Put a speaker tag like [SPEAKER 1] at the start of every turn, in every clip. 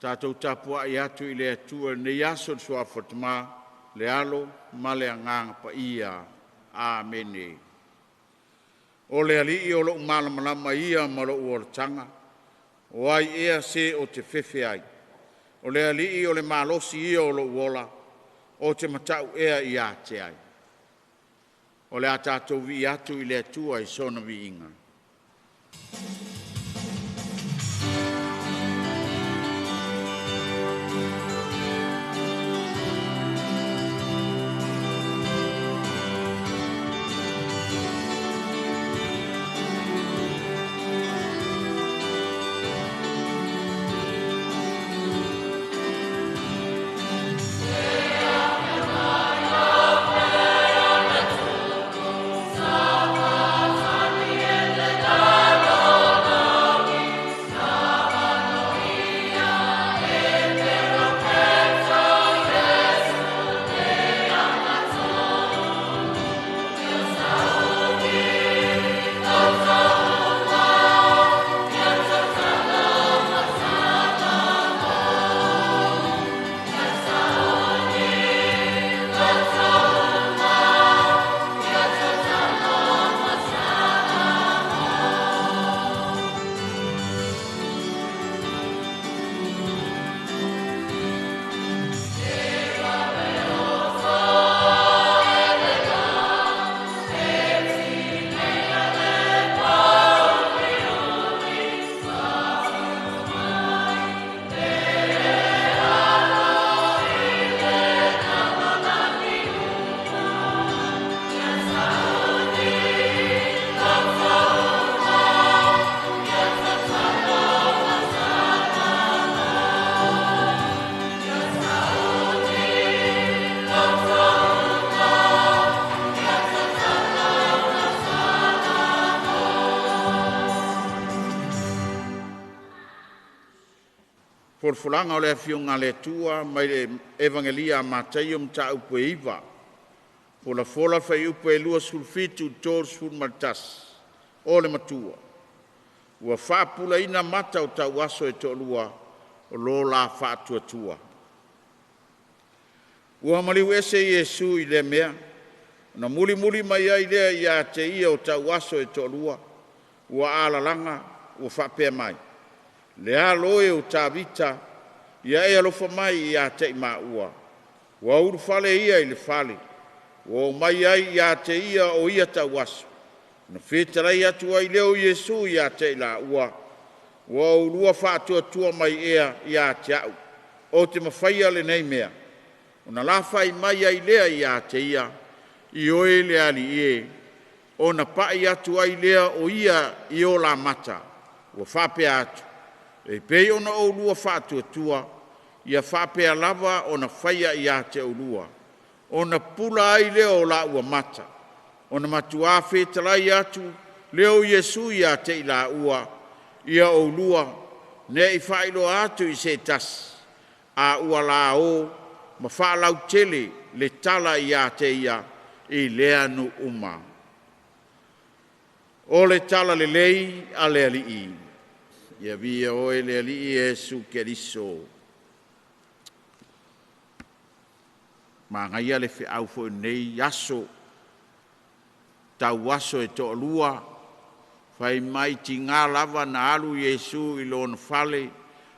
[SPEAKER 1] Tatou tapuai atu i le Atua i lenei aso i le Suafa o le Tama, le Alo ma le Agaga Paia. Amene. O le Alii o lou malamalama ia ma lou olataga, o ai ea se ou te fefe ai? O le Alii o le malosi ia o lou ola, ou te matau ea ia te ai? O le a tatou vii atu i le Atua i sona viiga. Folafolaga o le Afioga a le Atua mai le Evagelia a Mataio Mataupu e 9, folafola fuaiupu e 27 i le 31. O le Matua, ua faapupulaina mata o tauaso e toalua o lo la faatuatua. Ua maliu ese Iesu i lea mea, ona mulimuli mai ai lea ia te ia o tauaso e toalua ua alalaga ua faapea mai, “Le Alo e o Tavita, ia e alofa mai ia te i maua.” Ua ulufale ia i le fale, ua omai ai ia te ia o ia tauaso. Ona fetalai atu ai lea o Iesu ia te i laua, “Ua oulua faatuatua mai ea ia te au ou te mafaia lenei mea?” Ona lafa'i mai ai lea ia te ia, “Ioe le Alii e!” Ona pa'i atu ai lea o ia i o la mata, ua faapea atu, “E pei ona oulua faatuatua, ia faapea lava ona faia ia te oulua.” Ona pupula ai lea o laua mata. Ona matuā fetalai atu lea o Iesu ia te i laua, “Ia oulua ne i faailoa atu i se tasi.” A ua la o ma faalautele le tala ia te ia i lea nuu uma. O le Talalelei a le Alii. Ia viia Oe le Alii Iesu Keriso. Manaia le feau foi o lenei aso, tauaso e toalua, fai mai tiga lava na alu Iesu i lona fale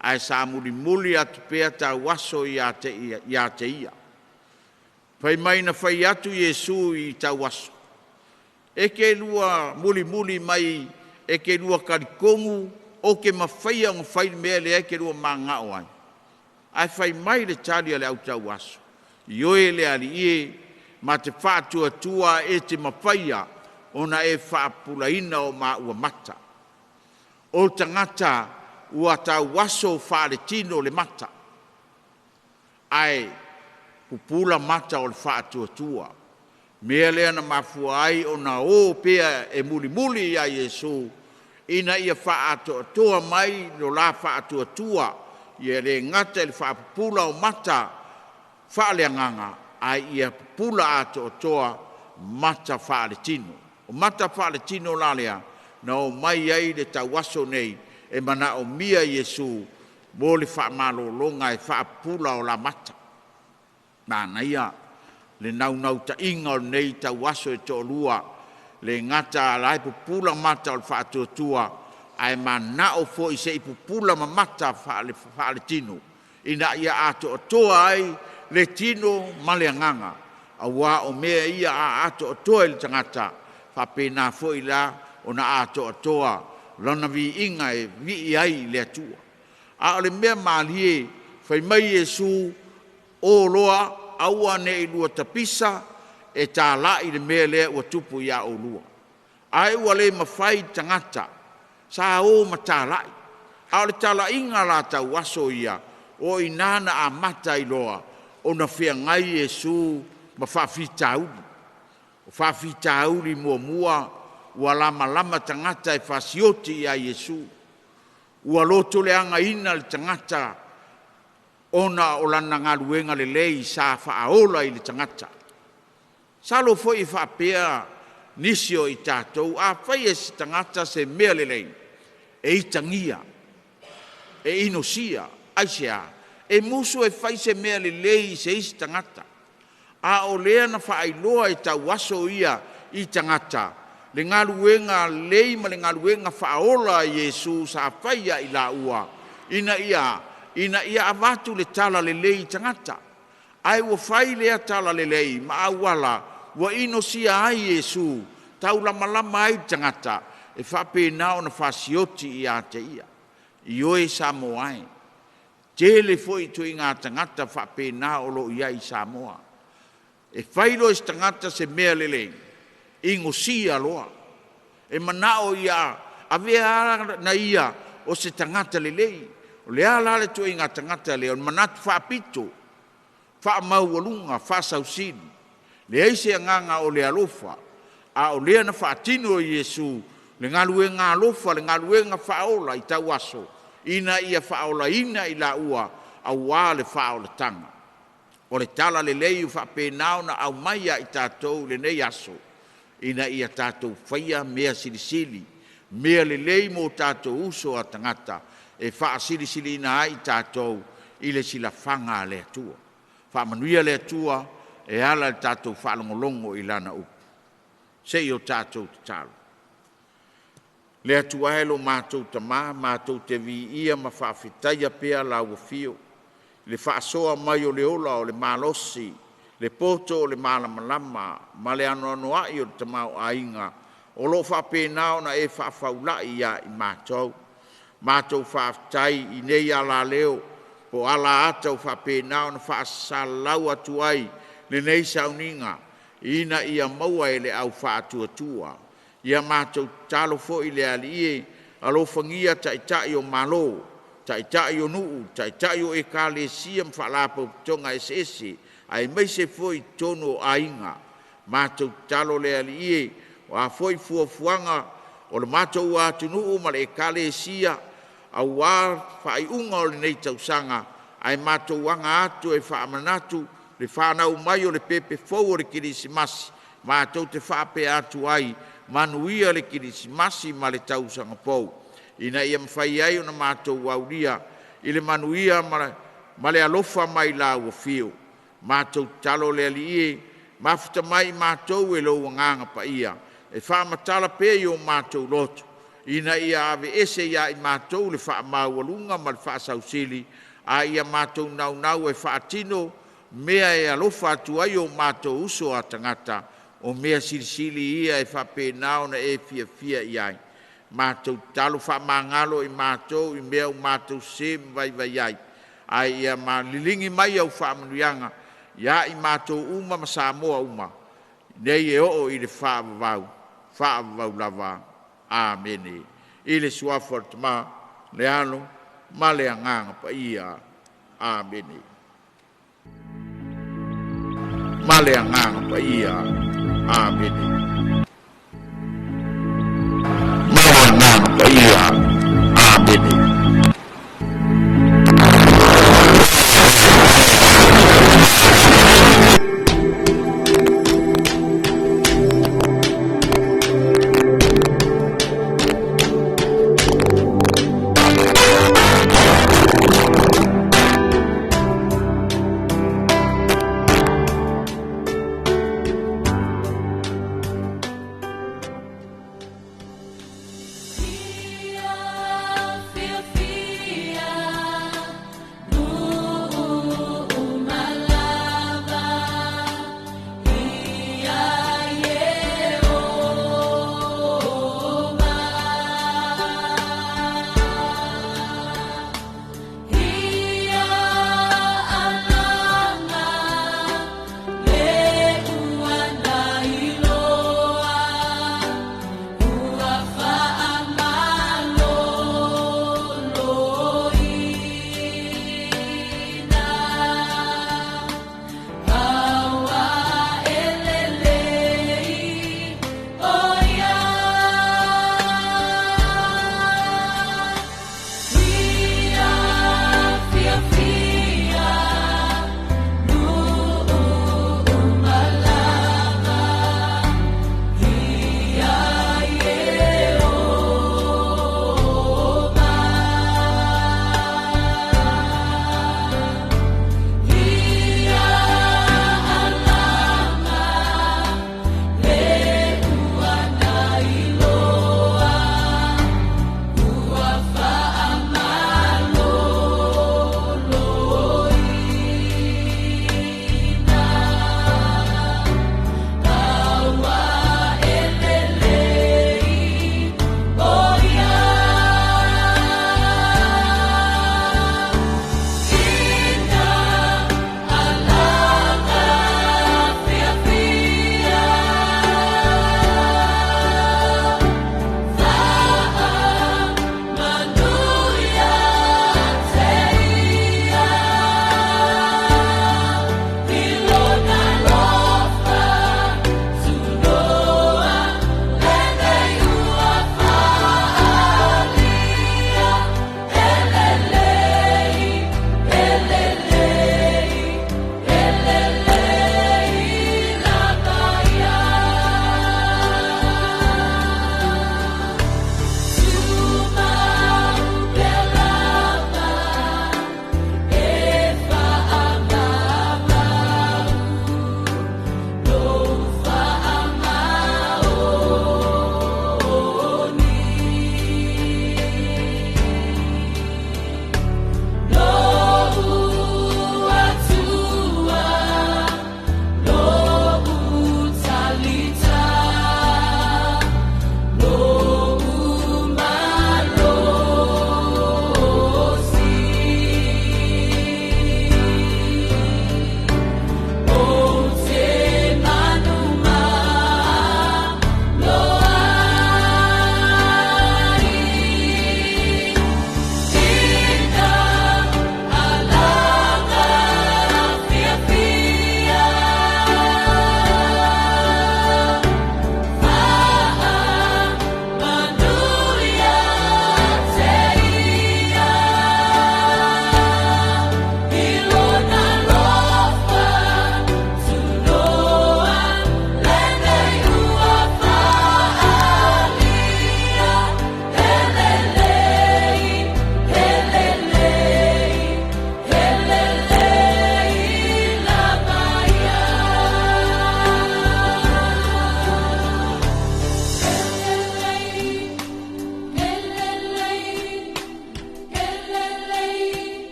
[SPEAKER 1] ae sa mulimuli atu pea tauaso ia te ia. Fai mai na fai atu Iesu i tauaso, “E te lua mulimuli mai e te lua talitonu ou te mafaia ona fai le mea lea e te lua mananao ai?” Ae fai mai le tali a le au tauaso, “Ioe le Alii e, ma te faatuatua e te mafaia ona e faapupulaina o maua mata.” O le tagata ua tauaso faaletino le mata, ae pupula mata o le faatuatua. O le mea lea na mafua ai ona o pea e mulimuli ia Iesu ina ia faaatoatoa mai lo la faatuatua, ia le gata i le faapupula o mata faaleagaga, a ia pupula atoatoa mata faaletino. O mata faaletino la lea na omai ai le tauaso nei e manaomia Iesu. mo le faamalologa e faapupula o la mata. Manaia le naunautaiga o lenei tauaso e toalua, le gata la e pupula mata o le faatuatua, ae manao foi se i pupula ma mata faaletino, ina ia atoatoa ai le tino ma le agaga, aua o mea ia a atoatoa i le tagata, faapena foi la ona atoatoa lona viiga e vii ai i le Atua. A o le mea malie, fai mai Iesu, “O loa, aua ne i lua tapisa e talai le mea lea ua tupu ia oulua.” Ae ua le mafai tagata sa o ma talai. A o le talaiga la tauaso ia, o i ina na amata ai loa ona feagai Iesu ma faafitauli. O faafitauli muamua, ua lamalama tagata e fasioti ia Iesu, ua lotoleagaina le tagata ona o lana galuega lelei sa faaola i le tagata. Masalo foi e faapea nisi o i tatou, a fai e se tagata se mea lelei, e itagia, e inosia. Aisea? E musu e fai se mea lelei i se isi tagata, a o lea na faailoa e tauaso ia i tagata le galuega lelei ma le galuega faaola a Iesu sa fai ia i laua ina ia a? Ina ia avatu le talalelei i tagata. Ae ua fai lea talalelei ma auala ua inosia ai Iesu, taulamalama ai tagata e faapena ona fasioti ia te ia. Ioe Samoa e, tele foi ituaiga tagata faapena o lo o i ai i Samoa. E fai loa e se tagata se mea lelei, inosia loa, e manao ia avea lava ia o se tagata lelei. O le a la le ituaiga tagata lea? O le manatu faapito, faamaualuga, faasausili, leai se agaga o le alofa, a o lea na faatino e Iesu le galuega alofa, le galuega faaola i tauaso ina ia faaolaina i laua aua le faaolataga. O le talalelei ua faapena ona aumai ia i tatou i lenei aso, ina ia tatou faia mea silisili, mea lelei mo tatou uso a tagata e faasilisiliina ai i tatou i le silafaga a le Atua. Faamanuia le Atua e ala i le tatou faalogologo i Lana upu. Se i o tatou tatalo. Le Atua e lo matou Tama, matou te viia ma faafetaia pea lau afio i le faasoa mai o le ola, o le malosi, le poto o le malamalama ma le anoanoai o le tamaoaiga o lo o faapena ona e faafau`ai ia i matou. Matou faafetai i nei alaleo po o alaata ua faapena ona faasalalau atu ai lenei sauniga ina ia maua e le au faatuatua. Ia matou tatalo foi le Alii e, alofagia Taitai o Malo, Taitai o nuu, Taitai o Ekalesia ma Faalapotopotoga eseese aemaise foi i totonu o aiga. Matou tatalo le Alii e, o a foi fuafuaga o le matou atunuu ma le Ekalesia aua faaiuga o lenei tausaga, ae matou aga atu e faamanatu le fanau mai o le pepe fou o le Kerisimasi, matou te faapea atu ai, manuia le Kerisimasi ma le tausaga fou, ina ia mafai ai ona matou aulia i le manuia ma le alofa mai lau afio. Matou tatalo le Alii e, mafuta mai i matou e lou Agaga Paia e faamatala pea i o matou loto ina ia aveese ia i matou le faamaualuga ma le faasausili, a ia matou naunau e faatino mea e alofa atu ai o matou uso a tagata, o mea silisili ia e faapena ona e fiafia i ai. Matou tatalo, faamagalo i matou i mea ua matou sese ma vaivai ai, ae ia liligi mai au faamanuiaga ia i matou uma ma Samoa uma nei e oo i le faavavau, faavavau lava. Amene. I le suafa o le Tama, le Alo ma le Agaga Paia. Amene. Ma le Agaga Paia. Amene. Ma le Agaga Paia. Amene.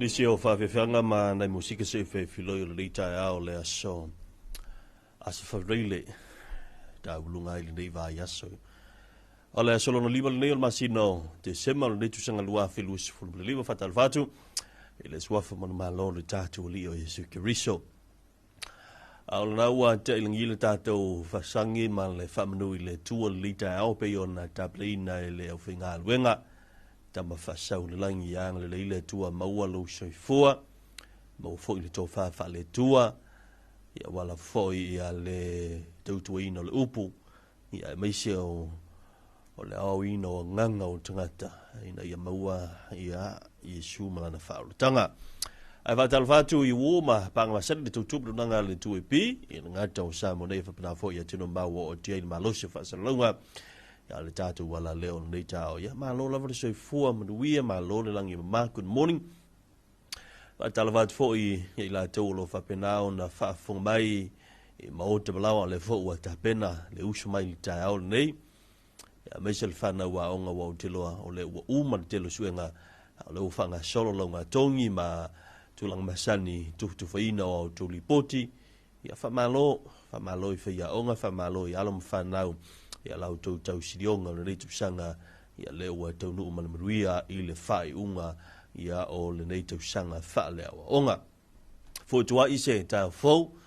[SPEAKER 2] Nisi o faafeafeaga ma nai musika se i feifiloi o lenei taeao o le aso Aso Faraile tauluga ai lenei vaiaso. O le aso lona lima lenei o le masina o Tesema o lenei tausaga 2025. Faatalofa atu i le suafa manumalo o le tatou Alii o Iesu Keriso. A o lena ua tea i lagi le tatou faasagi ma le faamanu i le Atua i lenei taeao pei ona tapenaina e le aufaigaluega. Tama faasau i le lagi, ia agalelei le Atua maua lou soifua, maua foi le tofa faale-Atua, ia ua lava foi ia le tautuaina o le upu, ia aemaise o o le aoaoina o agaga o tagata ina ia maua ia Iesu ma lana faaolataga. Ae faatalofa atu i uo ma paaga masani le tautupu lunaga a le 2AP i le gata o Samoa nei faapena foi ia tino mau o otia i le malosi o faasalalauga ia le tatou ala lea o lenei taeao. Ia malo lava le soifua manuia, malo le lagi e mama. Good morning. Faatalofa atu foi ia i latou o lo o faapena ona faafofoga mai i maota malaoa, o lea foi ua tapena le uso mai i le taeao lenei. Aemaise le fanau aoga ua ou te iloa o lea ua uma le tele o suega, o lea ua faagasolo laugatogi ma tulaga masani tufutufaina o a outou lipoti. Ia faamalo, faamalo i faiaoga, faamalo i alo ma fanau ia la outou tausilioga o lenei tausaga, ia lea ua taunuu ma le manuia i le faaiuga ia o lenei tausaga faaleaoaoga. Fotuai se taeao fou,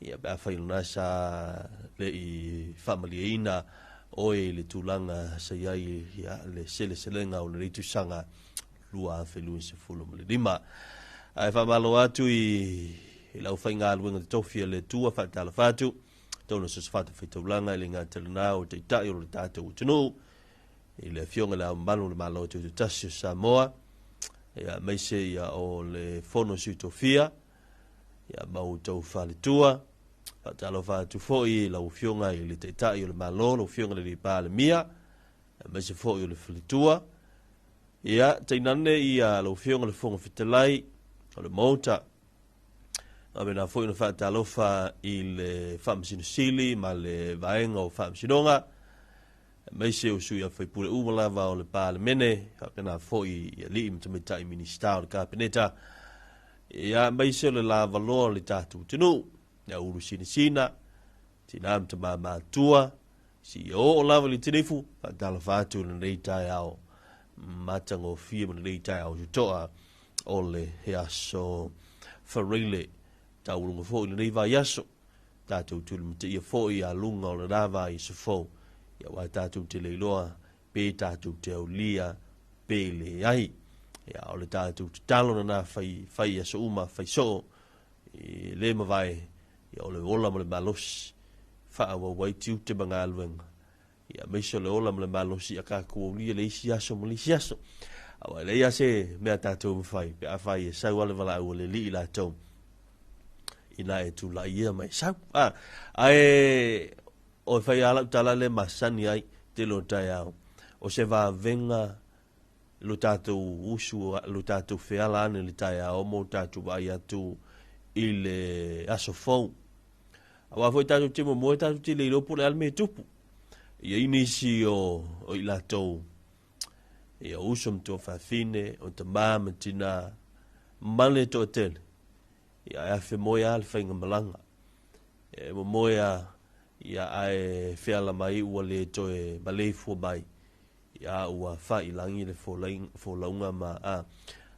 [SPEAKER 2] ia pe afai o lena sa le i faamalieina oe i le tulaga sa i ai ia le seleselega o lenei tausaga 2025. Ae faamalo atu i le aufaigaluega totofi a le Atua, faatalofa atu, tonu so o se fatafaitaulaga i le gata lena o Taitai o le tatou atunuu, i le Afioga i Le Ao Mamalu o le Malo Tutoatasi o Samoa, ia aemaise ia o le Fono Sui Tofia, ia ma outou faletua. Faatalofa atu foi i lau Afioga i le Taitai o le Malo, lau Afioga i le Palemia, aemaise foi o le faletua. Ia, tainane ia lau Afioga i le Fofoga Fetalai o le Maota. Faapena foi ona faatalofa i le Faamasino Sili ma le Vaega o Faamasinoga, aemaise o sui usufono uma lava o le Palemene, faapena foi i alii ma tamaitai Minisita o le Kapeneta, ia, aemaise o le lavaloa o le tatou atunuu, le au ulu sinasina, tina ma tama matutua, seia oo lava i le tinifu. Faatalofa atu i lenei taeao matagofie ma lenei taeao totoa o le aso Faraile, taualuga foi i lenei vaiaso. Tatou tulimataia foi a luga o lena vaiaso fou, ia aua tatou te le iloa pe tatou te aulia pe leai. Ia, o le tatou tatalo lena fai, fai aso uma, fai soo, e le mavae, ia o le ola ma le malosi, faaauau ai tiute ma galuega. Ia aemaise o le ola ma le malosi ia tatou aulia le isi aso ma le isi aso. Aua e leai lava se mea tatou mafai pe afai e sau lava le valaau a le Alii latou ina e tulai ia ma e sau. A, ae o e fai lava lau tala lea e masani ai tele o taeao, o se vavega lo tatou usu, lo tatou feala ane i le taeao mo tatou vaai atu i le aso fou. Aua foi tatou te momoe, tatou te le iloa po o le a le mea e tupu. E i ai nisi o, o i latou, ia o uso ma tuafafine, o tama ma tina, ma le toatele, ia e afe moe lava le faigamalaga. E momoe lava, ia ae feala mai ua le toe maleifua mai. Ia ua failagi le folauga ma a.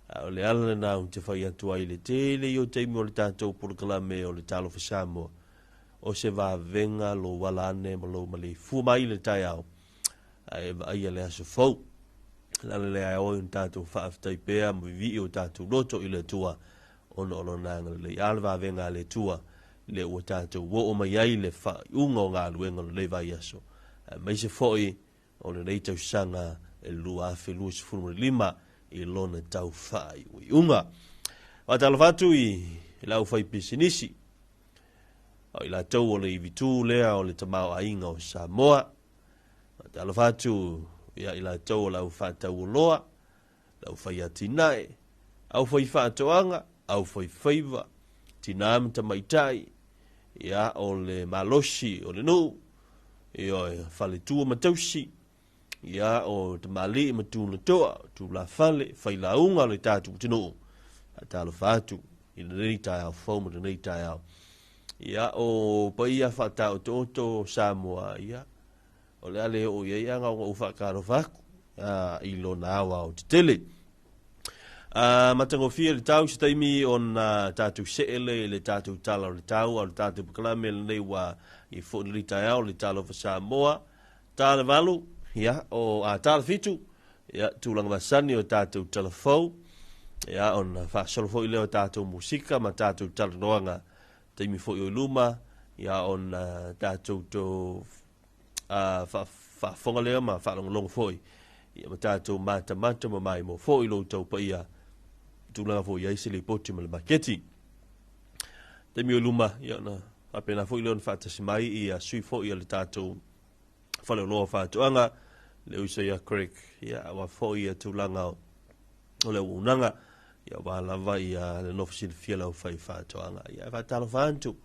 [SPEAKER 2] A o le ala lena ou te fai atu ai i le tele ia o taimi o le tatou polokalame o le Talofa Samoa, o se vavega lou ala ane ma lou maleifua mai i le taeao, ae vaaia le aso fou. O le ala lea e ao ai ona tatou faafetai pea ma vivii o tatou loto i le Atua ona o Lona agalelei. A o le vavega a le Atua lea ua tatou oo mai ai i le faaiuga o galuega o lenei vaiaso, aemaise foi o lenei tausaga e 2025 i lona tau faaiuiuga. Faatalofa atu i le aufaipisinisi, o i latou o le ivitu lea o le tamaoaiga o Samoa. Faatalofa atu ia i latou o le aufaatauoloa, le aufaiatinae, aufaifaatoaga, aufaifaiva, tinā ma tamaitai, ia, o le malosi o le nuu, ioe, faletua ma tausi, ia, o tamalii ma tulatoa, tulafale, failauga o le tatou atunuu. Faatalofa atu i lenei taeao fou ma lenei taeao. Ia, o paia faataotooto Samoa, ia, o le a le oo i ai aga ona ou faatalofa atu i lona aoaotetele. Matagofie le tau se taimi ona tatou se'e lea i le tatou tala o le tau, a o le tatou polokalame lenei ua i foi lenei taeao le Talofa Samoa, 7:45, ia, o a 6:45, ia, tulaga masani o tatou talafou, ia, ona faasolo foi lea o tatou musika ma tatou talanoaga taimi foi o i luma, ia, ona tatou to faafofoga lea ma faalogologo foi, ia, ma tatou matamata ma maimoa foi lo outou paia tulaga foi ai se lipoti ma le maketi. Taimi o luma, ia, ona faapena foi lea ona faatasi mai ia sui foi o le tatou faleoloa faatoaga, le uso ia Craig, ia, aua foi ia tulaga o le auaunaga, ia, aua lava ia le nofo silafia lau fai faatoaga. Ia, faatalofa atu.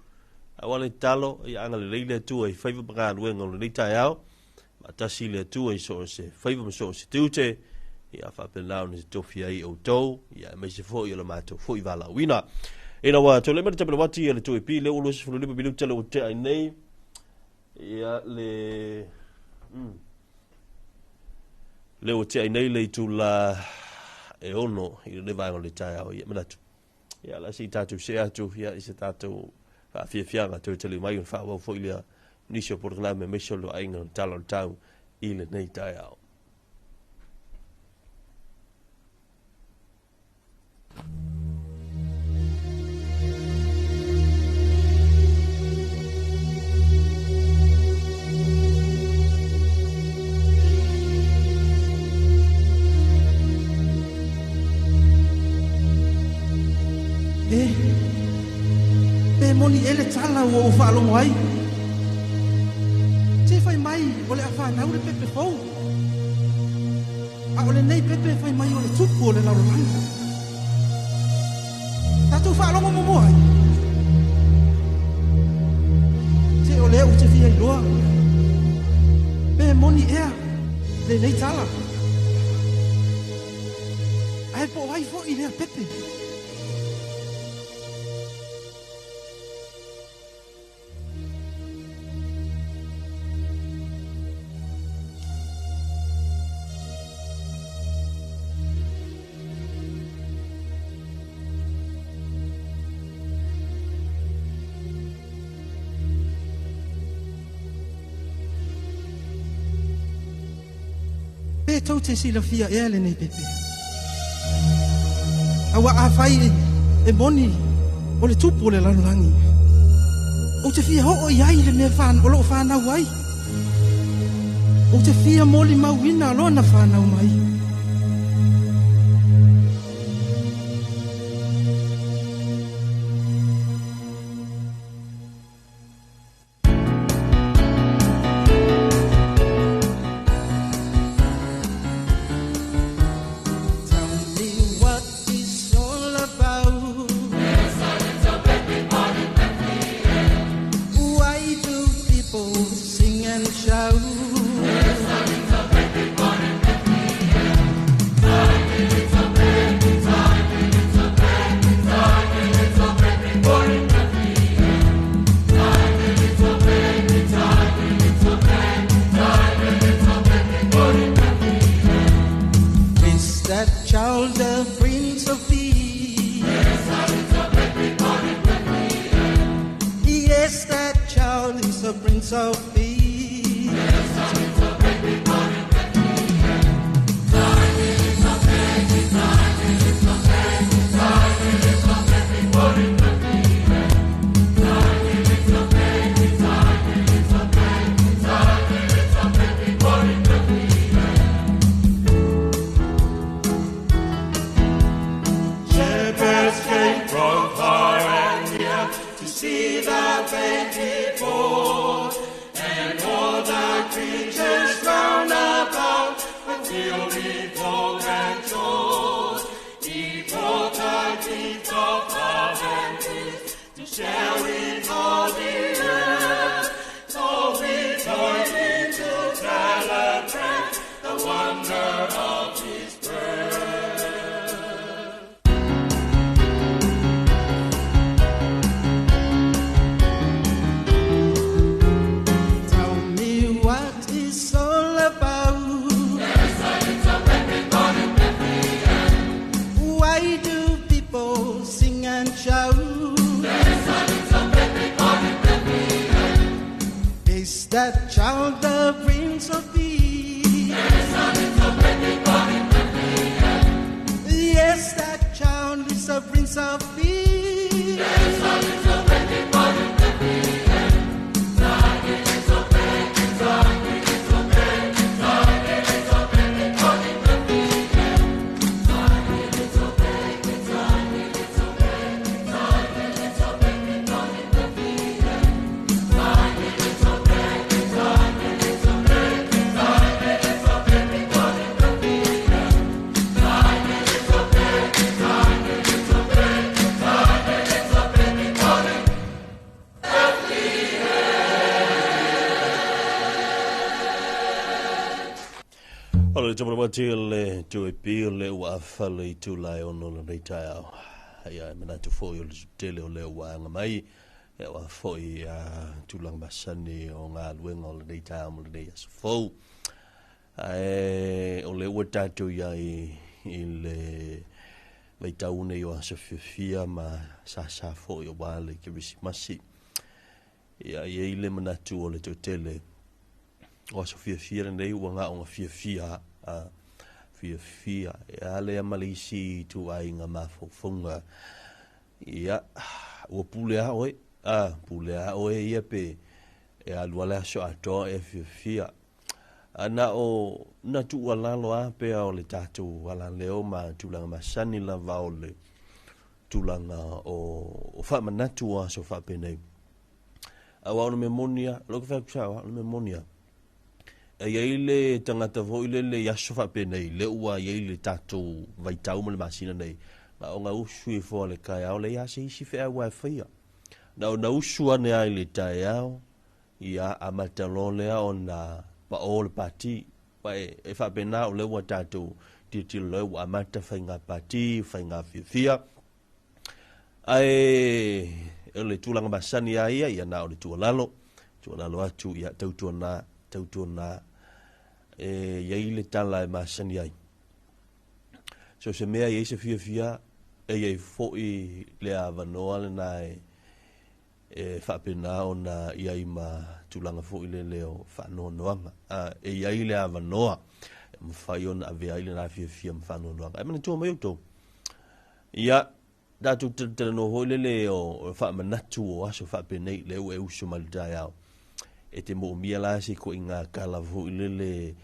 [SPEAKER 2] Aua le tatalo, ia agalelei le Atua i faiva ma galuega o lenei taeao, maatasi le Atua i so o se faiva ma so o se tiute, ia faapena ona tofi ai outou, ia aemaise foi o le matou foi valaauina. Ina ua tulai mai le tapelawati a le 2AP le ua 25 minuta le ua tea ai nei, ia le le ua tea ai nei le itula e 6 i lenei vaega o le taeao. Ia manatu, ia la se i tatou see atu, ia, i se tatou faafiafiaga toe tali mai ona faaauau foi lea nisi o polokalame aemaise o le vaaiga o le tala o le tau i lenei taeao.
[SPEAKER 3] E, pe moni ea le tala ua ou faalogo ai. Se fai mai o le a fanau le pepe fou. A o lenei pepe fai mai o le tupu o le lalolagi. Tatou faalogo muamua ai. Se o lea ou te fia iloa. Pe moni ea lenei tala. Ae po o ai foi lea pepe. Pe tou te silafia ea lenei pepe. Aua afai e moni o le tupu o le lalolagi. Ou te fia oo i ai le mea o loo whanau ai. Ou te fia molimauina lona whanau mai.
[SPEAKER 4] Tell me what it's all about. Why do people sing and shout? Is that child the Prince of Peace? Yes, that child is a Prince of Peace.
[SPEAKER 5] Shepherds came from far and near to see the baby born, and all the creatures round about were filled with awe and joy. He brought the gift of love and peace to share with all the earth. So we join in to celebrate the wonder of his birth.
[SPEAKER 4] that child the Prince of Peace? Yes, that child is the Prince of Peace.
[SPEAKER 2] O le tupuna le tuipi o le ua afa le itula e 6 lenei taeao. Ia e manatu foi o le tele o le ua aga mai. Ia ua foi a tulaga masani o galuega o lenei taeao ma lenei aso fou. Ae o le ua tatou iai i le vaitau nei o aso fiafia ma sasa foi aua le Kerisimasi. Ia e i ai le manatu o le toatele o aso fiafia lenei ua gaoga fiafia a fiafia e a lea ma le isi ituaiga mafaufauga. Ia ua pule a oe, a pule a oe ia pe e alu ale aso atoa e fiafia. Ana o na tuualalo a pea o le tatou alaleo ma tulaga masani lava o le tulaga o faamanatu o aso faapenei. Aua o le mea moni lava, o lou fai atu sao lava, o le mea moni lava. E i ai le tagata foi lele i aso faapenei, lea ua i ai le tatou vaitau ma le masina nei, na ona usu ifo le taeao, leai lava se isi feau e faia. Na ona usu ane lava i le taeao, ia amata loa lea ona pao le pati. Pa e faapena o lea ua tatou tilotilo loa ua amata faiga pati, faiga fiafia. Ae o le tulaga masani lava ia, ia na o le tuualalo, tuualalo atu, ia tautuana, tautuana e i ai le tala e masani ai. So se mea i ai se fiafia, e i ai foi le avanoa lena e faapena ona i ai ma tulaga foi lele o faanoanoaga. E i ai le avanoa e mafai ona avea ai lena fiafia ma faanoanoaga. Ae manatua mai outou, ia tatou talanoa foi lele o faamanatu o aso faapenei lea ua e usu mai le taeao. E te moomia la se ituaiga tala foi lele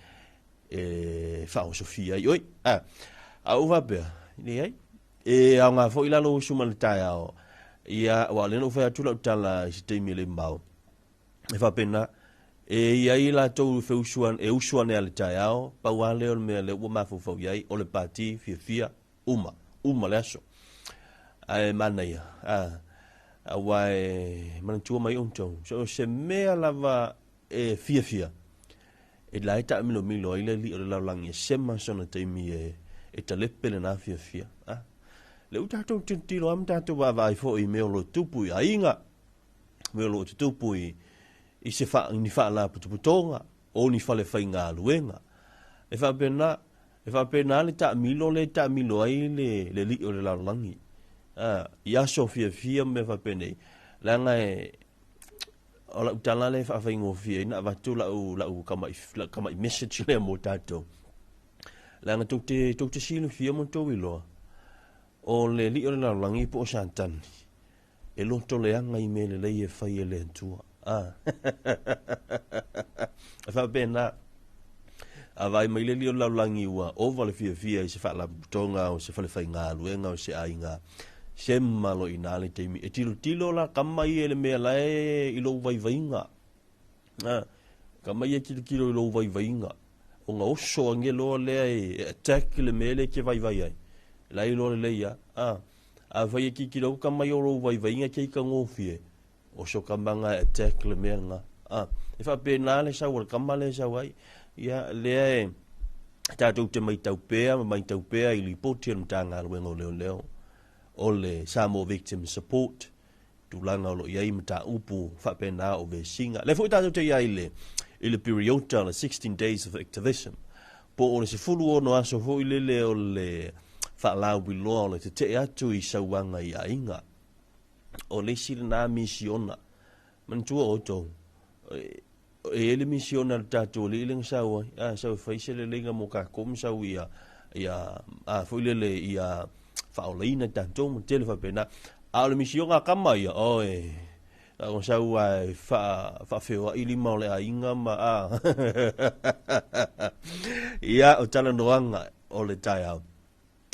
[SPEAKER 2] e faaosofia ai oe. A ou faapea, leai, e aoga foi la lou usu mai le taeao. Ia, aua o lea na ou fai atu lau tala i se taimi e le mamao. E faapena, e i ai latou e usu ane a le taeao, pau lava lea o le mea lea ua mafaufau i ai, o le pati fiafia, uma, uma le aso. Ae manaia, aua e manatua mai outou, so se mea lava e fiafia, e la e taamilomilo ai le alii o le lalolagi e sema sona taimi e talepe lena fiafia. Le ua tatou tilotilo lava ma tatou vaavaai foi i mea o lo o tupu i aiga, mea o lo o tutupu i se ni faalapotopotoga, o ni fale faigaluega. E faapena le taamilo le taamilo ai le alii o le lalolagi. I aso fiafia ma mea faapenei, leaga e o lau tala lea e faafaigofie ai na avatu lau kamai message lea mo tatou. Leaga tou te silafia ma tou iloa, o le alii o le lalolagi po o Satani, e loto leaga i mea lelei e fai e le Atua. E faapena, a vaai mai le alii o le lalolagi ua ova le fiafia i se faalapotopotoga o se fale faigaluega o se aiga, se malo i ina le taimi. E tilotilo la kama ia i le mea la e i lou vaivaiga. Kama ia tilotilo i lou vaivaiga. O nga oso ange loa lea e attack le mea le ke vaivai ai. La i loa lelei ia. A fai e tilotilo kama ia o lou vaivaiga ke i ka ngofie. Oso kamanga e attack le mea nga. E faapena le sau o le kama le sau ai. Ia lea e tatou te maitau pea ma maitau pea i lipoti o le Matagaluega o Leoleo o le Samoa Victim Support, tulaga o lo o i ai mataupu faapena o vesiga. Lea foi tatou te i ai i le periota o le 16 Days of Activism, po o le 16 aso foi lele o le faalauiloa o le tetee atu i sauaga i aiga. O le isi lena misiona. Manatua outou, E i ai le misiona a le tatou Alii lea na sau ai, a, sau e fai se leleiga mo tatou ma sau ia, ia, a foi lele ia faaolaina tatou ma tele faapena. A o le misiona a tama ia, oe, na ona sau lava e faafeoai lima o le aiga ma, a. Ia, o talanoaga o le taeao.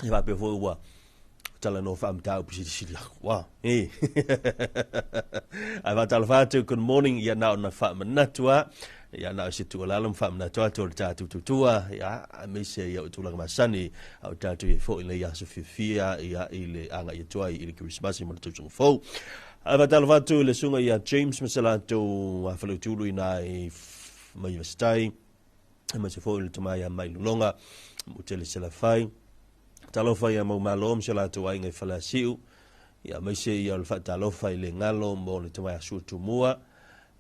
[SPEAKER 2] E faapea foi ua talanoa faamataupu silisili aku. Wow. Hey. Ae faatalofa atu, good morning. Ia na ona faamanatu a. Ia na o se tuualalo ma faamanatu atu o le tatou tautua. Ia, aemaise ia o tulaga masani. A o tatou i ai foi nei aso fiafia ia i le agai atu ai i le Kerisimasi ma le tausaga fou. Ae faatalofa atu i le susuga ia James ma se latou faleutulu i na i mai Vasetai. Aemaise foi le tama ia Mai Lologa, Mutele Selafai. Talofa ia Maumalo ma se latou aiga i Faleasiu. Ia aemaise ia o le faatalofa i le galo mo le tama ia Sua Tumua.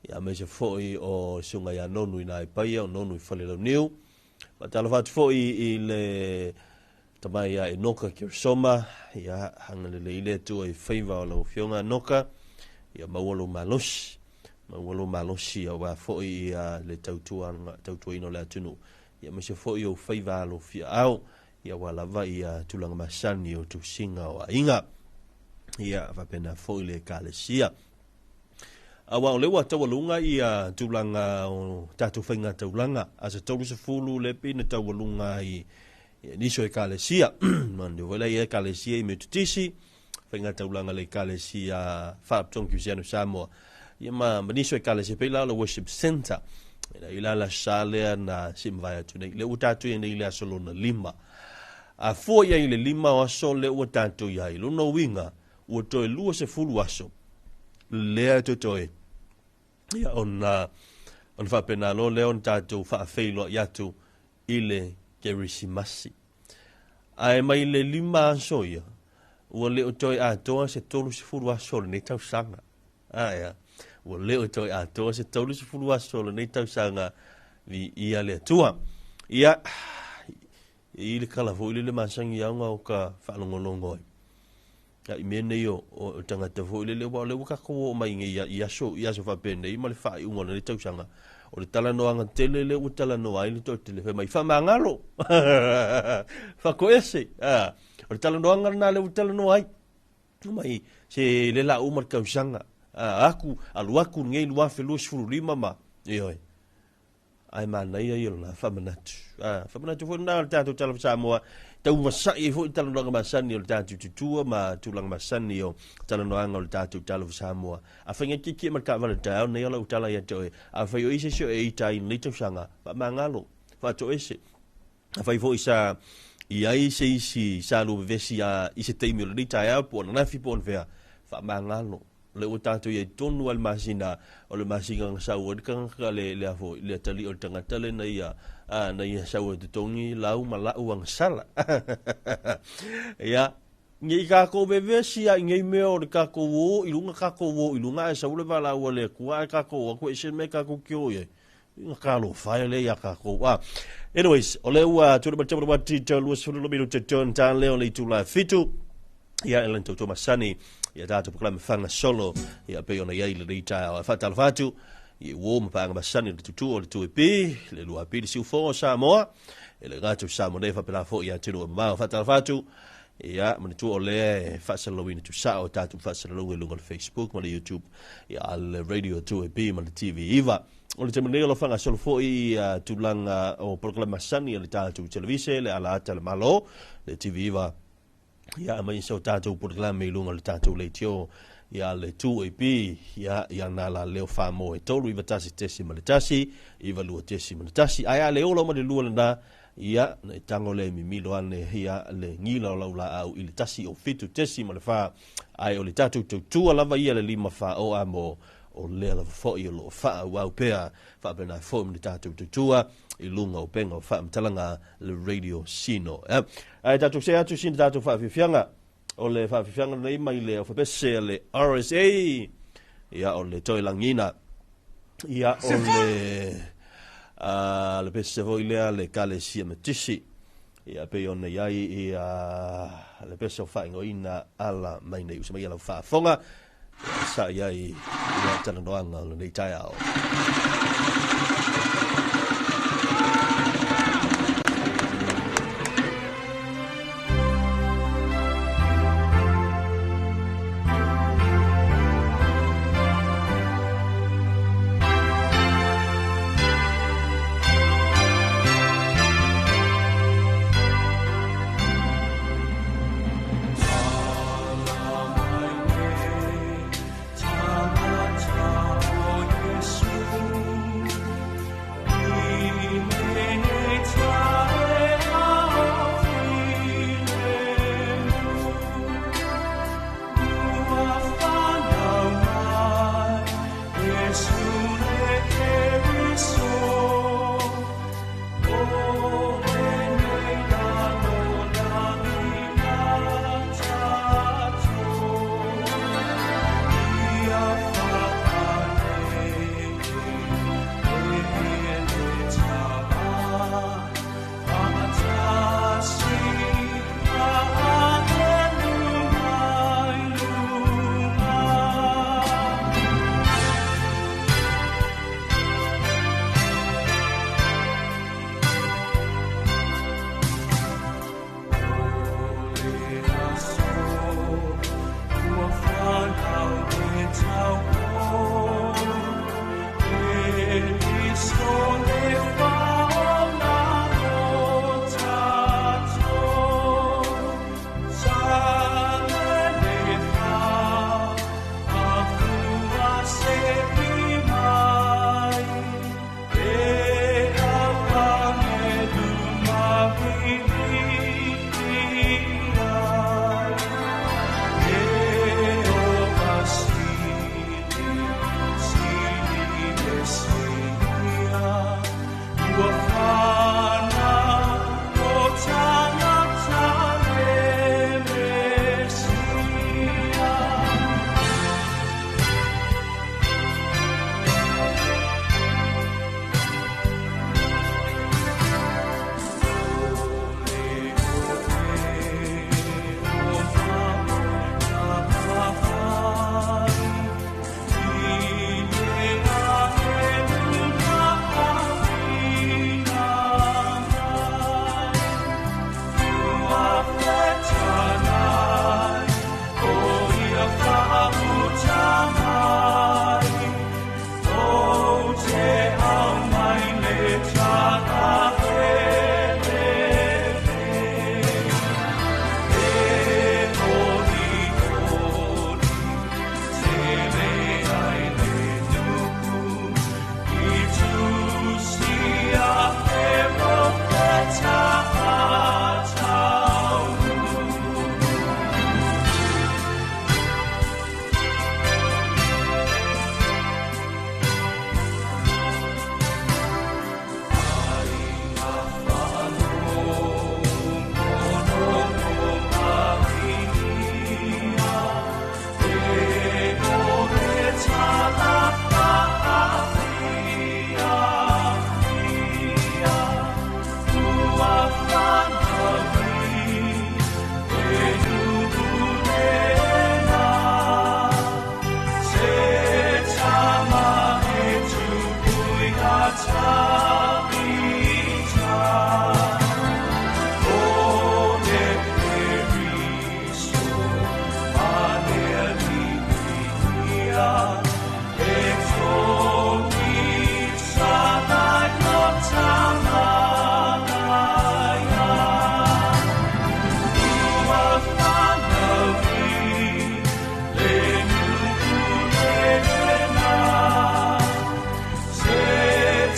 [SPEAKER 2] Ia aemaise foi o susuga ia Nonu i na i Paia, o Nonu i Falelauniu. Faatalofa atu foi i le tama ia Enoka Kersoma. Ia agalelei le Atua i faiva o lau afioga Enoka. Ia maua lou malosi. Maua lou malosi aua foi ia le tautuaga, tautuaina o le atunuu. Ia aemaise foi ou faiva alofia ao. Ia aua lava ia tulaga masani o tusiga o aiga. Ia faapena foi le ekalesia. Aua o lea ua taualuga ia tulaga o tatou faiga taulaga. Aso 30 lea pei na taualuga ai nisi o ekalesia. Manu foi la ia ekalesia i Metotisi, faiga taulaga le ekalesia Faalapotopotoga Kerisiano Samoa. Ia ma nisi o ekalesia pei la o le Worship Center. Ina i la la sa lea na si mavae atu nei. Le ua tatou i nei le aso lona 5. A fua i ai le 5 o aso le ua tatou i ai. Lona uiga, ua toe 20 aso lea toe. Ia ona faapena loa lea ona tatou faafeiloai atu i le Kerisimasi. Ae mai le 5 aso ia, ua le o toe atoa se 30 aso o lenei tausaga. Ae, ua le o toe atoa se 30 aso o lenei tausaga vi ia le Atua. Ia, i le kala foi le masangi au o ka faalogologo ai. Ia, i mea nei o tagata foi lele, ua o le ua tatou oo mai nei i aso faapenei ma le faaiuga o lenei tausaga. O le talanoaga tele le ua talanoa ai le toatele fai mai faamagalo. Faatoese. O le talanoaga lena le ua talanoa ai. Mai se le la uma le tausaga. Aku, alu atu lenei 2025 ma, ioe. Ai manaia ia lona faamanatu. Faamanatu foi lena o le tatou tala Samoa. Tau masai ai foi talanoaga masani o le tatou tutua ma tulaga masani o talanoaga o le tatou tala Samoa. A fai ngai kiki ma le taavale taeao nei o lau tala ia te oe. A fai o i se isi o e ita i lenei tausaga, faamagalo, faatoese. A fai foi sa i ai se isi sa lua vevesi a i se taimi o lenei taeao po o ananafi po o anafea, faamagalo. Le ua tatou i ai tonu a le masina, o le masina na sau ai le tagata le a foi, le atalii o le tagata le na ia, na ia sau ai totogi lau ma lau agasala. Ia, nei tatou vevesi a i nei mea o le tatou o i luga, tatou o i luga, ae sau le valaau a le Atua, ae tatou o atu e ese le mea tatou te o i ai. Ina talofa e le ia tatou. Anyways, o le ua tuli mai te wati te 20 minuti te tone tā leo le itula 7. Ia, e lana tautua masani, ia tātou pakalame whanga solo, ia pe ona iai le nei taeao. E faatalofa atu, ia uo ma paanga masani le tutu o le 2AP, le 2AP le siufogo o Samoa, e le gata o Samoa nei faapena foi ia atunuu e mamao. Faatalofa atu, ia, manatua o lea e faasalalauina tusaa o tatou faasalalauga i luga o le Facebook ma le YouTube, ia a le Radio 2AP ma le TV 9. O le taimi nei o lo whangasolo foi ia tulaga o polokalame masani a le tatou televise, le ala ata le Malo, le TV 9. Ia, mai sa o tatou polokalame i luga o le tatou leitio, ia le 2AP, ia, ia nā la leo wha e 3, 91.1, 92.1. Ai a le ola ma le lua lena, ia, na i tango le mimilo ane, ia, le ngila o lau la au i le 1 o 7.4. Ai o le tatou tautua lava ia le 5 wha o a mo, o lea lava foi o loo wha au pea, faapena foi ma le tatou tautua i luga o penga o faamatalaga le Radio Sino. Ai tatou se atu sina tatou faafiafiaga, o le faafiafiaga nei mai le alfabese le RSA, ia o le toelagina, ia o le le pese foi lea le Kalesia Metisi, ia pei ona i ai ia le pese o faaigoaina ala mai nei usa mai ia lau faafofoga. Sa i ai i a talanoaga o lenei taeao.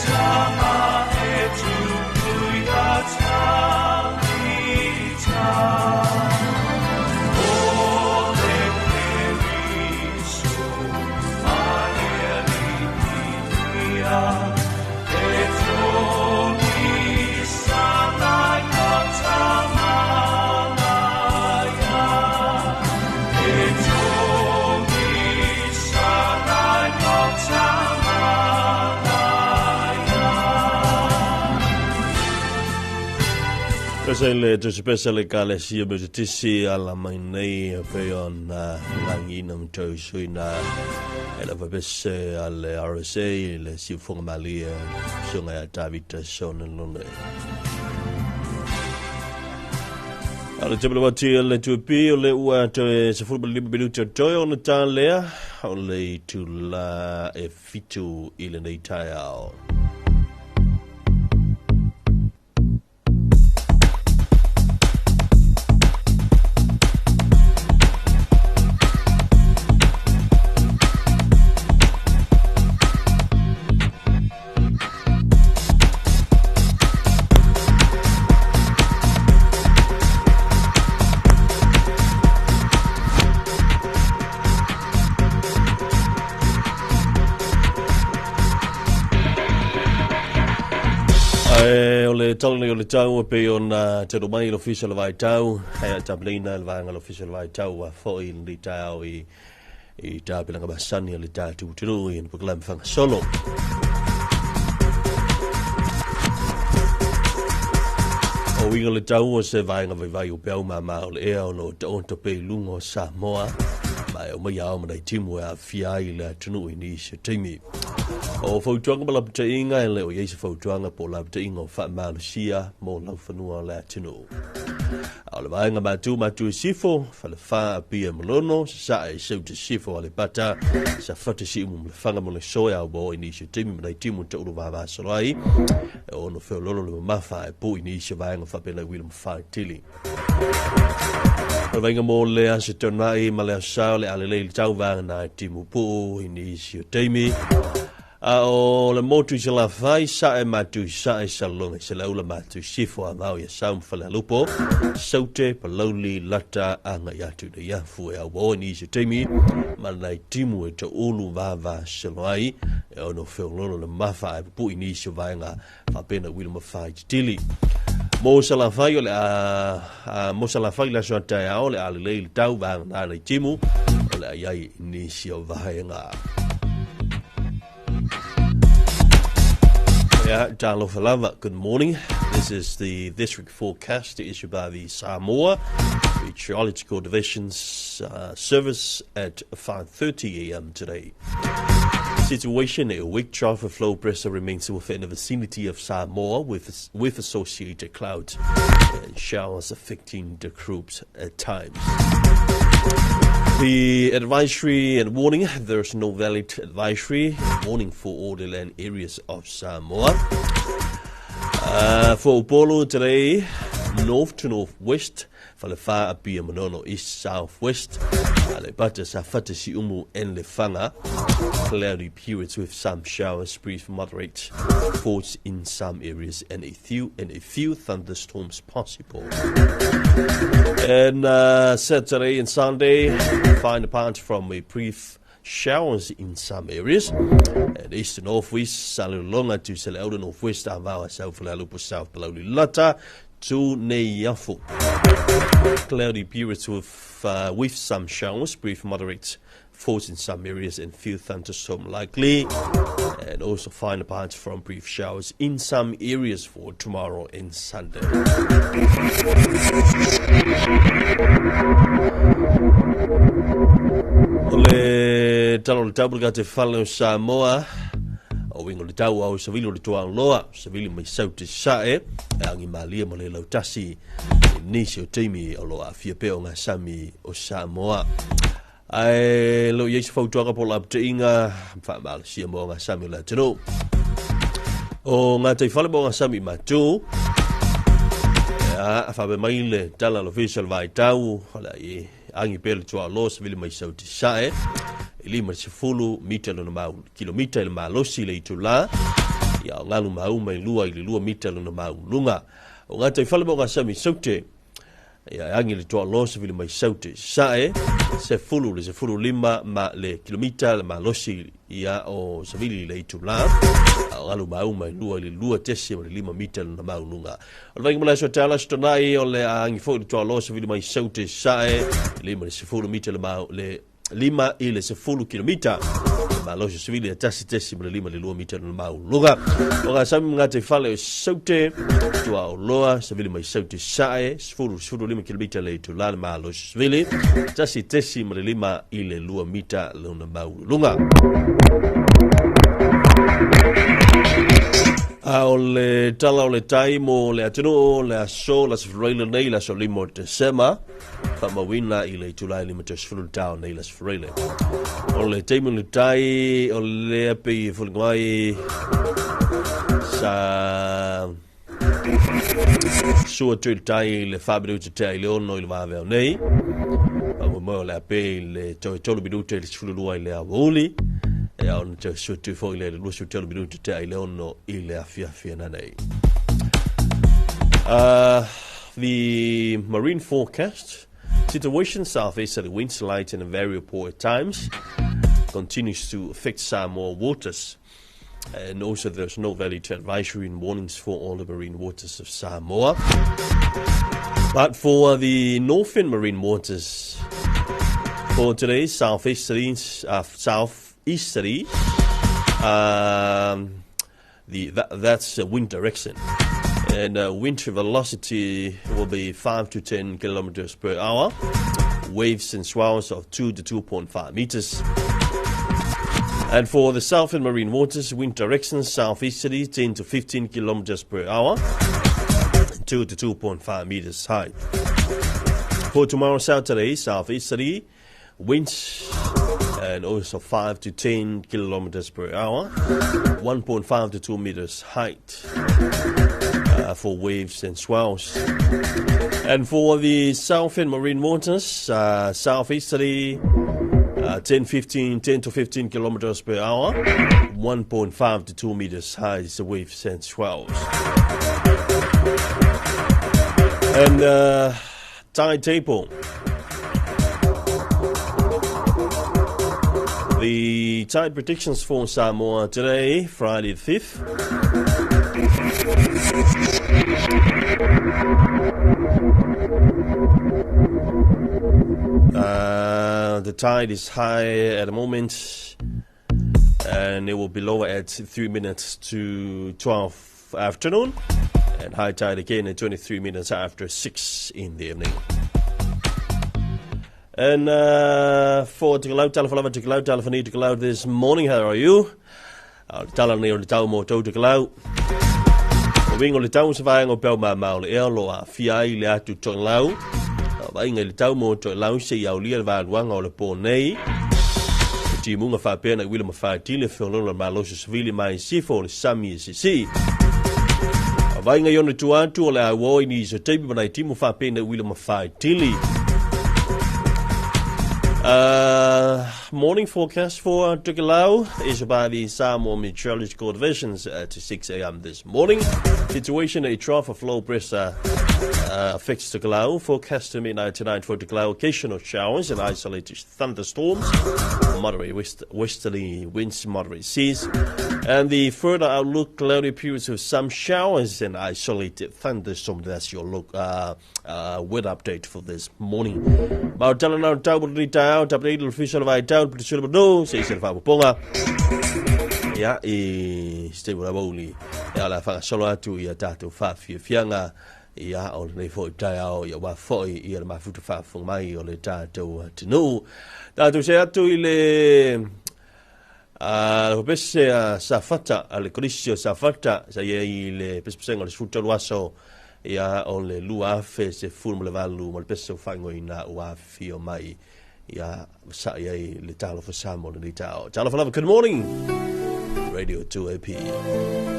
[SPEAKER 5] Time.
[SPEAKER 2] Pesa i le tusipesa le Ekalesia Metotisi ala mai nei e pei ona lagiina ma tausuina e le fapese a le RSA i le siufoga malie susuga ia Tavita Sonelole. A le tepele wati le tupi o le ua toe 15 minuti o toe ona tā lea o le itula e 7 i lenei taeao. Ae o le tala nei o le tau e pei ona telo mai le ofisa o le vaitau, e a tapenaina le vaega o le ofisa o le vaitau ua foi i lenei taeao i i tapenaga masani a le tatou atunuu i ana polokalame fagasolo. O uiga o le tau o se vaega vaivai o peau mama o le ea o lo o taoto pea i luga o Samoa, ma e aumai ao ma nai timu e aafia ai le atunuu i nisi o taimi. O fautuaga ma lapataiga e le o i ai se fautuaga po o lapataiga o faamalosia mo laufanua o le atunuu. A o le vaega matu matu i sifo, Falefa, Apia ma Lono, Sasae, Saute Sifo, Aleipata, Safata, Siumu ma Lefaga ma Lesoe, a ua oo i nisi o taimi ma nai timu taulu vavasolo ai, e ono feololo le mamafa e pui nisi o vaega faapena i uila ma faatili. O le vaega mo le aso taunai ma le aso Sa o le a lelei le tau vaega nai timu puu i nisi o taimi. A o le motu i Salafai, sae matu i sae, Salelologa i Saleaula, matu i Sifo, Avao i Asau ma Falealupo, Saute, Palauli, Lata, agai atu i Neiafu e auaoa i nisi o taimi, ma nai timu e taulu vavasolo ai, e ono feololo le mafa ae pupui nisi o vaega faapena uila ma faititili. Mo Salafai o le a, mo Salafai le aso a taeao o le a lelei le tau vaega na nai timu o le a i ai nisi o vaega. Yeah, talofa lava. Good morning. This is the district forecast issued by the Samoa Meteorological Division's service at 5:30 a.m. today. Situation, a weak trough of low pressure remains within the vicinity of Samoa with, with associated clouds and showers affecting the groups at times. The advisory and warning, there's no valid advisory warning for all the land areas of Samoa. For Upolu today, north to northwest, Falefa, Apia, Manono, east, southwest, Aleipata, Safata, Siumu, and Lefaga. Cloudy periods with some showers, brief moderate force in some areas, and a few and a few thunderstorms possible. And Saturday and Sunday, find apart from a brief showers in some areas. And east to northwest, Salelologa to Saleaula, northwest, Avaoa, South Falealupo, South Palauli, Lata to Neiafu. Cloudy periods with some showers, brief moderate force in some areas and few thunderstorms likely. And also find apart from brief showers in some areas for tomorrow and Sunday. O le tala o le tau ka te fale o Samoa, o wingo le tau au savili o le tuaoloa, savili mai sau te sae, e angi malia ma le lautasi, e nisi o taimi o lo aafia pea o ngā sami o Samoa. Ae lo i ai se fautuaga po o lapataiga faamalosia mo ngā sami o le atunuu. O ngā taifale mo ngā sami matu, ia, whape mai le tala lo fisa le vaitau, wala i angi pea le tuaoloa savili mai sau te sae, e 50 mita lona mau, kilomita i le malosi le itulā, ia o ngalu mauma i lua i le 2 mita lona mauluga. O ngā taifale mo ngā sami saute, ia e agi le toaloa savili mai saute sae, 10 le 15 ma le kilomita le malosi ia o savili le itulā, a o ngalu mauma i lua i le 2.5 mita lona mauluga. O le vaaiga mo le aso taeao le aso Tona'i, o le a agi foi le toaloa savili mai saute sae, 5 le 10 mita le mau, le 5 i le 10 kilomita Malosi savili e 1.5 le 2 mita lona maualuga. O ka sami ma gataifale o Saute, Tuaoloa, savili mai Saute sae, 10 15 kilomita le itulā le malosi savili, 1.5 i le 2 mita lona maualuga. A o le tala o le tai mo le atunuu, le aso, le Aso Faraile lenei, le aso 5 o Tesema, faamauina i le itula e 50 le tao nei le Aso Faraile. O le taimi o le tai, o lea pei e foliga mai sa sua atu i le tai i le 4 minute tea i le 6 i le vaveao nei. Faamoemoe o le a pe i le toe 3 minute i le 12 i le aoauli. E ao na toe sua atu foi le 23 minute tea i le 6 i le afiafi ananei. The marine forecast situation southeasterly winds light and variable at times continues to affect Samoa waters. And also there's no valid advisory and warnings for all the marine waters of Samoa. But for the northern marine waters, for today, southeasterly, that's wind direction. And wind velocity will be 5 to 10 kilometers per hour. Waves and swells of 2 to 2.5 meters. And for the southern marine waters, wind direction southeasterly 10 to 15 kilometers per hour, 2 to 2.5 meters high. For tomorrow, Saturday, southeasterly winds and also 5 to 10 kilometers per hour, 1.5 to 2 meters height for waves and swells. And for the southern marine waters, southeasterly 10 to 15 kilometers per hour, 1.5 to 2 meters high is the waves and swells. And tide table. The tide predictions for Samoa today, Friday the 5th. The tide is high at the moment, and it will be lower at 3 minutes to 12 afternoon, and high tide again at 23 minutes after 6 in the evening. And for Tokelau, Talofa Tokelau, Talofa Tokelau this morning, how are you? Tala nei o le tau mo tau Tokelau. O wingo le tau sa vaenga o peo mamao le ea lo a fia ai le atu Tokelau. Vainga i le tau mo Tokelau se i aulia le valuanga o le pō nei. O timunga whapea na wila mawhaatile whiololo le malosi savili mai sifo o le sami e sisi. Vainga i ona tu atu o le awo i ni so teipi manai timu whapea na wila mawhaatili. Morning forecast for Tokelau is by the Samoa Meteorological Divisions at 6 a.m. this morning. Situation, a trough of low pressure affects Tokelau. Forecast to midnight tonight for Tokelau, occasional showers and isolated thunderstorms, moderate westerly winds, moderate seas. And the further outlook, cloudy periods of some showers and isolated thunderstorms. That's your look, weather update for this morning. Ia e stable aboli ia la whakasolo atu ia tātou whawhiawhianga ia o lenei foi taiao ia wā foi ia le mafuta whaafunga mai o le tātou atunuu. Tātou se atu i le pese a Safata, a le kolisi o Safata, sa ia i le pesepesenga o le 13 aso ia o le 2018 ma le pese o whaingoina ua whio mai ia sa ia i le talofa Samoa le nei tao. Talofa lava, good morning, Radio 2AP.
[SPEAKER 6] Yes.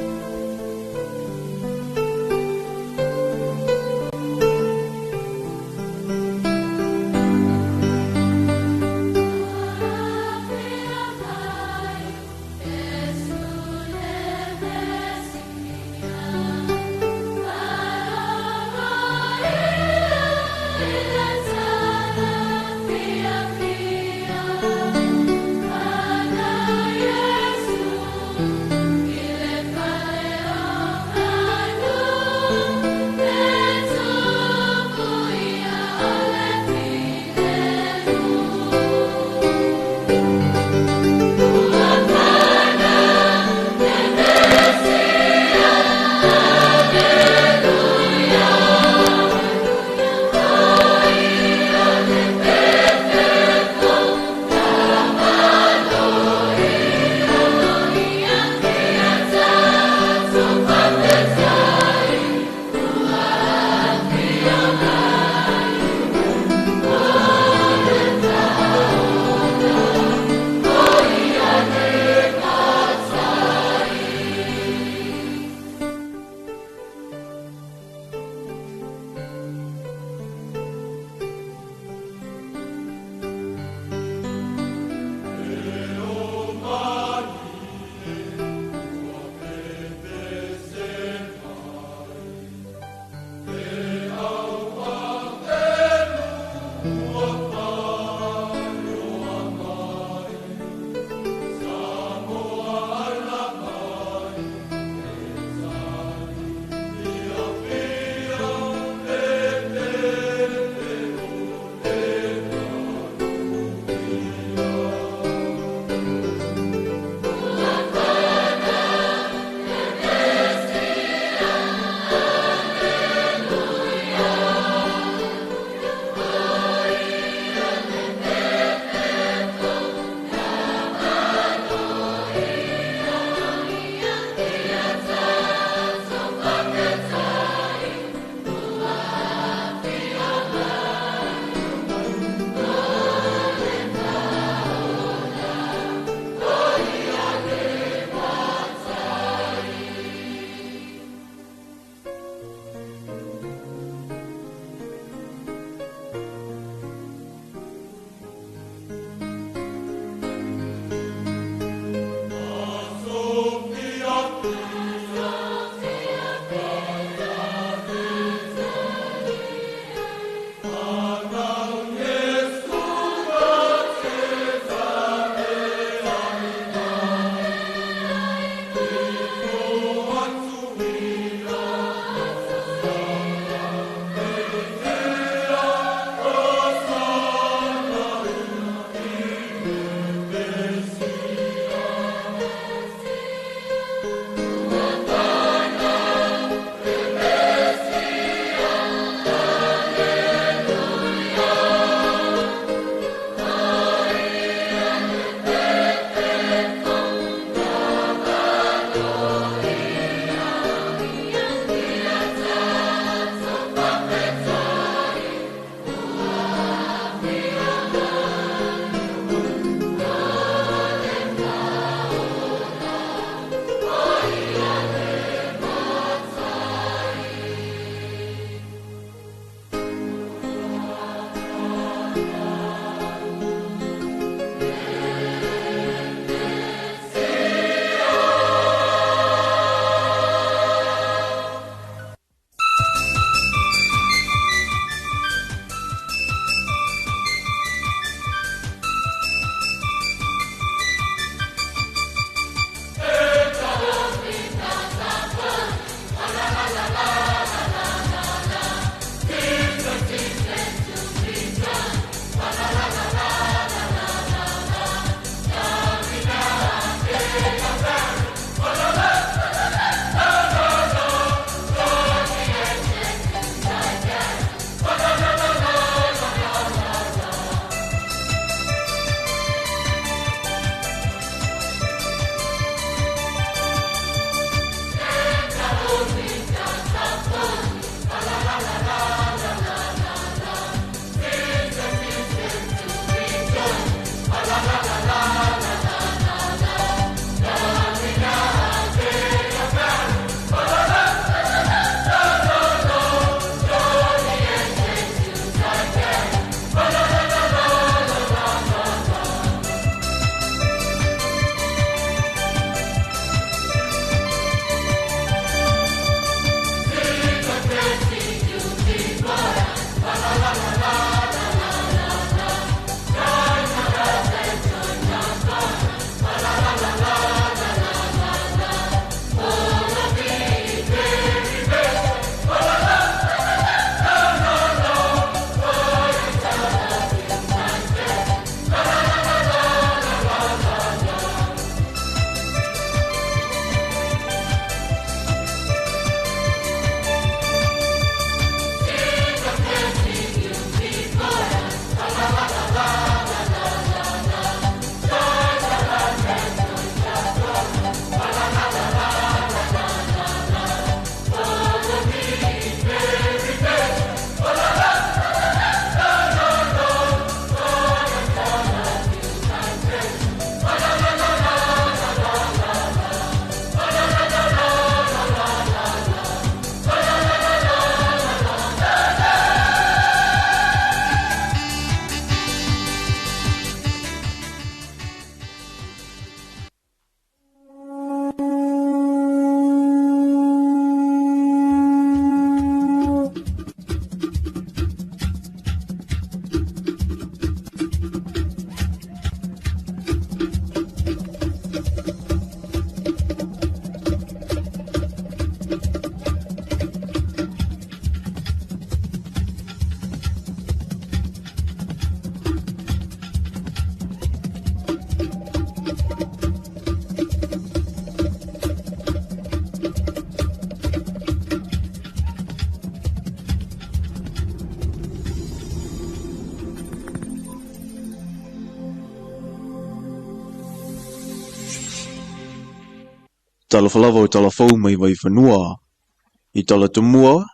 [SPEAKER 6] Talofa lava o talafou mai Vaifanua. I Talatumua,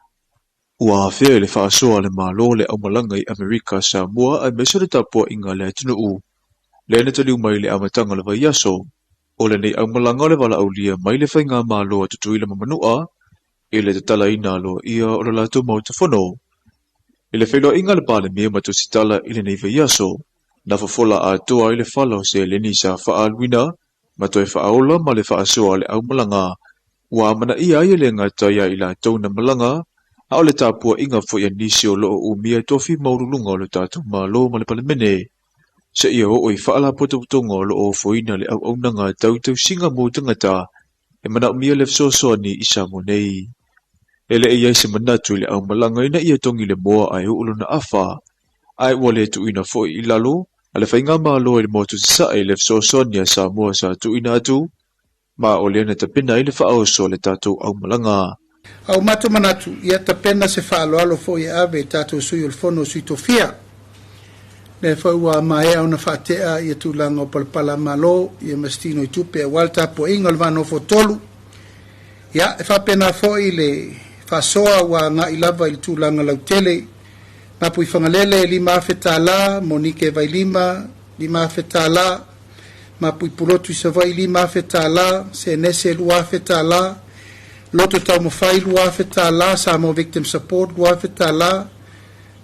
[SPEAKER 6] ua afea i le faasoa a le Malo le aumalaga i Amerika Samoa aemaise o le tapuaiga a le atunuu, lea na taliu mai i le amataga o le vaiaso. O lenei aumalaga o le valaaulia mai le Faigamalo a Tutuila ma Manua i le tatalaina aloaia o le latou Maota Fono. I le feiloaiga a le Palemia ma Tusitala i lenei vaiaso, na fofola atoa ai le fala o seleni sa faaaluina ma toe faaola ma le faasoa a le aumalaga. Ua amanaia ai e le gata ia i latou na malaga, a o le tapuaiga foi a nisi o lo o umia tofi maualuluga o le tatou Malo ma le Palemene, seia oo i faalapotopotoga o lo o ofoina le auaunaga tau tausiga mo tagata e manaomia le fesoasoani i Samoa nei. E le i i ai se manatu i le aumalaga ina ia togi le moa ae uu lona afa, ae ua le tuuina foi i lalo a le Faigamalo i le Motu Sasae i le fesoasoani a Samoa sa tuuina atu Ma o lea na tapena ai le faaoso a le tatou aumalaga.
[SPEAKER 7] A ua matou manatu, ia tapena se faaaloalo foi e ave i tatou sui o le Fono o Sui Tofia. Lea foi ua maea ona faatea ia tulaga o palapala a Malo ia ma se tino i tupe aua le tapuaiga o le va nofo tolu. Ia, e faapena foi le faasoa ua agai lava i le tulaga lautele. Mapuifagalele, $5,000, Monike Vailima, $5,000, Mapuipulotu i Savaii $5,000, Senese $2,000, Loto Taumafai $2,000, Samoa Victim Support $2,000,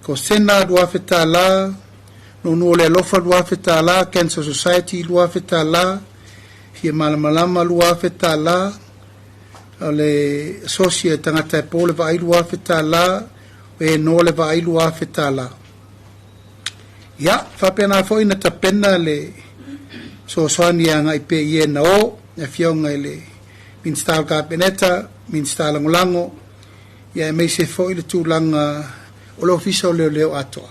[SPEAKER 7] Kosena $2,000, Nuunuu o le Alofa $2,000, Cancer Society $2,000, Fia Malamalama $2,000, o le Asosi a Tagata e Po le Vaai $2,000, o e noa le Vaai $2,000. Ia, faapena foi na tapena le fesoasoani e agai pea i e na o, le Afioga i le Minisita o le Kapeneta, Minisita Lagolago, ia aemaise foi le tulaga o le Ofisa o Leoleo atoa.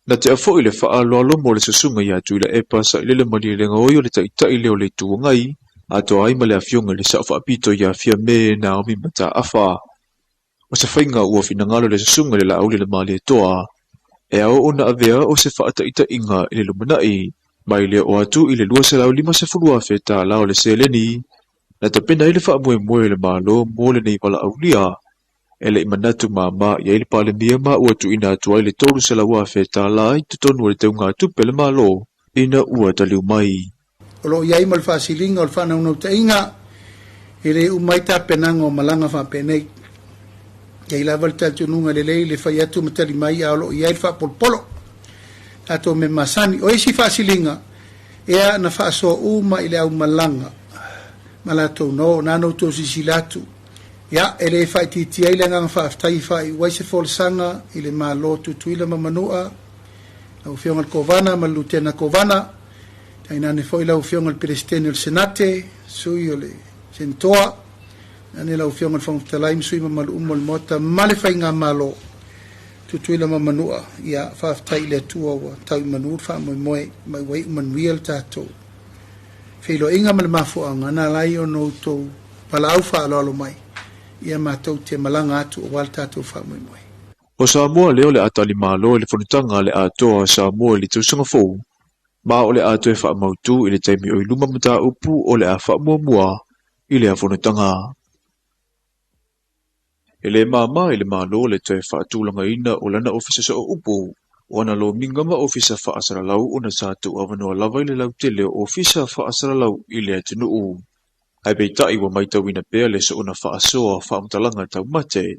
[SPEAKER 6] Na tea foi le faaaloalo mo le susuga ia Tuilaepa Sailele Malielegaoi o le Taitai lea o le Itu Agai, atoa ai ma le Afioga i le Sao Faapito ia Fiame Naomi Mataafa. O se faiga ua finagalo le susuga i le Laaulialemalietoa e ao ona avea o se faataitaiga i le lumanai, mai le oo atu i le $250,000 o le seleni na tapena ai le faamoemoe o le Malo mo lenei valaaulia. E le i manatu mama i ai le Palemia ma ua tuuina atu ai le $300,000 i totonu o le teugatupe a le Malo ina ua taliu mai.
[SPEAKER 7] O lo o i ai ma le faasiliga o le faanaunautaiga e le uma ai tapenaga o malaga faapenei. E i ai lava le talitonuga lelei le fai atu ma tali mai a o lo o i ai le faapolopolo. Tatou mea masani. O isi faasiliga, ea na faasoa uma i le aumalaga ma latou no, na na outou silasila atu. Ia, e le faaitiitia ai le agaga faafetai e faaiu ai se folasaga i le Malo Tutuila ma Manua, lau Afioga i le Kovana ma le Lutena Kovana, Tainane foi lau Afioga i le Peresetene o le Senate, sui o le Senetoa, tainane lau Afioga i le Fofoga Fetalai ma sui mamalu uma o le Maota ma le Faigamalo, Tutuila ma Manua, ia faafetai i le Atua ua tau i manu le faamoemoe ma ua iu manuia le tatou feiloaiga ma le mafuaaga na ala ai ona outou valaau faaaloalo mai, ia matou te malaga atu aua le tatou faamoemoe.
[SPEAKER 6] O Samoa lea o le a tali malo i le fonotaga a le Atoa o Samoa i le tausaga fou, ma o le a toe faamautu i le taimi o i luma mataupu o le a faamuamua i lea fonotaga. E le māmā i le Malo le toe faatulagaina o lana Ofisa Sooupu, o ana lomiga ma ofisa faasalalau ona sa tuuavanoa lava i le lautele o ofisa faasalalau i le atunuu. Ae peitai ua matauina pea le soona faasoa o faamatalaga taumate.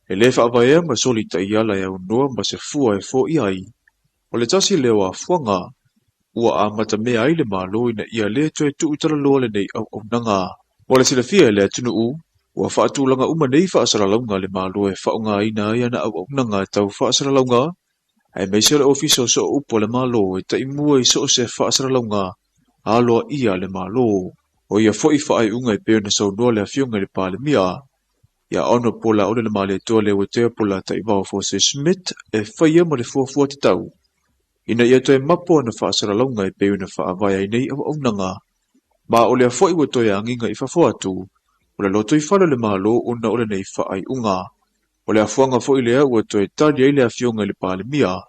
[SPEAKER 6] E le faavaea ma soli taiala e aunoa ma se fua e foia ai. O le tasi lea o afuaga ua amatamea ai le Malo ina ia le toe tuutalaloa lenei auaunaga. Mo le silafia e le atunuu, ua faatulaga uma nei faasalalauga a le Malo e faaaogaina ai ana auaunaga tau faasalalauga, aemaise o le Ofisa o Sooupu a le Malo e taimua i so o se faasalalauga aloaia a le Malo. O ia foi faaiuga e pei ona saunoa le Afioga i le Palemia, Ia Honourable Laaulialemalietoa Leuatea Polataivao Fosi Smith e faia ma le fuafua tatau ina ia toe mapo ana faasalalauga e pei ona faavae ai nei auaunaga, ma o lea foi ua toe agiga i fafo atu o le lotoifale o le Malo ona o lenei faaiuga. O le afuaga foi lea ua toe tali ai le Afioga i le Palemia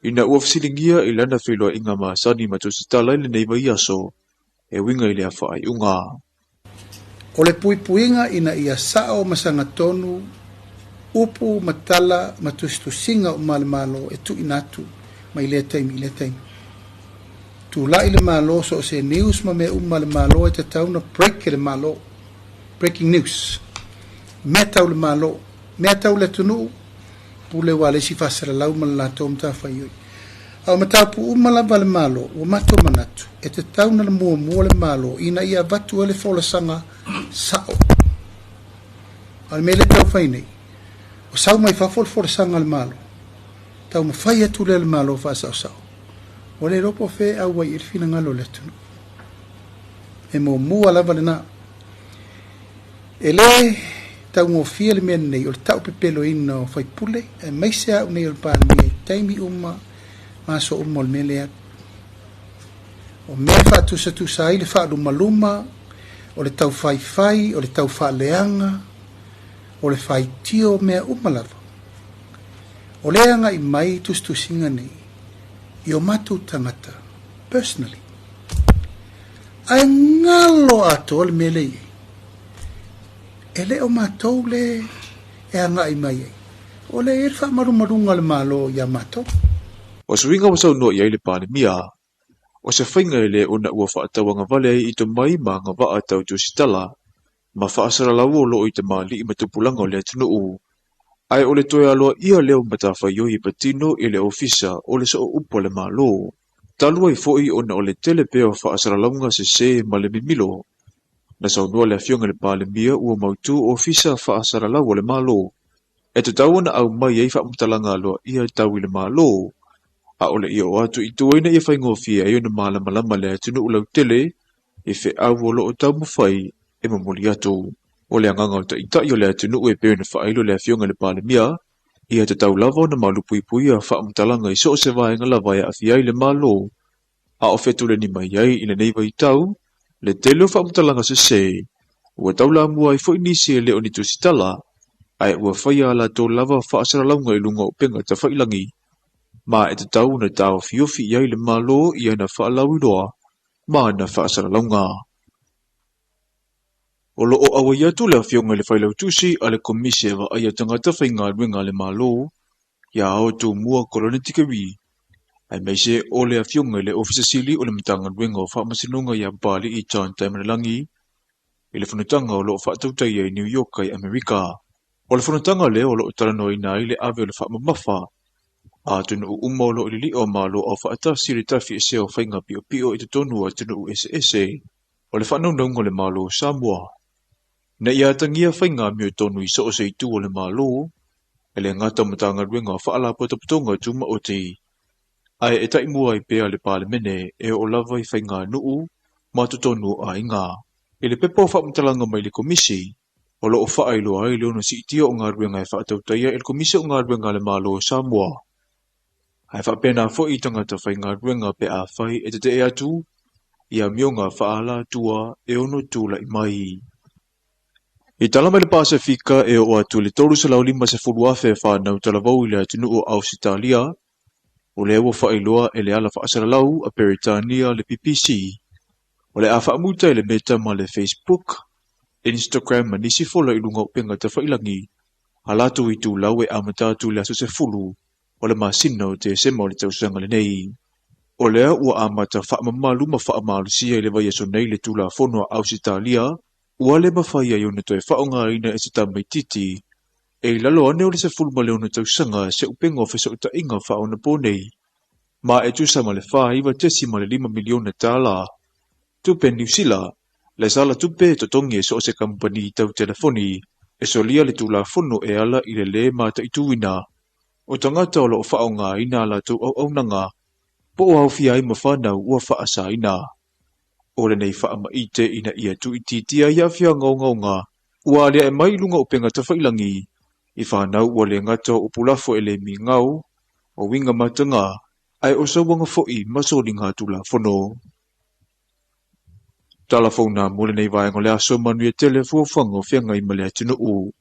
[SPEAKER 6] ina ua fesiligia i lana feiloaiga masani ma tusitala i lenei vaiaso e uiga i lea faaiuga.
[SPEAKER 7] O le puipuiga ina ia sao ma sagatonu upu ma tala ma tusitusiga uma a le Malo e tuuina atu mai lea taimi i lea taimi. Tulai le Malo so o se news ma mea uma a le Malo e tatau ona break e le Malo. Breaking news. Mea tau le Malo, mea tau le atunuu, pule ua le isi faasalalau ma le latou matafaioi. A o mataupu uma lava a le Malo, ua matou manatu, e tatau ona muamua le Malo ina ia avatu ai le folasaga sao. A o le mea lea e taumafai nei, ua sau mai fafo le folasaga a le Malo, taumafai atu lea le Malo faasaosao, ua le iloa po o fea e auai i ai le finagalo o le atunuu. E muamua lava lena. E le taugofie le mea lenei o le taupepeloina o faipule, aemaise au nei o le Palemia i taimi uma ma aso uma o le mea lea. O mea e faatusatusa ai le faalumaluma O le taufaifai, o le taufaaleaga, o le faitio, mea uma lava. O lea e agai mai tusitusiga nei i o matou tagata personally. Ae galo atoa le mea lea e i ai. E le o matou le e agai mai ai. O lea e i ai le faamalumaluga a le Malo ia matou.
[SPEAKER 6] O suiga ua saunoa i ai le Palemia, o se faiga e le ona ua faatauagavale ai i tomai ma agavaa tau tusitala ma faasalalau o loo i tamalii ma tupulaga o le atunuu, ae o le toe aloaia lea o matafaioi e patino i le Ofisa o le Sooupu a le Malo, talu ai foi ona o le tele pea o faasalalauga sese ma le mimilo. Na saunoa le Afioga i le Palemia ua mautu Ofisa faasalalau a le Malo e tatau ona aumai ai faamatalaga aloaia tau i le Malo, a o le i oo atu i tua ina ia faigofie ai ona malamalama le atunuu lautele i feau o lo o taumafai e momoli atu. O le agaga o Taitai o le atunuu e pei ona faailo le Afioga i le Palemia, ia tatau lava ona malupuipuia faamatalaga i so o se vaega lava e aafia ai le Malo, a o fetuleni mai ai i lenei vaitau le tele o faamatalaga sese, ua taulamua ai foi nisi e le o ni tusitala, ae ua faia a latou lava faasalalauga i luga o upega tafailagi, ma e tatau ona taofiofi i ai le Malo i ana faalauiloa ma ana faasalalauga. O lo o auai atu le Afioga i le Failautusi a le Komisi e Vaaia Tagata Faigaluega a le Malo, ia Ao Tumua Kolone Tikeri, aemaise o le Afioga i le Ofisa Sili o le Matagaluega o Faamasinoga ia Papali'i John Taimanalagi, i le fonotaga o lo o faatautaia i New York i Amerika. O le fonotaga lea o lo o talanoaina ai le ave o le faamamafa a atunuu uma o lo o i lili'a o Malo Aufaatasi i le tafiesea o faiga piopio i totonu o atunuu eseese o le faanaunauga o le Malo o Samoa. Ina ia atagia faiga amiotonu i so o se itu o le Malo, e le gata o Matagaluega o Faalapotopotoga Tumaoti, ae e taimua ai pea le Palemene e oo lava i faiganuu ma totonu o aiga. I le pepa o faamatalaga mai le Komisi, o lo o faailoa ai le ono siitia o galuega e faatautaia e le Komisi o Galuega a le Malo o Samoa, ae faapena foi i tagata faigaluega pe afai e tetee atu i amioga faaalatua e ono tulai mai. I tala mai le Pasefika e oo atu i le 350,000 fanau talavou i le atunuu o Ausetalia, o lea ua faailoa e le ala faasalalau a Peretania le BBC, o le a faamuta e le Meta ma le Facebook, Instagram ma nisi fola i luga o upega tafailagi a latou itulau e amata atu i le aso 10 o le masina o Tesema o le tausaga lenei. O lea ua amata faamamalu ma faamalosia i le vaiaso nei le Tulafono a Ausetalia ua le mafai ai ona toe faaaogaina e se tamaitiiti e i lalo ane o le 16 tausaga se upega o fesootaiga faaonaponei, ma e tusa ma le $49.5 miliona tupe Niu Sila, le sala tupe e totogi e so o se kamupani tau telefoni e solia le Tulafono e ala i le lē mataituina o tagata o lo o faaaogaina a latou auaunaga po o aofia ai ma fanau ua faasaina. O lenei faamaite ina ia tuuitiitia ai aafiaga ogaoga ua aliae mai i luga o upega tafailagi i fanau ua le gata o upu lafo e le migao, o uiga mataga, ae o sauaga foi ma soliga Tulafono. Tala fou na mo lenei vaega o le aso, manuia tele fuafuaga o feagai ma le atunuu.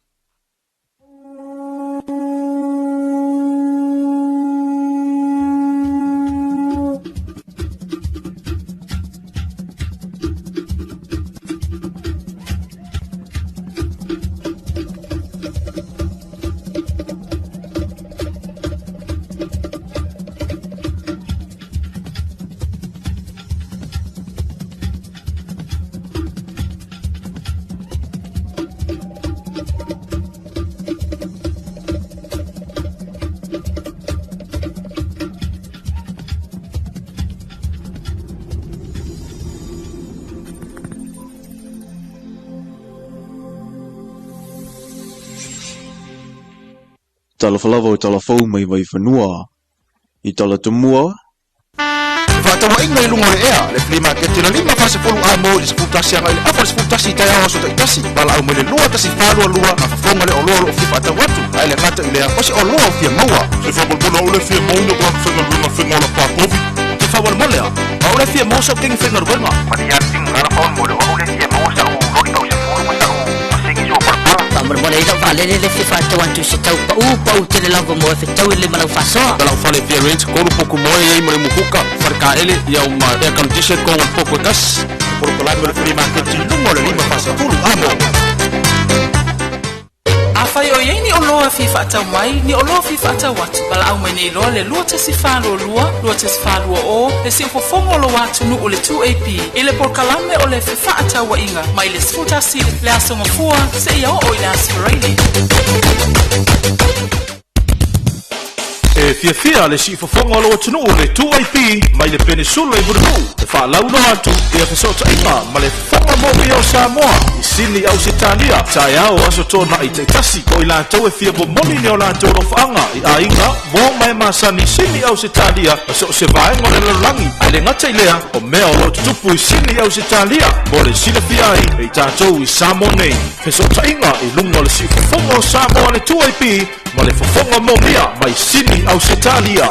[SPEAKER 6] Talofa lava o Talafou mai Vaifanua. I Talatumua,
[SPEAKER 8] Fefaatauaiga i luga o le ea, le flea market i le 5:40 am i le 11 agai i le afa o le 11 i taeao aso taitasi. Valaau mai le 21422 na fofoga le oloa o lo o fia faatau atu, ae le gata i lea, o se oloa o fia maua.
[SPEAKER 9] Se faamolemole au le fia maua ni o faigaluega faiga ola pāpovi.
[SPEAKER 8] Te faamolemole au le fia maua sau kegi faigaluega.
[SPEAKER 10] Malia ting ngala faamolemole au le fia maua sau vaalele le fia faatau atu i se tau paʻu paʻu tele lava mo e fetaui le ma lau faasoa.
[SPEAKER 11] Lau fale fia rent kolu poku moe ai ma le mukuka fale kaele ia ma air condition ko le poku e tasi.
[SPEAKER 8] Polokalame o le Flea Market i luga o le 5 40 amo.
[SPEAKER 12] Afai o iai ni oloa fia faatau mai, ni oloa fia faatau atu, valaau mai nei loa le 2142 2120 le siufofoga o lou atunuu le 2AP i le polokalame o le fefaatauaiga mai le 11 le aso Gafua seia oo i le aso Faraile.
[SPEAKER 9] E fiafia le siufofoga o lou atunuu le 2AP mai le Penisula i Mulinuu e faalauiloa atu ia fesootaiga ma le fofoga moomia o Samoa i Sini Ausetalia taeao aso Toonai taitasi o i latou e fia momoli ni o latou alofaaga i aiga uo ma e masani Sini Ausetalia ma so o se vaega o le lalolagi ae le gata i lea o mea o loo tutupu i Sini Ausetalia mo le silafia ai e i tatou i Samoa nei fesootaiga i luga o le siufofoga o Samoa le 2AP ma le fofoga moomia mai Sini Ausetalia.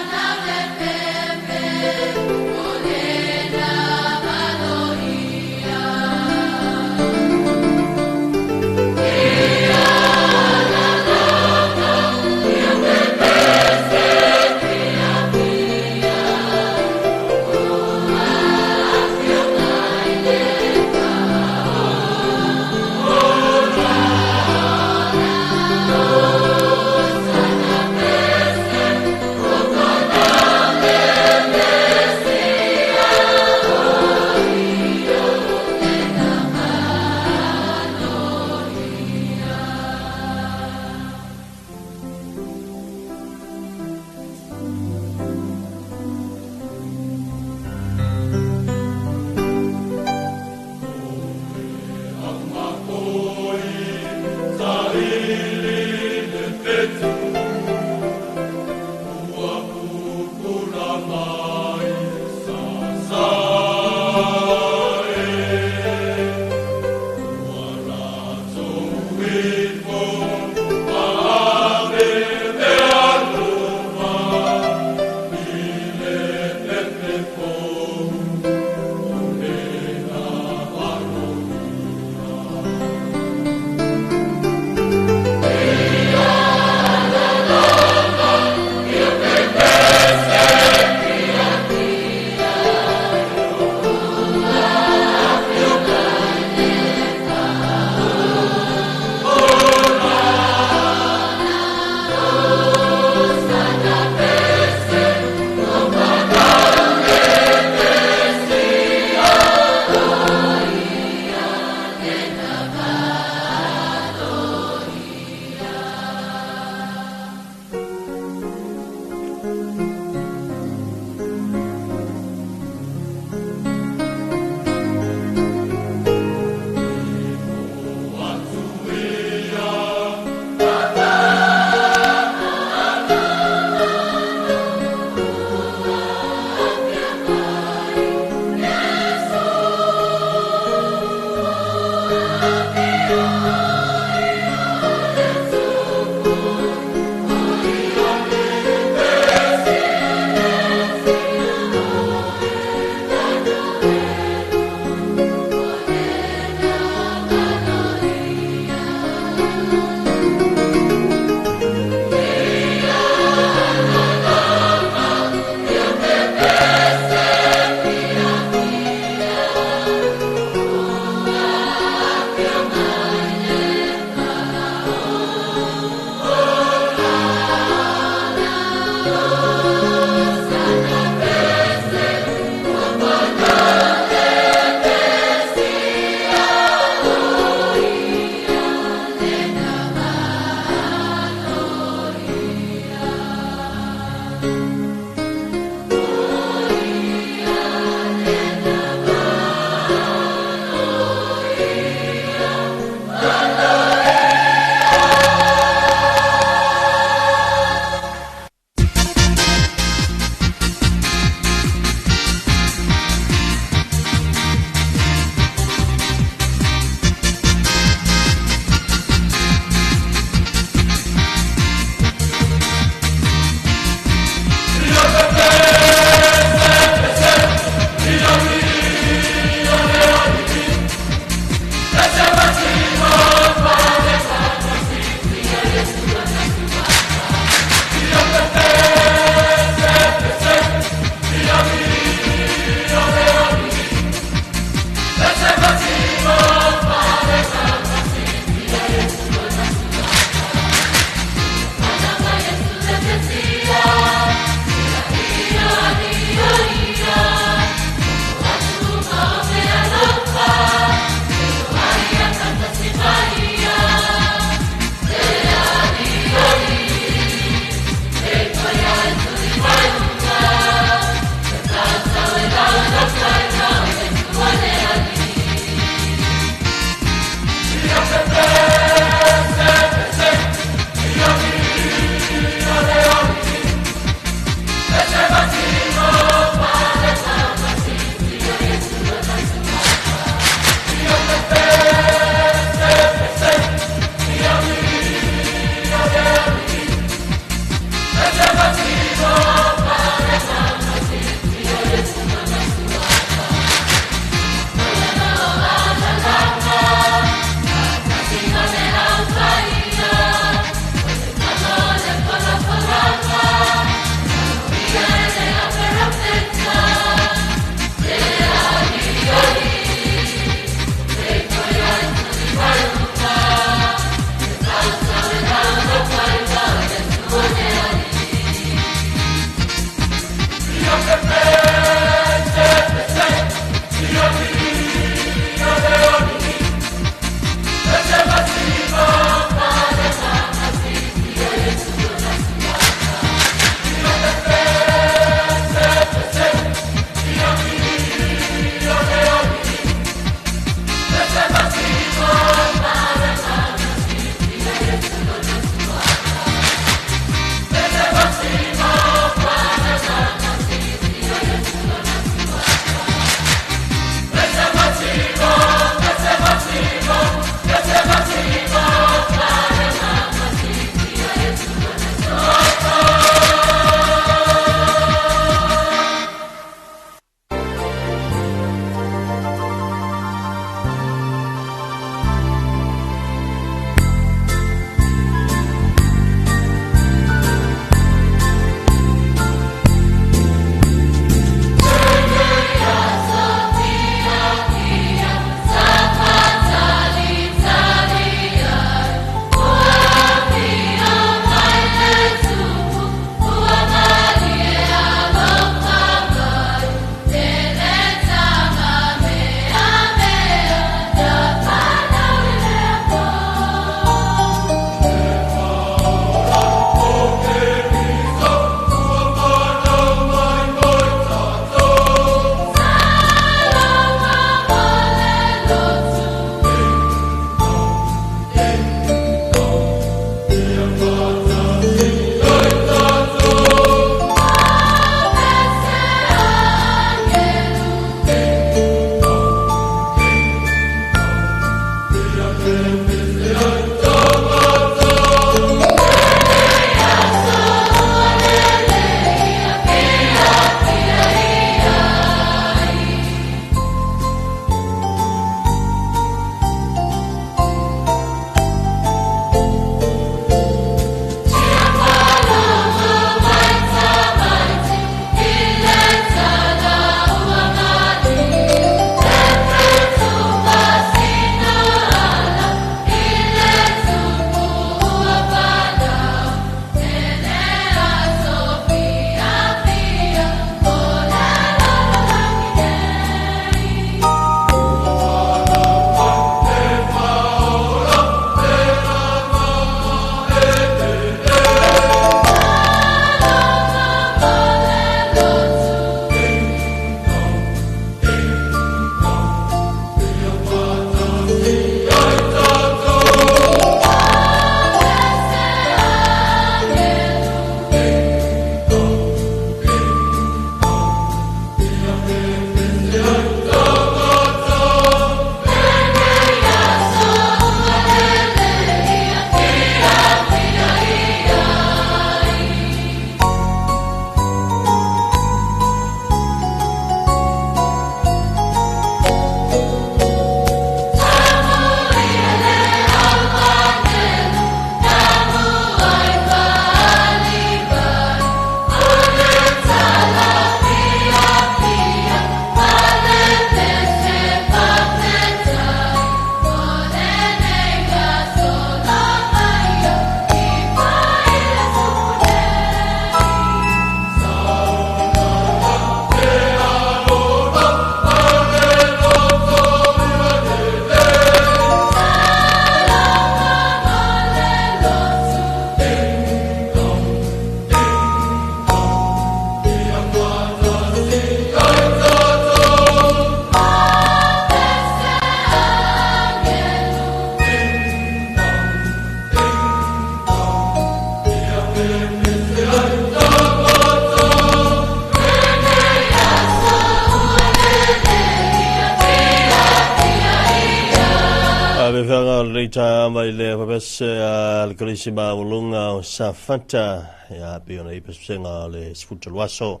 [SPEAKER 2] ta mai le papese a le kolisi maualuga o Safata, ia pei ona i pesepesega o le 13 aso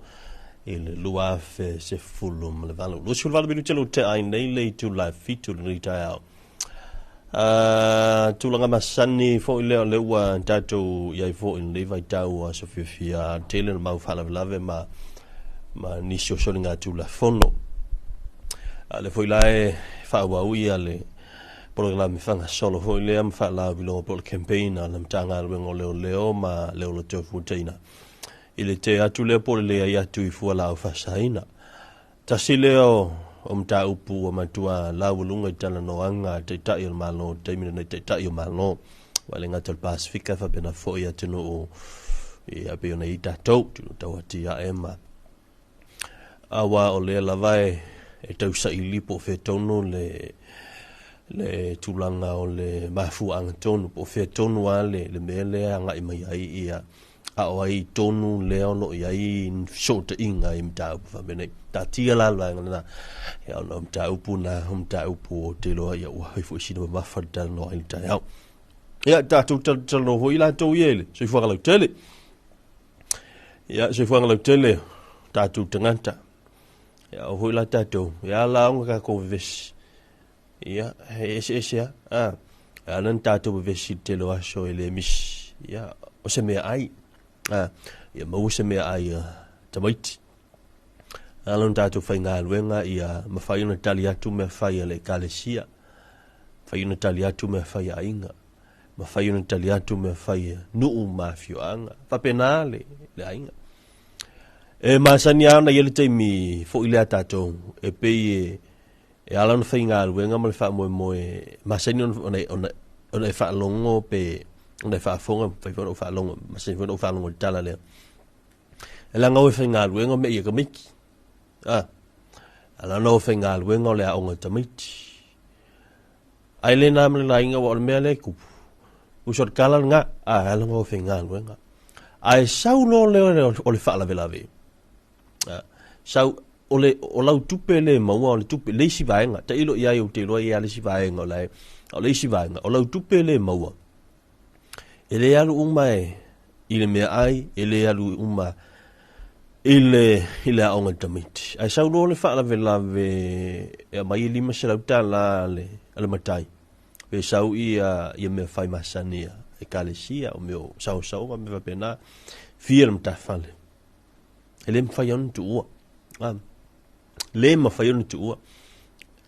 [SPEAKER 2] i le 2018. 28 minute lo te ai nei le itu la fitu le taeao. Tulaga masani foi lea o le ua tatou i ai foi i lenei vaitau aso fiafia tele na mau faalavelave ma nisi o soligatulafono. A le foi la e faaauau ia le polokalame faagasolo foi lea ma faalauiloa po o le campaign a le Matagaluega o Leoleo ma le Ola Toefuataina i le tē atu lea po o le leai atu i fualaau faasaina. Tasi lea o mataupu ua matua laualuga i talanoaga a Taitai o le Malo i le taimi lenei, Taitai o Malo, aua e le gata o le Pasefika faapena foi atunuu ia pei ona i ai tatou, atunuu tau atiae ma aua o lea lava e tausaili po o fea tonu le tulaga o le mafuaaga tonu, po o fea tonu lava le mea lea e agai mai ai ia a o ai tonu lea o lo o i ai fesootaiga i mataupu faapenei. Taatia la le vaega lena, ia ona o mataupu na, o mataupu ou te iloa ia ua fai foi sina mamafa le talanoa i le taeao. Ia, tatou talanoa foi latou ia i le soifuaga lautele. Ia, soifuaga lautele, tatou tagata. Ia, o foi la tatou, ia la ona tatou vevesi. Ia, e eseese lava. A, e ala ona tatou vevesi i le tele o aso e le misi. Ia, o se meaai. A, ia maua se meaai a tamaiti. E ala ona tatou faigaluega ia mafai ona tali atu mea fai a le ekalesia. Mafai ona tali atu mea fai a aiga. Mafai ona tali atu mea fai a nuu ma afioaga. Faapena le aiga. E masani lava ona i ai le taimi foi lea a tatou e pei e E ala ona faigaluega ma le faamoemoe masani ona e faalogo pe ona e faafofoga, mafai foi ona ou faalogo, masani foi ona ou faalogo i le tala lea. E leaga o e faigaluega o mea ia tamaiti. A, ala ona o e faigaluega o le aoga o tamaiti. Ai le na ma le laina ua o le mea lea e tupu. Uso le tala lena, a, ala ona o e faigaluega. Ae sau loa lea o le faalavelave. A, sau, o le, o lau tupe le maua, o le tupe, le isi vaega, tailo i ai ou te iloa i ai le isi vaega o la e, o le isi vaega, o lau tupe le maua, e le alu uma e, i le meaai, e le alu uma i le aoga i tamaiti. Ae sau loa le faalavelave e aumai e $500 a le matai, pe sau ia mea fai masani a ekalesia, o mea o saosaoga, mea faapena, fia le matafale. E le mafai ona tuua. A, le mafai ona tuua.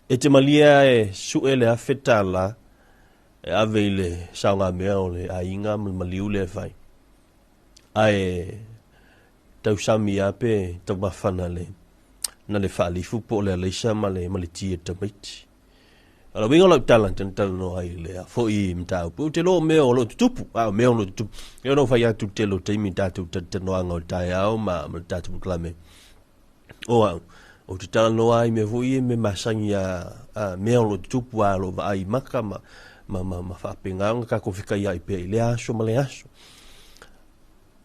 [SPEAKER 2] E te malie e sue le $1,000 e ave i le saogamea o le aiga ma le maliu lea e fai. Ae tausami lava pe taumafana le, na le faalifu po o le alaisa ma le ti e tamaiti. O le uiga o lau tala, tana talanoa ai lea foi mataupu. Ou te iloa o mea o lo o tutupu, a o mea o lo o tutupu. E ono fai atu le tele o taimi i tatou talatalanoaga o le taeao ma le tatou polokalame. O au, ou te talanoa ai mea foi ia mea masani a mea o lo o tutupu a o lo o vaai i maka ma faapena ona tatou fekaiai pea i lea aso ma lea aso.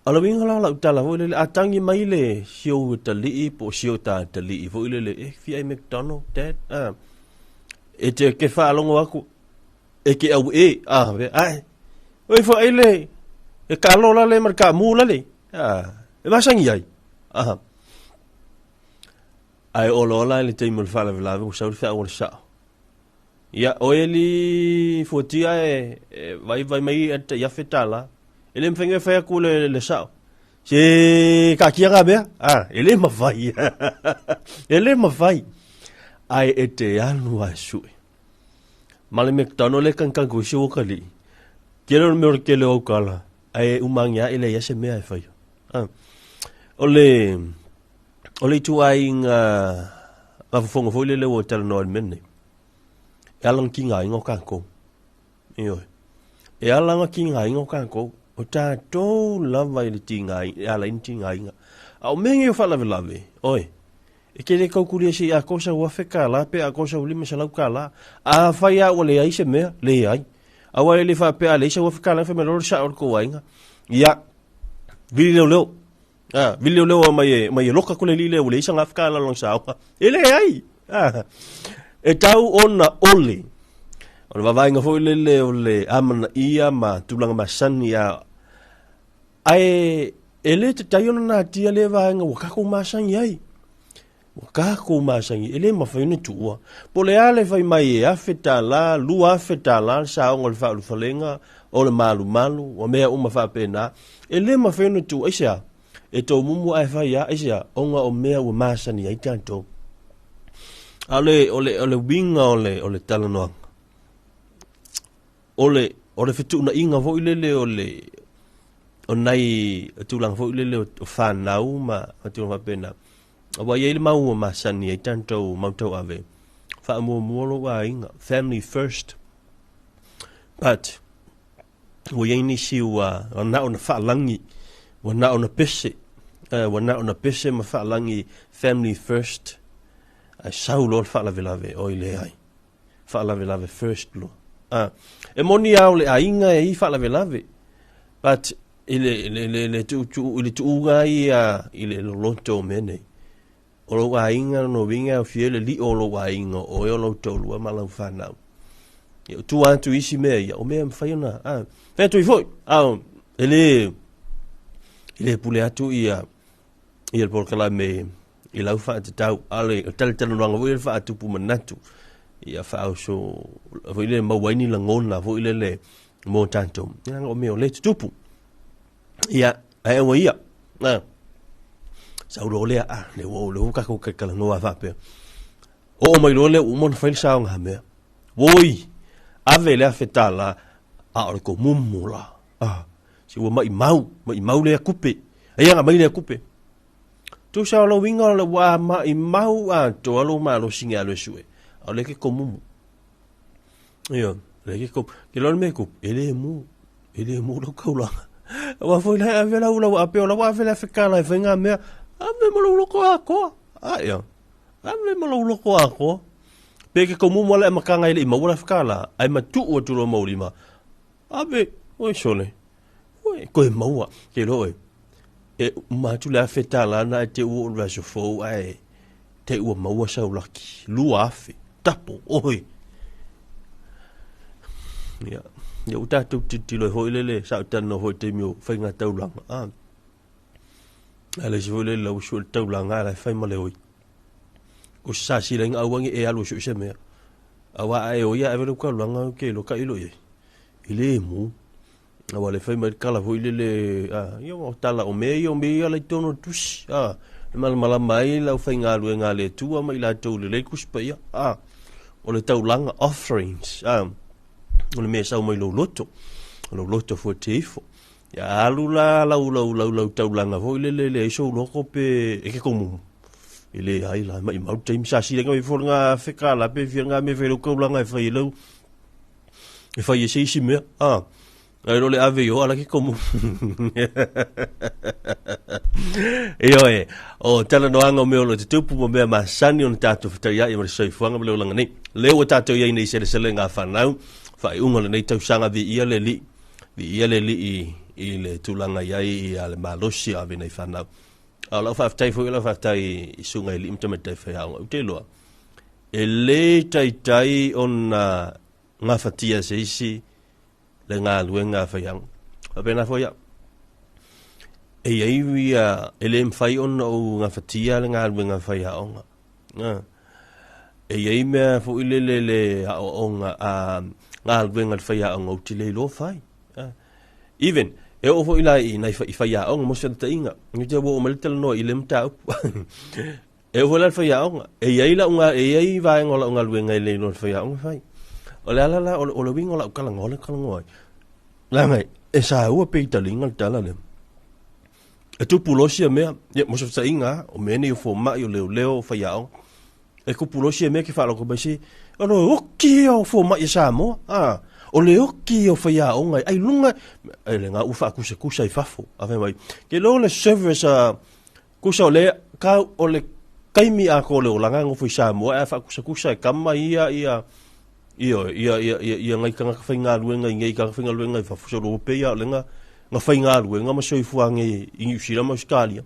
[SPEAKER 2] O le uiga la o lau tala foi lele, a tagi mai le si ou atalii po o si ou tātalii foi lele, e fia ai McDonald, Dad, a, e te ke faalogo aku, e ke au e, a, ve, ai, oi fo ai le, e ka lola le ma le ka mu lale, a, e masangi ai, a. Ae ola ola i le taimi o le faalavelave, ua sau le feau o le sao. Ia, o eli fuatia e vaivai mai e tai $1,000. E le mafai ona fai atu le sao. Se taatia ngā mea. Ah, e le mafai. E le mafai. Ae e te alu a e sue. Ma le McDonald le kanikani ko isi o kalii. Kele o le mea o le kele o aukala. Ae umangi ae le ia se mea e fai. Ah. O le ituaiga mafofoga foi lele ua talanoa i le mea lenei. E ala ona tigaina o tatou. Ioe. E ala ona tigaina o tatou. O tatou lava i le tigaina, e ala ai ona tigaina. A o mea nei o faalavelave, oi, e te le tautulia se i atoa sau $1,000 pe atoa sau $500. Afai lava ua leai se mea, leai. Aua e le faapea a leai sau $1,000 fai mai loa le sao o le tou aiga. Ia, vili leoleo. Ah, vili leoleo mai e loka atu le alii lea ua leai sana $1,000 lona saoga. E leai. Ah, e tau ona ole. O le vaavaaiga foi lele o le amanaia ma tulaga masani a ae e le tatau ona natia lea vaega ua tatou masani ai. Ua tatou masani, e le mafai ona tuua. Po o le a le fai mai e $1,000, $2,000 le saoga o le faaulufalega, o le malumalu, ua mea uma faapena, e le mafai ona tuua. Aisea? E tomumu ae fai lava, aisea? Ona o mea ua masani ai tatou. A o le, o le, o le uiga o le, o le talanoaga, o le, o le fetuunaiga foi lele o le, o nai tulaga foi lele o fanau ma tulaga faapena. Ua i ai le mau ua masani ai tatou mau tauave, faamuamua lou aiga, family first. But, ua i ai nisi ua na ona faalagi, ua na ona pese, ua na ona pese ma faalagi family first, ae sau loa le faalavelave, oi leai, faalavelave first loa. E moni lava o le aiga e i faalavelave, but i le, le, le, le, tu, tu, i le tuuga ia i le loloto o mea nei. O lou aiga no winga o fia le lio o lou aiga o oe o lou toalua ma lau fanau. Ia, o tua atu isi mea ia, o mea mafai ona, a, fai atu ai foi, a, e le, e le pule atu ia, ia le polokalame i lau faatatau, a o le talatalanoaga foi le faatupu manatu, ia faaoso foi le maua ai ni lagona foi lele mo tatou. Ia, o mea o le tutupu. Ia, ae aua ia. A, sau loa lea, a, le ua le ua tatou talanoa faapea. Oo mai loa lea ua uma ona fai le saoga mea. Oi, ave le $1,000, a o le komumu la. A, se ua maimau, maimau lea tupe. Ai aga mai lea tupe. Tusa o lou uiga o le ua maimau atoa lou malosi i alu e sue. A o lea ke komumu. Ia, le ke ko, ke loa le mea kupu, e le mu, e le mu lau kaulanga. Aua foi la e ave lau lau ape o lau ave le $1,000 e fai ngā mea, ave ma lou loko atoa. A ia, ave ma lou loko atoa. Pe ke komumu ala e makanga e le i maua le $1,000, ai matuu atu loa mau lima. Ave, oi sole, oi, koe maua, ke loa oe. E uma atu le $1,000 na e te ua o le vaiaso fou ae te ua maua sau laki. 2,000. Tapo, oi. Ia, ia ua tatou tilotilo ai foi lele sa ou talanoa foi i taimi o faiga taulaga. Ah. A le isi foi lele lau sue le taulaga la e fai ma le oi. O se sasila inga aua nge e alu e sue se mea. Aua a e oi a ave lau taulaga ke lo ka ilo i ai. I le mu. Aua le fai mai le tala foi lele, a, ia o tala o mea ia o mea ia la i totonu o le tusi, a, e malamalama ai le aufaigaluega a le Atua ma i latou lelei le Tusi Paia, a, o le taulaga, offerings, a, o le mea e sau mai lou loto, o lou loto foi te ifo. Ia alu la lau lau lau lau taulaga foi lele le ai sou loko pe e ke komumu. E le ai la, mai mau taimi sa sila ngai fo nga feka la pe fia nga me fai lau taulaga e fai lau e fai e se isi mea. A, ai lo le ave i o ala ke komu. Ioe, o talanoaga o mea o lo te tupu ma mea masani ona tatou fetaiai ma le soifuaga ma le olaga nei. Lea ua tatou i ai nei seleselega a fanau, faaiuga o lenei tausaga viia le Alii, viia le Alii i le tulaga i ai ia le malosi o ave nei fanau. A o lau faafetai foi, o lau faafetai i susuga i alii ma tamaitai faiaoga. Ou te iloa, e le taitai ona gafatia e se isi le galuega a faiaoga. Faapena foi au. E i ai ia, e le mafai ona ou gafatia le galuega a faiaoga. E i ai mea foi lele le aoaoga a galuega a le faiaoga ou te le iloa fai. Even, e oo foi la i nai faiaoga mo se faataitaiga, ou te ua oo mai le talanoa i le mataupu. E oo foi la i le faiaoga, e i ai lau e i ai vaega o lau galuega e le iloa e le faiaoga fai. O le ala la, o le uiga o lau talanoa lea e talanoa ai, leaga e saua pe i taliga le tala lea. E tupu loa sia mea, ia mo se faataitaiga lava, o mea nei o fomai, o leoleo, o faiaoga, e tupu loa sia mea ke faalogo mai se, o le oki ia o fomai a Samoa, a, o le oki ia o faiaoga ai luga, e le ga ua faakusakusa i fafo, a fai mai, ke iloa le service a Kusa o le kau o le taimi atoa o le olaga e nofo i Samoa ae faakusakusa e kama ia ia ioe ia ia ia ia nai tagata faigaluega i nei tagata faigaluega i fafo solo pei lava o le na na faigaluega ma soifuaga i Niu Sila ma Ausetalia.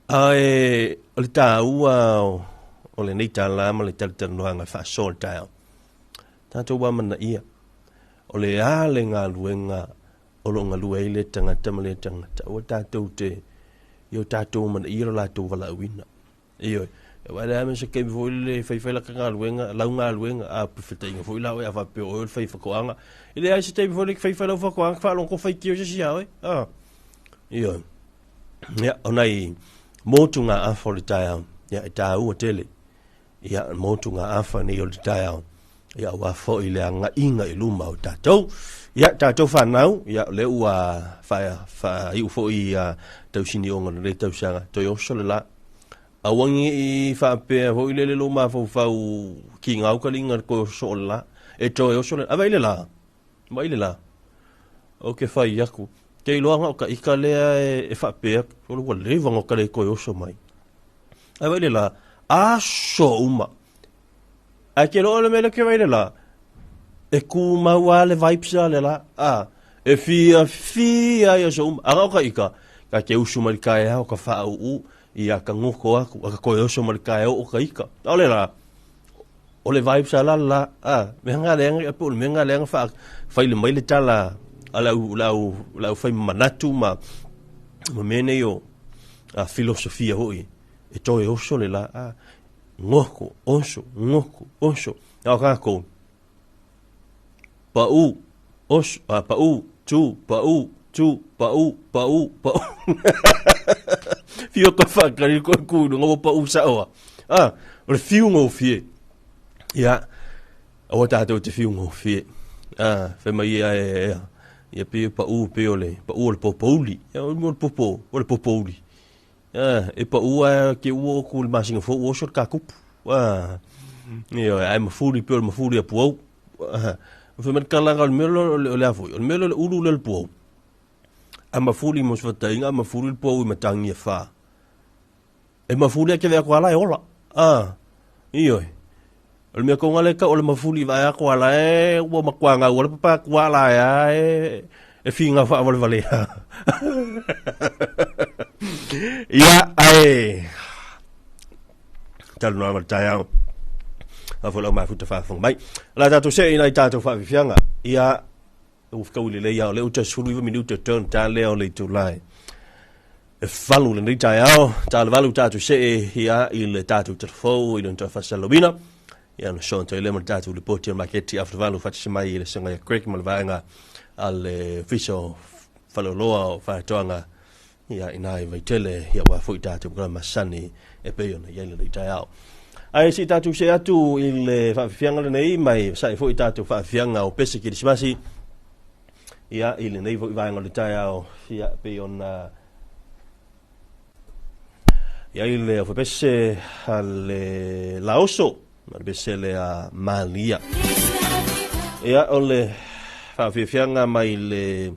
[SPEAKER 2] Ae o le taua o lenei tala ma le talatalanoaga e faasoa i le taeao. Tatou amanaia, o le a le galuega o lo o galue ai lea tagata ma lea tagata, aua tatou te, ia o tatou amanaia lo latou valaauina. Ioe. Aua e leai ma se taimi foi lele e faifai lata galuega, lau galuega, a fetaiga foi la oe a faapea o oe o le fai fatoaga. E leai se taimi foi lele e faifai lau fatoaga, faalogo faitio se isi ia oe. A. Ioe. Ia, o nai motugaafa o le taeao, ia, e taua tele. Ia, motugaafa nei o le taeao, ia, aua foi le agaiga i luma o tatou. Ia, tatou fanau, ia, o lea ua faaiu foi ia tausinioga o lenei tausaga, toe oso le la. Aua ne i faapea foi lele lou mafaufau kigau ka liga i le toe oso o le la. E toe oso le la. Vaai le la. Vaai le la. Ou te fai atu. Te iloa na o ta ita lea e faapea atu. Sole ua leva ona ta le toe oso mai. Ae vaai le la. Aso uma. Ae te iloa le mea lea ke vaai le la. E tumau lava le vibes a le la. A, e fiafia ai aso uma. A na o ta ita, ta te usu mai le taeao ka faauu, ia ka goto atu, a ka toe oso mai le taeao o ta ita. A o le la, o le vibes a la le la, a, mea nga leaga, po o le mea nga leaga faa, faile mai le tala a le au, le au, le au fai manatu ma, ma mea nei o a filosofia foi, e toe oso le la, a, goto, oso, goto, oso. A o kākou, paʻū, oso, a, paʻū, tū, paʻū, tū, paʻū, paʻū, paʻū. Whio ka whakari koe kū i runga o paʻū saoa. A, o le whiu ngōfie. Ia, aua tātou te whiu ngōfie. A, whai mai ia e, e, ia pio paʻū, pio le, paʻū o le popouli. Ia, o le popo, o le popouli. A, e paʻū a ke ua o ku le masina fou oso le kākupu. A, ia, ai mafuli pio le mafuli a puau. A, whai mai kalanga o le mea o le a foi, o le mea o le ulu le puau. A mafuli mo se fatainga, a mafuli le puau i matangi e whā. E mafuli a ke vea koala e ola. A, ioe. O le mea konga le ka o le mafuli vai a koala e ua makuanga ua le papa koala e a e e finga wha wale wale. Ia, ai. Talu noa ma le taeao. A fo lau mafuta whaafonga mai. La tātou se ina i tātou whaafifianga. Ia, ua whakauli lelei ia o le uta 19 minuta turn tā lea o le itulai. E falu lenei taeao, tā le valu tātou see ia i le tātou telefou i le toe whasalawina. Ia na soon toi le ma le tātou lipoti o le maketi a valu whatase mai i le songa ia Craig ma le vaenga a le ofisa o Faleoloa o Whaetoanga ia ina i Vaitele ia ua foi tātou kura masani e pei ona i ai lenei taeao. Ae si tātou se atu i le whaafifianga lenei mai sai foi tātou whaafifianga o pese kirisimasi ia i lenei foi vaenga o le taeao ia pei ona ia i le ofepese a le Laoso ma le pese le a Malia. Ia o le whaafifianga mai le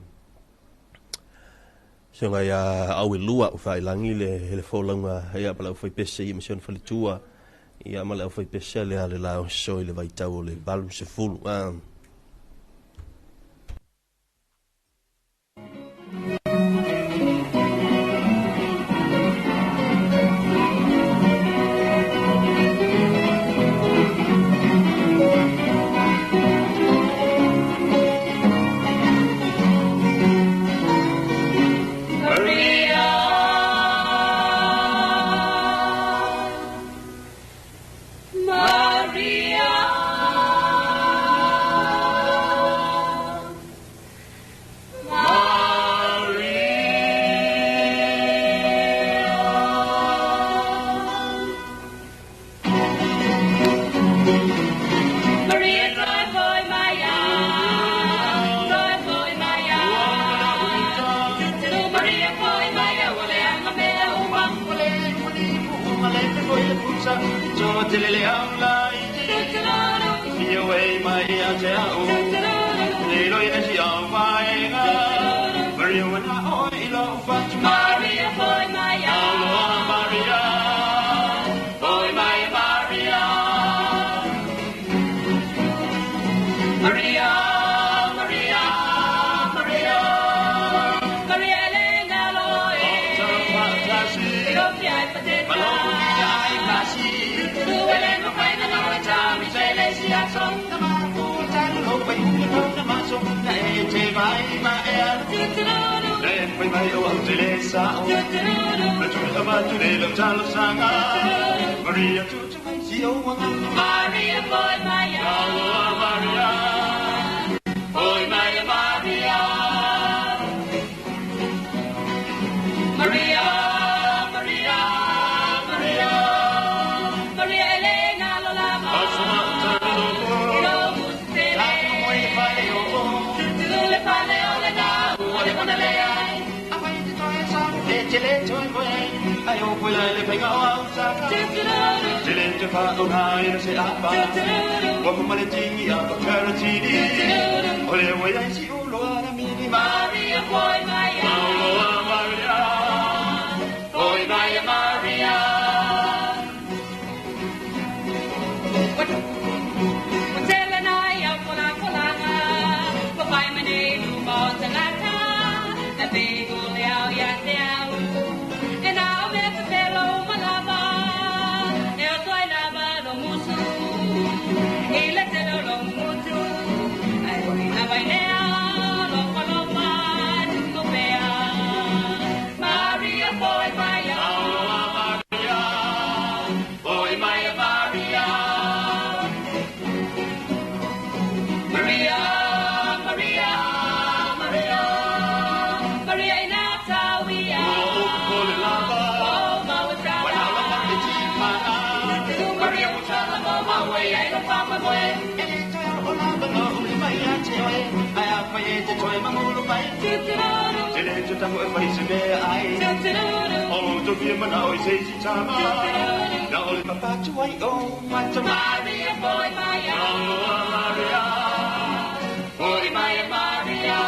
[SPEAKER 2] Suinga ia au e lua o whailangi le hele fōlauga ia ma le aufaipese ia ma si ona faletua ia ma le aufaipese lea le laoso i le vaitau o le 80. Ah.
[SPEAKER 5] Le fai mai o au te le sao. Ma tu avatu le lau talosaga. Maria tutu mai si o anga.
[SPEAKER 13] Maria foi mai.
[SPEAKER 5] Aloha Maria.
[SPEAKER 13] Foi mai Maria. Maria, Maria, Maria. Maria Elena Lolama. Ilo musitele. Tutulu le fale o le nau o le mona le ai.
[SPEAKER 5] Tele toi moe, ai o koe le painga o au saka. Tele te wha o ngā ina se apa. Wa mo male tingi a pa kara tini. O le wai ai si ulo ara mini.
[SPEAKER 13] Maria foi mai.
[SPEAKER 5] Aloha Maria.
[SPEAKER 13] Foi mai Maria. Tele nai au kola kolanga. Wa pai mane luma o tangata. E pego le au ia te au. E nā o me te pelo malava. E o toi lava no musu. I le te lo lo mutu. Ai oi na vai nea. Lopa lopa tuko pea. Maria foi mai.
[SPEAKER 5] Aloha Maria.
[SPEAKER 13] Foi mai Maria. Maria, Maria, Maria. Maria ina tauia.
[SPEAKER 5] O kole lava.
[SPEAKER 13] O mauta.
[SPEAKER 5] Wanaula ma te tima.
[SPEAKER 13] Maria mutala mo maue ai lo papa moe.
[SPEAKER 5] E le toi o lava no uli mai a te oe. Ai a whai e te toi mangulu mai. Tele te tango e whai se mea ai. O to fia mana o i se si tama. Na o le papatu ai o mata.
[SPEAKER 13] Maria foi mai.
[SPEAKER 5] Aloha Maria.
[SPEAKER 13] Foi mai Maria.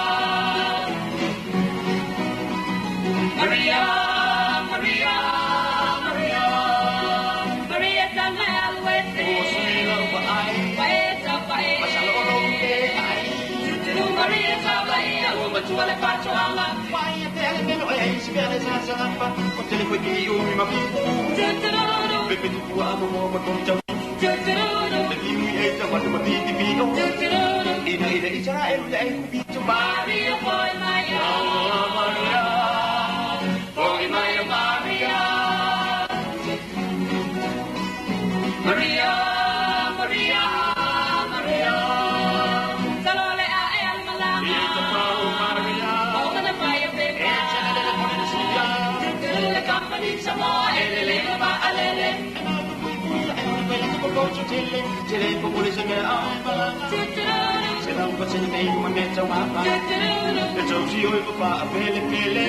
[SPEAKER 13] Maria, Maria, Maria. Maria tanga aluete.
[SPEAKER 5] O sila wa ai.
[SPEAKER 13] Paeta pae.
[SPEAKER 5] Masala o lo te ai.
[SPEAKER 13] Tuturu Maria tanga o matua le patoanga.
[SPEAKER 5] Wai e pele melo e ai si pele sa sa lapa. O tele koe i o mi mapipu.
[SPEAKER 13] Tuturu.
[SPEAKER 5] Pepe tu pua ama mo ma konta.
[SPEAKER 13] Tuturu.
[SPEAKER 5] Te iwi e ta watu ma titi pino.
[SPEAKER 13] Tuturu.
[SPEAKER 5] Ina ina Israel le ai kupito.
[SPEAKER 13] Maria foi mai.
[SPEAKER 5] Aloha Maria.
[SPEAKER 13] Foi mai Maria. Maria, Maria, Maria. Salole a e al malama.
[SPEAKER 5] I te pau Maria.
[SPEAKER 13] O mana pai a pepa.
[SPEAKER 5] E tele le pone le silvia.
[SPEAKER 13] Tuturu le company Samoa e le le ma alele.
[SPEAKER 5] E na tu pui pui e o pele te popo tele. Tele popo le se mea ai malanga.
[SPEAKER 13] Tuturu.
[SPEAKER 5] Se lau pa se nei ma me tau mapa.
[SPEAKER 13] Tuturu.
[SPEAKER 5] E tau si oi papa a pele pele.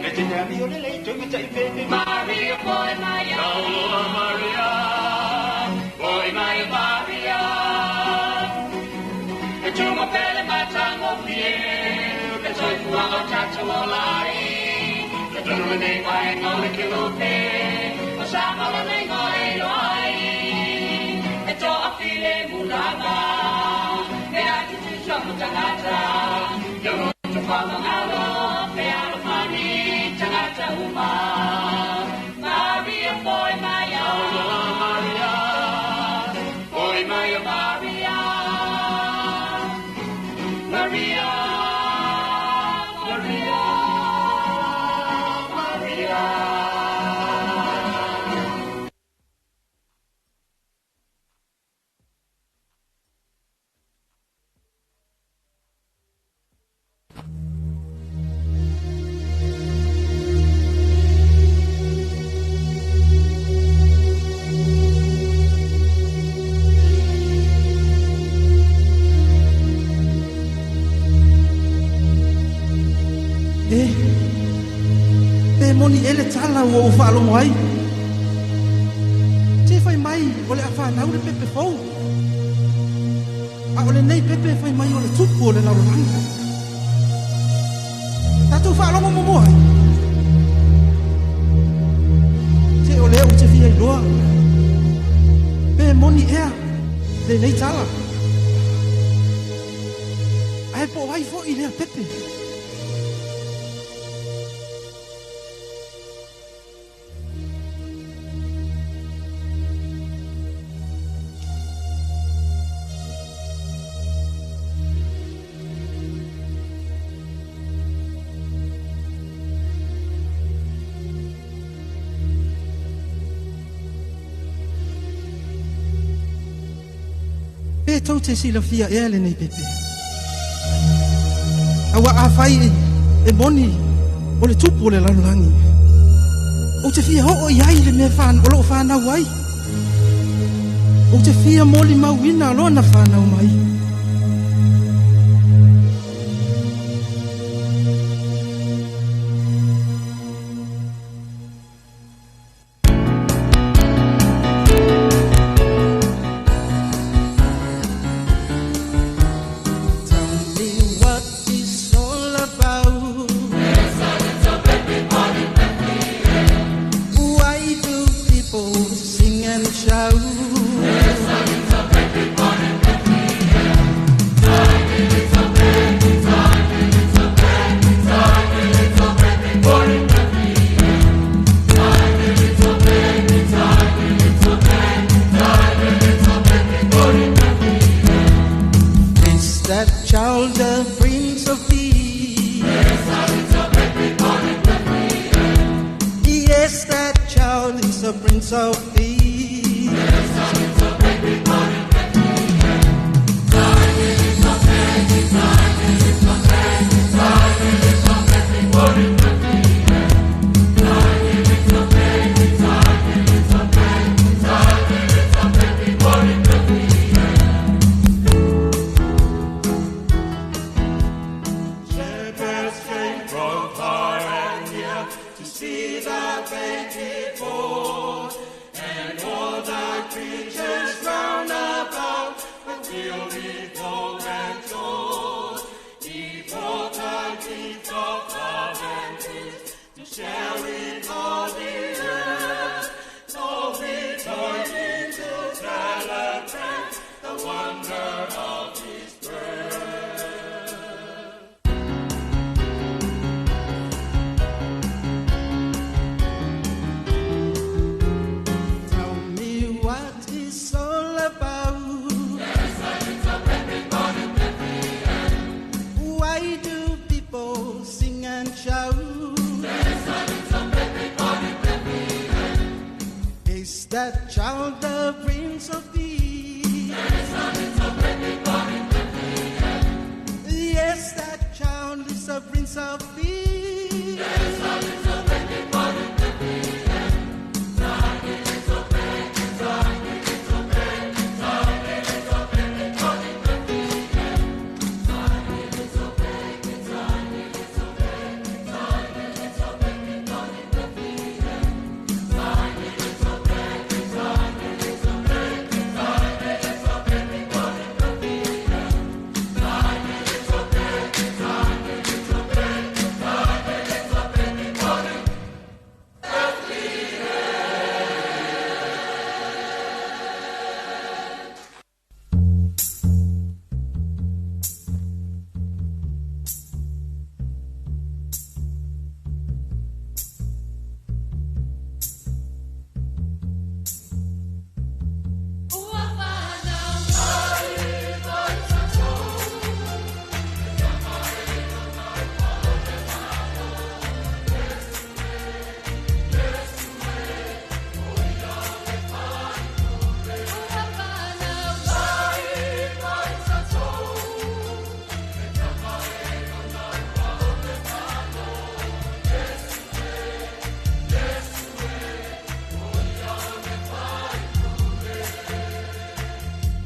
[SPEAKER 5] E te nami o le lei toi me tai pepe.
[SPEAKER 13] Maria foi mai.
[SPEAKER 5] Aloha Maria.
[SPEAKER 13] Foi mai Maria. E tuma pele matango fie. E toi fuanga tatu o lai. E tunu le nei wai ngole ki lupe. O sama le nei ngoi loai. E toa file mulama. E atu tu soku tangata. Yo tu whamangalo. Pe alofani tangata uma. Maria foi mai.
[SPEAKER 5] Aloha Maria.
[SPEAKER 13] Foi mai Maria. Maria, Maria, Maria.
[SPEAKER 3] E pe moni ele tala ua ou faalogo ai. Se fai mai o le afanau le pepe fou. A o lenei pepe fai mai o le tupu o le lalolagi. Tatou faalogo muamua ai. Se o lea ou te fia iloa. Pe moni ea lenei tala. Ae po o ai foʻi lea pepe. Pe tou te silafia ea lenei pepe. Aua afai e moni o le tupu o le lalolagi. Ou te fia oo i ai le mea o loo whanau ai. Ou te fia moli mauina lona whanau mai.
[SPEAKER 4] Tell me what it's all about. Why do people sing and shout? Is that child the Prince of Peace? Yes, that child is the Prince of Peace.
[SPEAKER 5] Shepherds came from far and near to see the baby born, and all the creatures round about were filled with hope and joy. He brought a gift of love and peace to share with all the earth. So we join in to celebrate the wonder of His birth.
[SPEAKER 4] Tell me what it's all about. Why do people sing and shout? Is that child the Prince of Peace? Yes, that child is the Prince of Peace.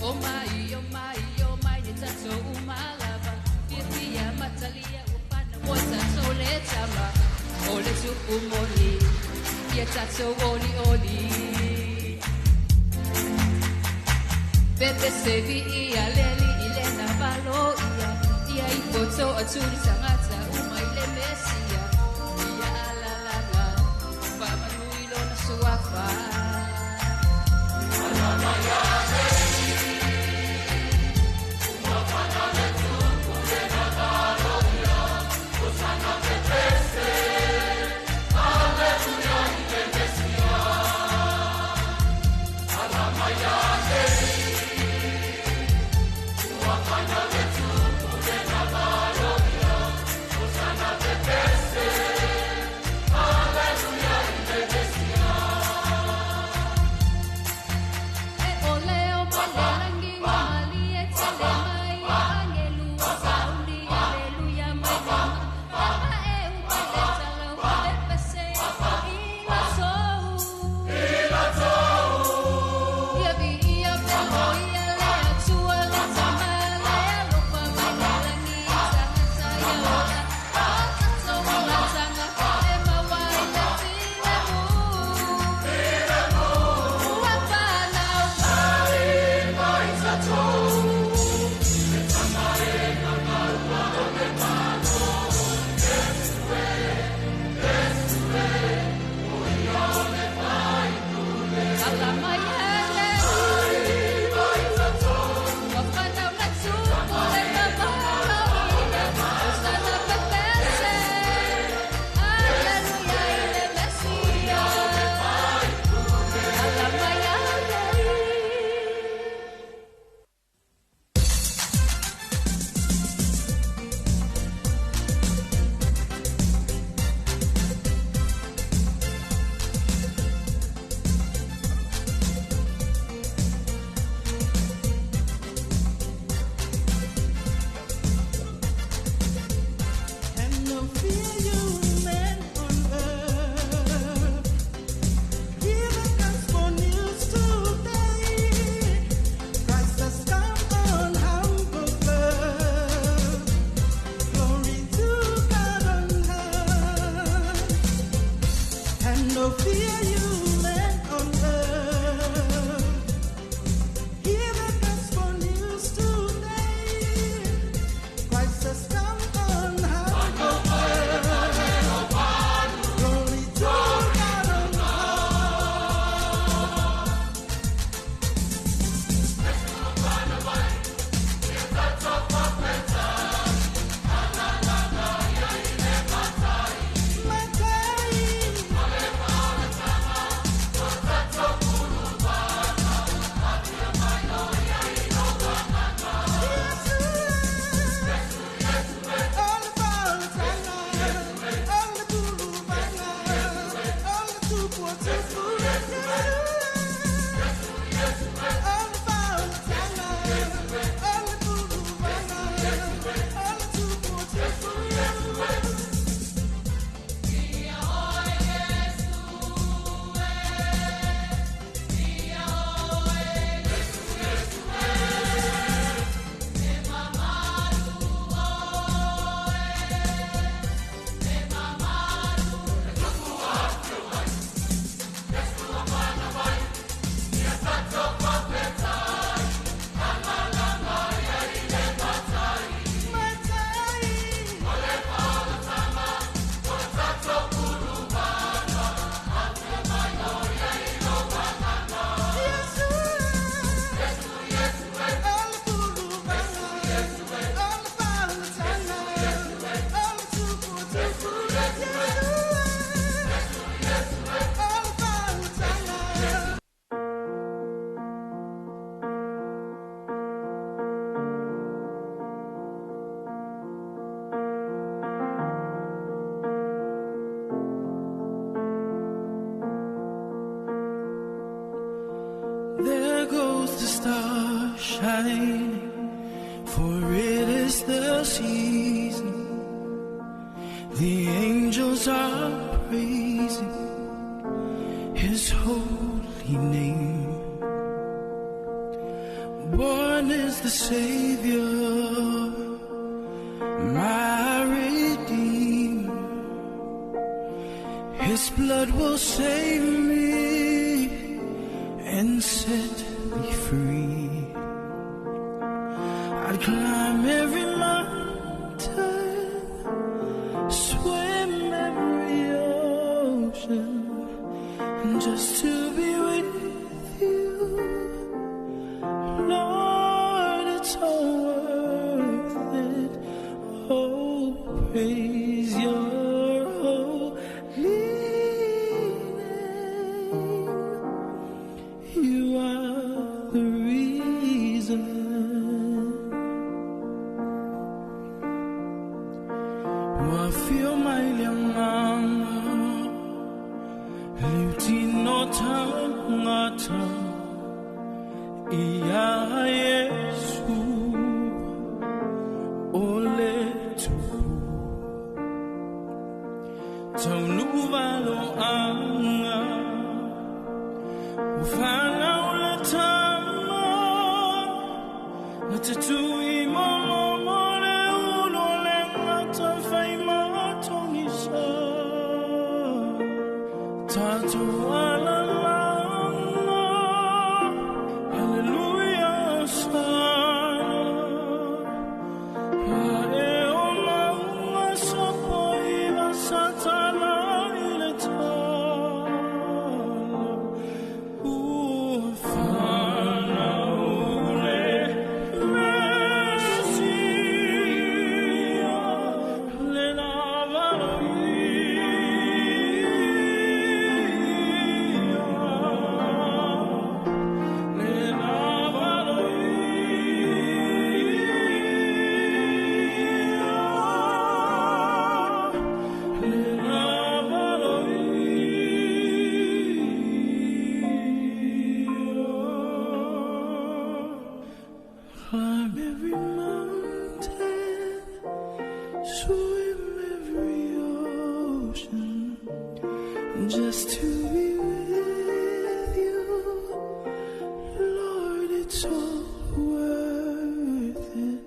[SPEAKER 13] O mai, o mai, o mai, ni tatou umalava. Fia matalia o pana o tatou le tama. O le tupu moni, ia tatou oli oli. Pepe sevi ia leli i lena valo ia. Ia i poto aturi tangata uma i le Mesia. Ia alalala, whamanu i lona suafa.
[SPEAKER 5] Hallelujah.
[SPEAKER 4] No fear, you men on earth. Hear the gospel news today. Christ has come on high. Glory to God on high. There goes the star shining, for it is the season. The angels are praising His holy name. Born is the Savior, my Redeemer. His blood will save me and set me free. I'd climb every mountain, swim every ocean, just to be with you. Lord, it's all worth it. Oh, praise your holy name. You are the reason. Wa fio mai le nganga, liutino tangata, ia Yesu o le tupu. Taunu valo anga, o whanau le tama, na te tui momo mo le ulo le ngata whai matongisa. Tātou alalanga, hallelujah, Hosanna. Hae o maunga sopo i la satana i le tala. Ua whanau le Mesia, le lavalo ia. Le lavalo ia. Le lavalo ia. Climb every mountain, swim every ocean, just to be with you. Lord, it's all worth it.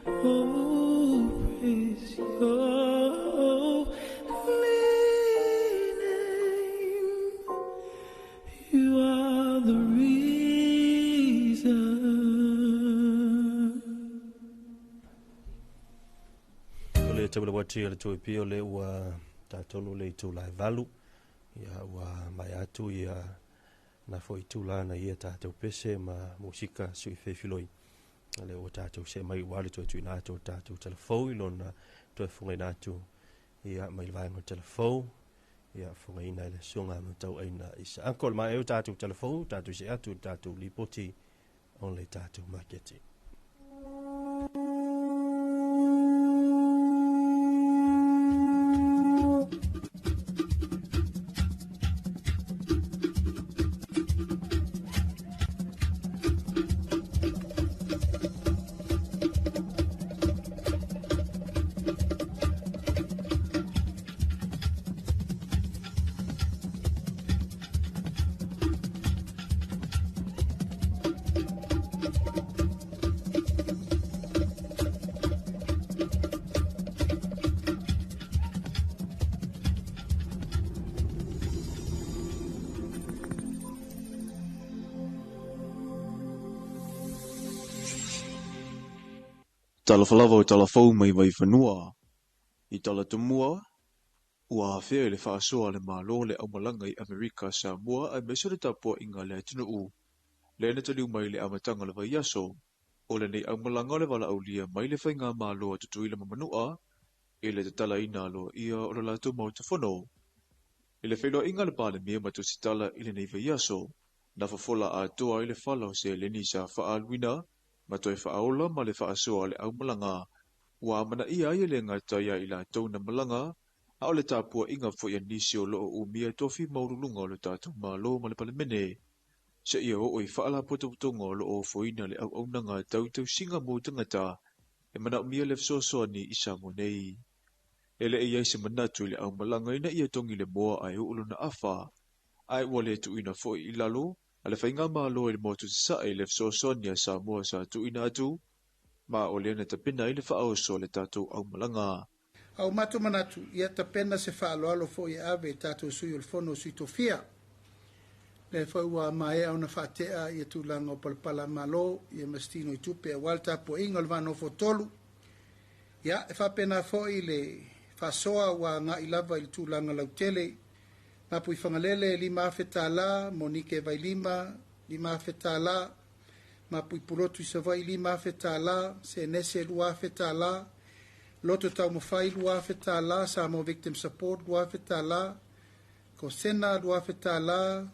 [SPEAKER 4] Oh, praise your holy name.
[SPEAKER 2] tau atu le toe pio le ua tātonu le itu lai valu. Ia ua mai atu ia na fo itu lana ia tātou pese ma musika sui fefiloi. Le ua tātou se mai ua le toe tuina atu tātou telefou i lona toe fungai atu ia mai le vaenga telefou. Ia fungai ina le sunga ma tau aina isa. Anko mai eu tātou telefou, tātou se atu tātou lipoti o le tātou maketi.
[SPEAKER 6] Talafalava o talafou mai Vaifanua. I Talatumua, ua afea i le faasoa le malo le aumalanga i Amerika Samoa aemaise le tapuaiga le atunuu. Le na taliu mai le amataga le vaiaso, o lenei aumalanga o le valaaulia mai le faigamalo a Tutuila ma Manua i le tatalaina aloaia o le latou maotafono. I le feiloaiga le Palemia ma Tusitala i lenei vaiaso, na fofola atoa i le fala o seleni sa faaaluina ma toe faaola ma le faasoa le aumalanga. Ua amanaia ai e le gata ia i latou na malaga, a o le tapuaiga foi a nisi o loo umia tofi maululuga o le tatou malo ma le palemene. Se ia oo i faalapotopotoga o loo ofoina le auaunaga tautausiga mo tagata e manaomia le fesoasoani i Samoa nei. E le i ai se manatu i le aumalaga ina ia togi le moa ae oo lona afa, ae ua le tuuina foi i lalo a le faigamalo i le motu sasae i le fesoasoani a Samoa sa tuuina atu, ma o lea na tapena ai le faaoso le tatou aumalaga.
[SPEAKER 7] Au matou manatu, ia tapena se faaaloalo foi e ave i tatou sui o le fono sui tofia. Le foi ua maea ona faatea ia tulaga o palapala malo, ia masitino i tupe aua le tapuaiga o le vanofo tolu. Ia, e faapena foi le faasoa ua agai lava i le tulaga lautele. Mapu i Fagalele, $5,000, Monike Vailima, $5,000, Mapu i Pulotu i Savaii, $5,000, Senese, $2,000, Loto Taumafai, $2,000, Samoa Victim Support, $2,000, Kosena, $2,000,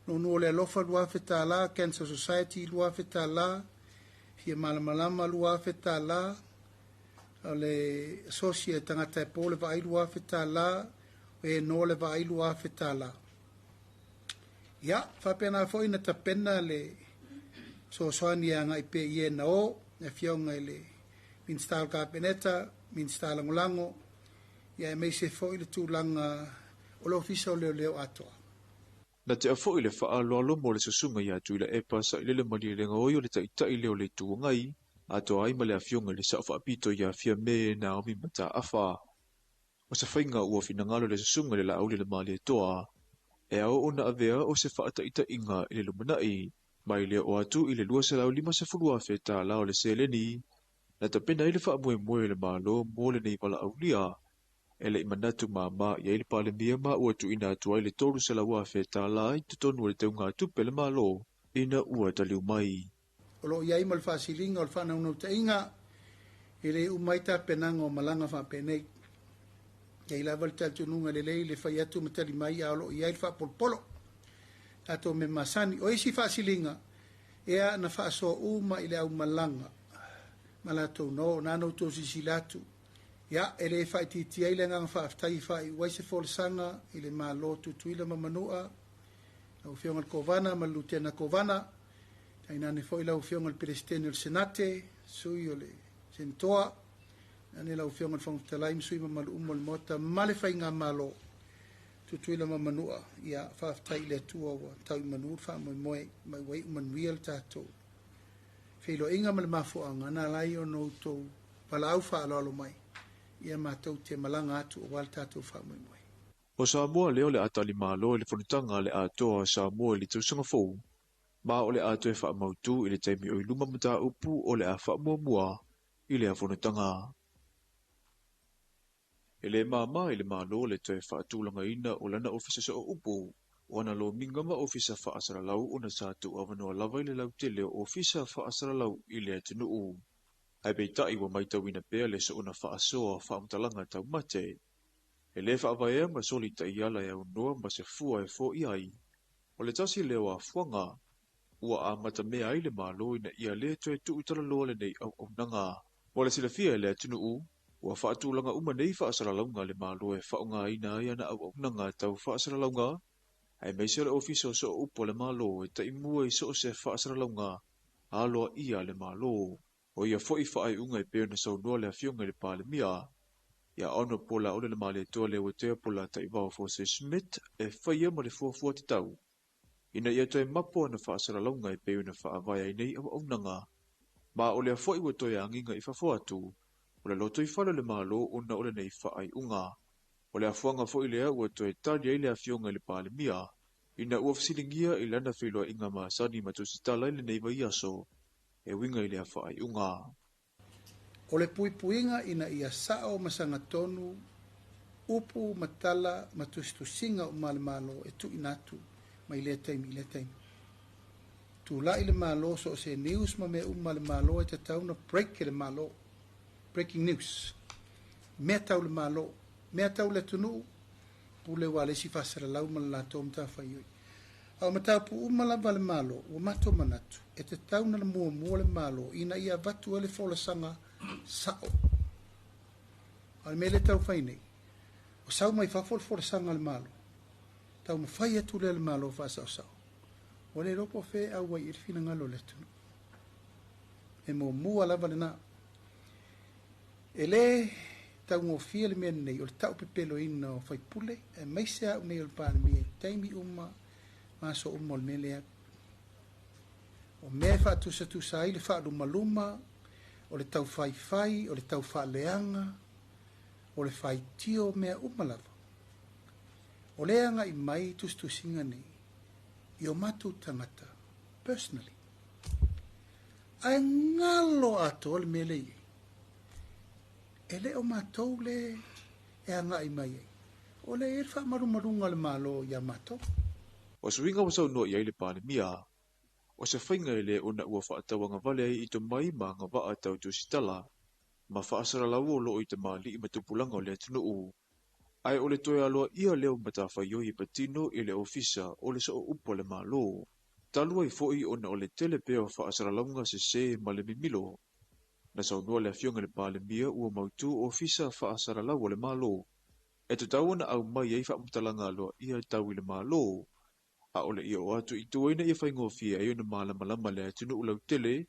[SPEAKER 7] Nonu o le Alofa, $2,000, Cancer Society, $2,000, Fia Malamalama, $2,000, o le Asosi Tagata e Po le Vaai, $2,000, e no le vaai $2,000. Ia, faapena foi na tapena le soasoani e agai pea i e na o, le afioga i le Minista o le Kapeneta, Minista Lagolago, ia aemaise foi le tulaga o le Ofisa o Leoleo atoa.
[SPEAKER 6] Na tea foi le faaloalo mo le susuga ia Tuilaepa sa i lele malielega oi o le taitai leo le itu agai, atoa ai ma le afioga i le sao faapito ia Fiame Naomi Mataafa. O se faiga ua finagalo le susuga le laauli le malietoa, e ao ona avea o se faataitaiga i le lumanai, mai le o atu i le $250,000 o le seleni, na tapena ai le faamoemoe le malo mo lenei valaaulia. E le i manatu mama i ai le Palemia ma ua tuuina atu ai le $300,000 i totonu o le teugatupe le malo ina ua taliu mai.
[SPEAKER 7] O loo i ai ma le faasiliga o le faanaunautaiga e le uma ai tapenaga o malaga faapenei. Ia i lava le talitonuga lelei le fai atu ma tali mai a o loo i ai le faapolopolo. Tatou me masani. O isi faasiliga, ea na faasoa uma i le aumalaga ma latou no, na nau tau sisila atu. Ia, e le faaitiitia ai le agaga faafetai i faaiu ai se folasaga i le malo Tutuila ma Manua, lau afioga i le Kovana ma le Lutena Kovana, tainane foi lau afioga i le Peresetene o le Senate, sui o le Senatoa, ane lau afioga i le Fofoga Fetalai ma sui mamalu uma o le Maota ma le faigamalo Tutuila ma Manua. Ia, faafetai i le Atua ua tau i manu le faamoemoe mai ua iu manuia le tatou feiloaiga ma le mafuaaga na ala ai ona outou valaau faaaloalo mai ia matou te malaga atu aua le tatou faamoemoe.
[SPEAKER 6] O Samoa lea o le atali malo i le fonotaga le atoa o Samoa i le tausaga fou, ma o le atoa e faamautu i le taimi o i luma mataupu o le a faamuamua i lea fonotaga. E le māmā i le Malo le toe faatulagaina o lana Ofisa Sooupu, o ana lomiga ma ofisa faasalalau ona sa tuuavanoa lava i le lautele o ofisa faasalalau i le atunuu. Ae peitai ua matauina pea le soona faasoa o faamatalaga taumate. E le faavaea ma soli taiala e aunoa ma se fua e foia ai. O le tasi lea o afuaga ua amatamea ai le Malo ina ia le toe tuutalaloa lenei auaunaga. Mo le silafia e le atunuu, ua faatulaga uma nei faasalalauga a le Malo e faaaogaina ai ana auaunaga tau faasalalauga, aemaise o le Ofisa o Sooupu a le Malo e taimua i so o se faasalalauga aloaia a le Malo. O ia foi faaiuga e pei ona saunoa le Afioga i le Palemia, ia Honourable Laaulialemalietoa Leuatea Polataivao Fosi Smith e faia ma le fuafua tatau ina ia toe mapo ana faasalalauga e pei ona faavae ai nei auaunaga, ma o lea foi ua toe agiga i fafo atu o le lotoifale o le Malo ona o lenei faaiuga. O le afuaga foi lea ua toe tali ai le Afioga i le Palemia ina ua fesiligia i lana feiloaiga masani ma tusitala i lenei vaiaso e uiga i lea faaiuga.
[SPEAKER 7] O le puipuiga ina ia sao ma sagatonu upu ma tala ma tusitusiga uma a le Malo e tuuina atu mai lea taimi i lea taimi. Tulai le Malo so o se news ma mea uma a le Malo e tatau ona break e le Malo. Breaking news. Mea tau le Malo, mea tau le atunuu, pule ua le isi faasalalau ma le latou matafaioi. A o mataupu uma lava a le Malo, ua matou manatu, e tatau ona muamua le Malo ina ia avatu ai le folasaga sao. A o le mea lea e taufai nei, o sau mai fafo le folasaga a le Malo, taumafai atu lea le Malo faasaosao, ua le iloa po o fea e auai i ai le finagalo o le atunuu. E muamua lava lena. E le taugofie le mea lenei o le taupepeloina o faipule, aemaise au nei o le Palemia i taimi uma ma aso uma o le mea lea. O mea e faatusatusa ai le faalumaluma, o le taufaifai, o le taufaaleaga, o le faitio, mea uma lava. O lea e agai mai tusitusiga nei i o matou tagata personally. Ae galo atoa le mea lea i ai. E le o matou le e agai mai ai. O lea e i ai le faamalumaluga a le Malo ia matou.
[SPEAKER 6] O suiga ua saunoa i ai le Palemia, o se faiga e le ona ua faatauagavale ai i tomai ma agavaa tau tusitala ma faasalalau o loo i tamalii ma tupulaga o le atunuu, ae o le toe aloaia lea o matafaioi e patino i le Ofisa o le Sooupu a le Malo, talu ai foi ona o le tele pea o faasalalauga sese ma le mimilo. Na saunoa le Afioga i le Palemia ua mautu Ofisa faasalalau a le Malo e tatau ona aumai ai faamatalaga aloaia tau i le Malo, a o le ia o atu i tua ina ia faigofie ai ona malamalama le atunuu lautele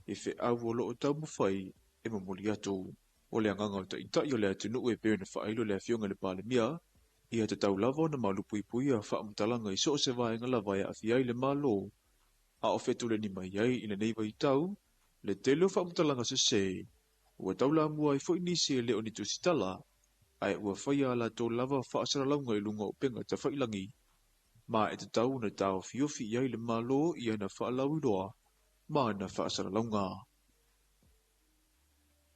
[SPEAKER 6] i feau o loo taumafai e momoli atu. O le agaga o taitai o le atunuu e pei ona faailo le Afioga i le Palemia, ia tatau lava ona malupuipuia faamatalaga i so o se vaega lava e aafia ai le Malo, a o fetuleni mai ai i lenei vaitau le tele o faamatalaga sese ua taulamua ai foi nisi e le o ni tusitala, ae ua faia a latou lava faasalalauga i luga o upega tafailagi, ma e tatau ona taofiofi i ai le Malo i ana faalauiloa ma ana faasalalauga.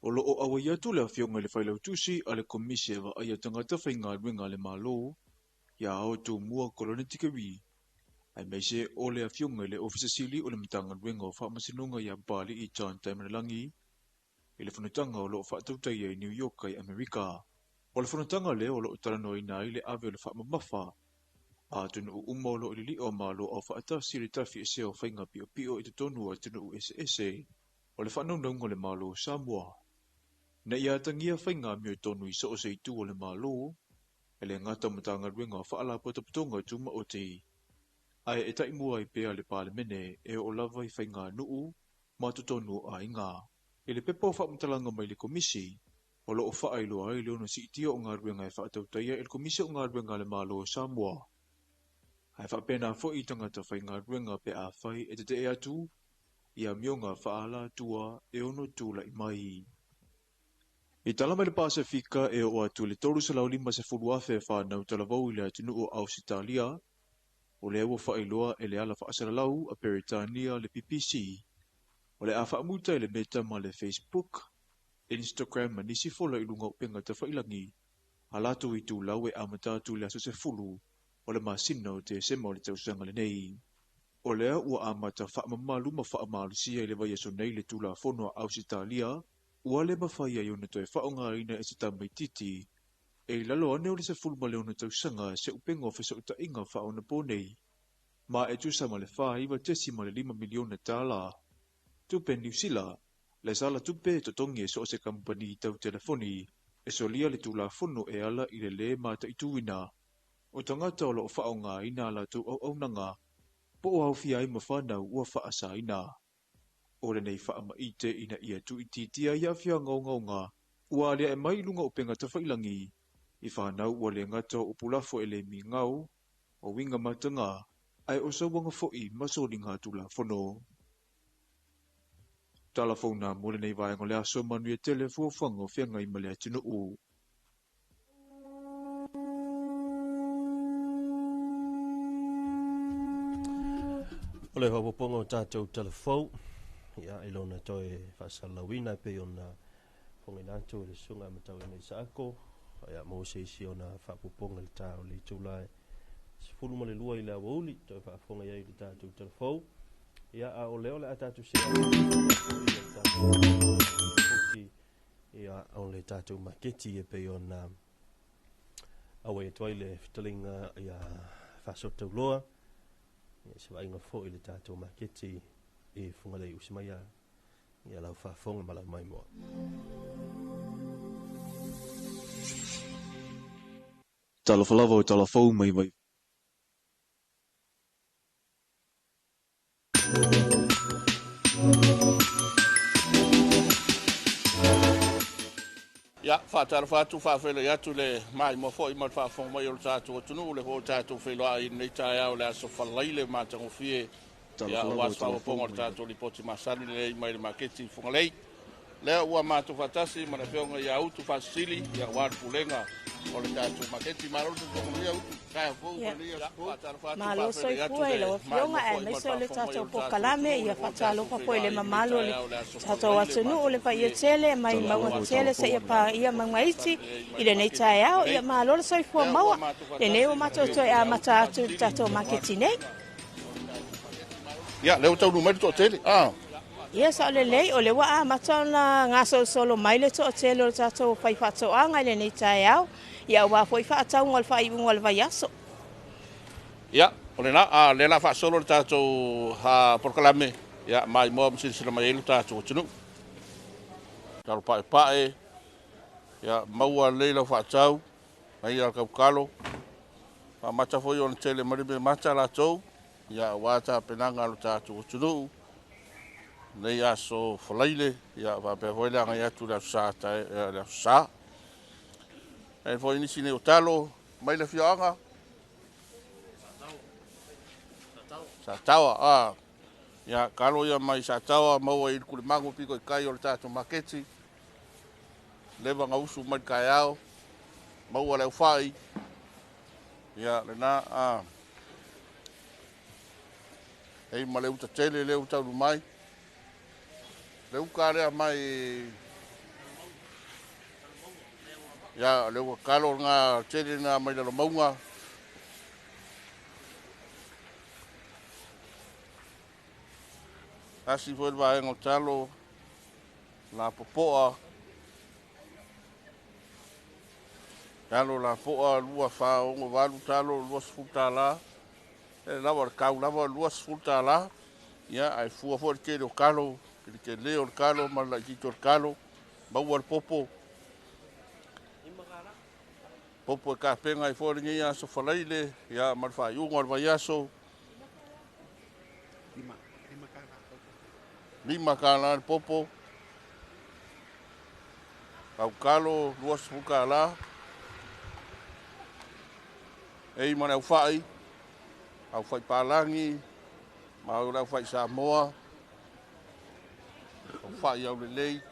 [SPEAKER 6] O loo auai atu le Afioga i le Failautusi a le Komisi e Vaaia Tagata Faigaluega a le Malo ia Ao Tumua Kolone Tikeri, aemaise o le Afioga i le Ofisa Sili o le Matagaluega o Faamasinoga ia Papali'i John Taimanalagi i le fonotaga o loo faatautaia i New York i Amerika. O le fonotaga lea o loo talanoaina ai le ave o le faamamafa a atunuu uma o loo i lili'a o Malo Aufaatasi i le tafiesea o faiga piopio i totonu o atunuu eseese o le faanaunauga o le Malo o Samoa. Na ia atagia faiga amiotonu i so o se itu o le Malo, e le gata o Matagaluega o Faalapotopotoga Tumaoti, ae e taimua ai pea le Palemene e oo lava i faiganuu ma totonu o aiga. I le pepa o faamatalaga mai le Komisi, o loo faailoa ai le ono siitia o galuega e faatautaia e le Komisi o Galuega a le Malo o Samoa. Ae faapena foi i tagata faigaluega pe afai e tetee atu i amioga faaalatua e ono tulai mai. I tala mai le Pasefika e oo atu i le 350,000 fanau talavou i le atunuu o Ausetalia, o lea ua faailoa e le ala faasalalau a Peretania le BBC, o le a faamuta i le Meta ma le Facebook, Instagram ma nisi fola i luga o upega tafailagi, a latou itulau e amata atu i le aso 10 o le masina o Tesema o le tausaga lenei. O lea ua amata faamamalu ma faamalosia i le vaiaso nei le Tulafono a Ausetalia ua le mafai ai ona toe faaaogaina e se tamaitiiti e i lalo ane o le 16 tausaga se upega o fesootaiga faaonaponei, ma e tusa ma le $49.5 miliona tupe Niu Sila, le sala tupe e totogi e so o se kamupani tau telefoni e solia le Tulafono e ala i le lē mataituina o tagata o loo faaaogaina a latou auaunaga po o aofia ai ma fanau ua faasaina. O lenei faamaite ina ia tuuitiitia ai aafiaga ogaoga ua aliae mai i luga o upega tafailagi i fanau ua le gata o upu lafo e le migao, o uiga mataga, ae o sauaga foi ma soliga Tulafono. Tala fou na mo lenei vaega o le aso, manuia tele fuafuaga o feagai ma le atunuu.
[SPEAKER 2] O le faaopoopoga o tatou talafou, ia, i lona toe faasalalauina e pei ona fofogaina atu e le Susuga ia Matauina Isaako, ia, mo se isi ona faaopoopoga i le ta o le itula e 12 i le aoauli, toe faafofoga i ai i le tatou talafou. Ia, a o lea o le a tatou see atu i le tatou lipoti, ia, o le tatou maketi e pei ona auai atu ai le fetalaiga ia Faasootauloa, ia, se vaaiga foi i le tatou maketi i Fugalei Usimaia, ia lau faafofoga ma lau maimoa.
[SPEAKER 6] Talofa lava o talafou mai vai.
[SPEAKER 1] Ia, faatalofa atu, faafeiloai atu le maimoa foi ma le faafofoga mai o le tatou atunuu, le foi o tatou feiloai i lenei taeao le aso Faraile matagofie, ia,
[SPEAKER 6] Talofa lava
[SPEAKER 1] aua
[SPEAKER 6] o
[SPEAKER 1] se
[SPEAKER 6] talafou
[SPEAKER 1] faaopoopoga o le
[SPEAKER 6] mai vai.
[SPEAKER 1] tatou lipoti masani lelei mai le maketi i Fugalei. Lea ua matou faatasi ma le afioga ia Utu Faasisili, ia, aua le pulega o le tatou maketi. Malo le soifua manuia Utu, taeao fou ma
[SPEAKER 14] Ia,
[SPEAKER 1] lenei aso fou. Faatalofa atu,
[SPEAKER 14] malo
[SPEAKER 1] faafeiloai atu
[SPEAKER 14] soifua i
[SPEAKER 1] le
[SPEAKER 14] lau afioga
[SPEAKER 1] maimoa foi ma le
[SPEAKER 14] aemaise o le
[SPEAKER 1] faafofoga mai
[SPEAKER 14] tatou
[SPEAKER 1] o le tatou
[SPEAKER 14] polokalame.
[SPEAKER 1] atunuu,
[SPEAKER 14] Ia
[SPEAKER 1] le foi o tatou
[SPEAKER 14] faatalofa foi i le
[SPEAKER 1] feiloai i lenei
[SPEAKER 14] mamalu o le
[SPEAKER 1] taeao le aso
[SPEAKER 14] tatou
[SPEAKER 1] Faraile
[SPEAKER 14] atunuu, le paia
[SPEAKER 1] matagofie,
[SPEAKER 14] tele mai
[SPEAKER 6] Talofa
[SPEAKER 1] ia,
[SPEAKER 14] mauga
[SPEAKER 6] lava
[SPEAKER 1] aua
[SPEAKER 6] o
[SPEAKER 1] se
[SPEAKER 14] tele
[SPEAKER 6] talafou
[SPEAKER 14] seia
[SPEAKER 1] faaopoopoga o le
[SPEAKER 6] mai.
[SPEAKER 14] paia
[SPEAKER 1] tatou
[SPEAKER 14] mauga
[SPEAKER 1] lipoti
[SPEAKER 14] iti
[SPEAKER 1] masani lelei
[SPEAKER 14] i
[SPEAKER 1] mai le
[SPEAKER 14] lenei
[SPEAKER 1] maketi i
[SPEAKER 14] taeao. Ia
[SPEAKER 1] Fugalei.
[SPEAKER 14] malo le soifua
[SPEAKER 1] Lea ua
[SPEAKER 14] maua.
[SPEAKER 1] matou
[SPEAKER 14] Lenei
[SPEAKER 1] faatasi
[SPEAKER 14] ua
[SPEAKER 1] ma le
[SPEAKER 14] matou toe
[SPEAKER 1] afioga ia Utu
[SPEAKER 14] amata atu i le
[SPEAKER 1] Faasisili,
[SPEAKER 14] tatou
[SPEAKER 1] ia, aua le
[SPEAKER 14] maketi nei.
[SPEAKER 1] pulega o le tatou maketi. Ia, lea ua taunuu mai le toatele. Ah.
[SPEAKER 14] Ia sao lelei, o le ua amata ona gasolosolo mai le toatele o le tatou faifaatoaga i lenei taeao. Ia aua foi faatauga o le faaiuga o le vaiaso.
[SPEAKER 1] Ia, o lena, a lea la faasolo le tatou polokalame, ia, maimoa ma silasila mai ai le tatou atunuu. Talo paepae, ia, maua lelei lau faatau, mai ia kaukalo, faamata foi ona tele mai le mea mata latou, ia, aua tapenaga a le tatou atunuu, nei aso Faraile, ia, faapea foi le agai atu i le aso Sa, le aso Sa. E foi nisi nei o talo, mai le afioaga, Sataoa, a, ia, kalo ia mai Sataoa, maua i le kulimagu piko i kai o le tatou maketi, leva gausu mai le kaeao, maua le aufai, ia, lena, a, ei ma le uta tele le uta ulu mai, le uka lea mai, ia, le uka kalo ngā tele ngā mai lalo maunga, asi foi le vaega o talo, la popoa, talo la poa, 2, 4, 6, 8, talo, $20, e lava le kau lava, $20, ia, ai fua foi le tele o kalo, le tele o le kalo, ma le laititi o le kalo, maua le popo, popo e kapenga ai foi lenei aso Faraile, ia, ma le faaiuga o le vaiaso, $5 le popo, kaukalo, $20, ei ma le aufai, aufai palagi, ma o le aufai Samoa, aufai au lelei,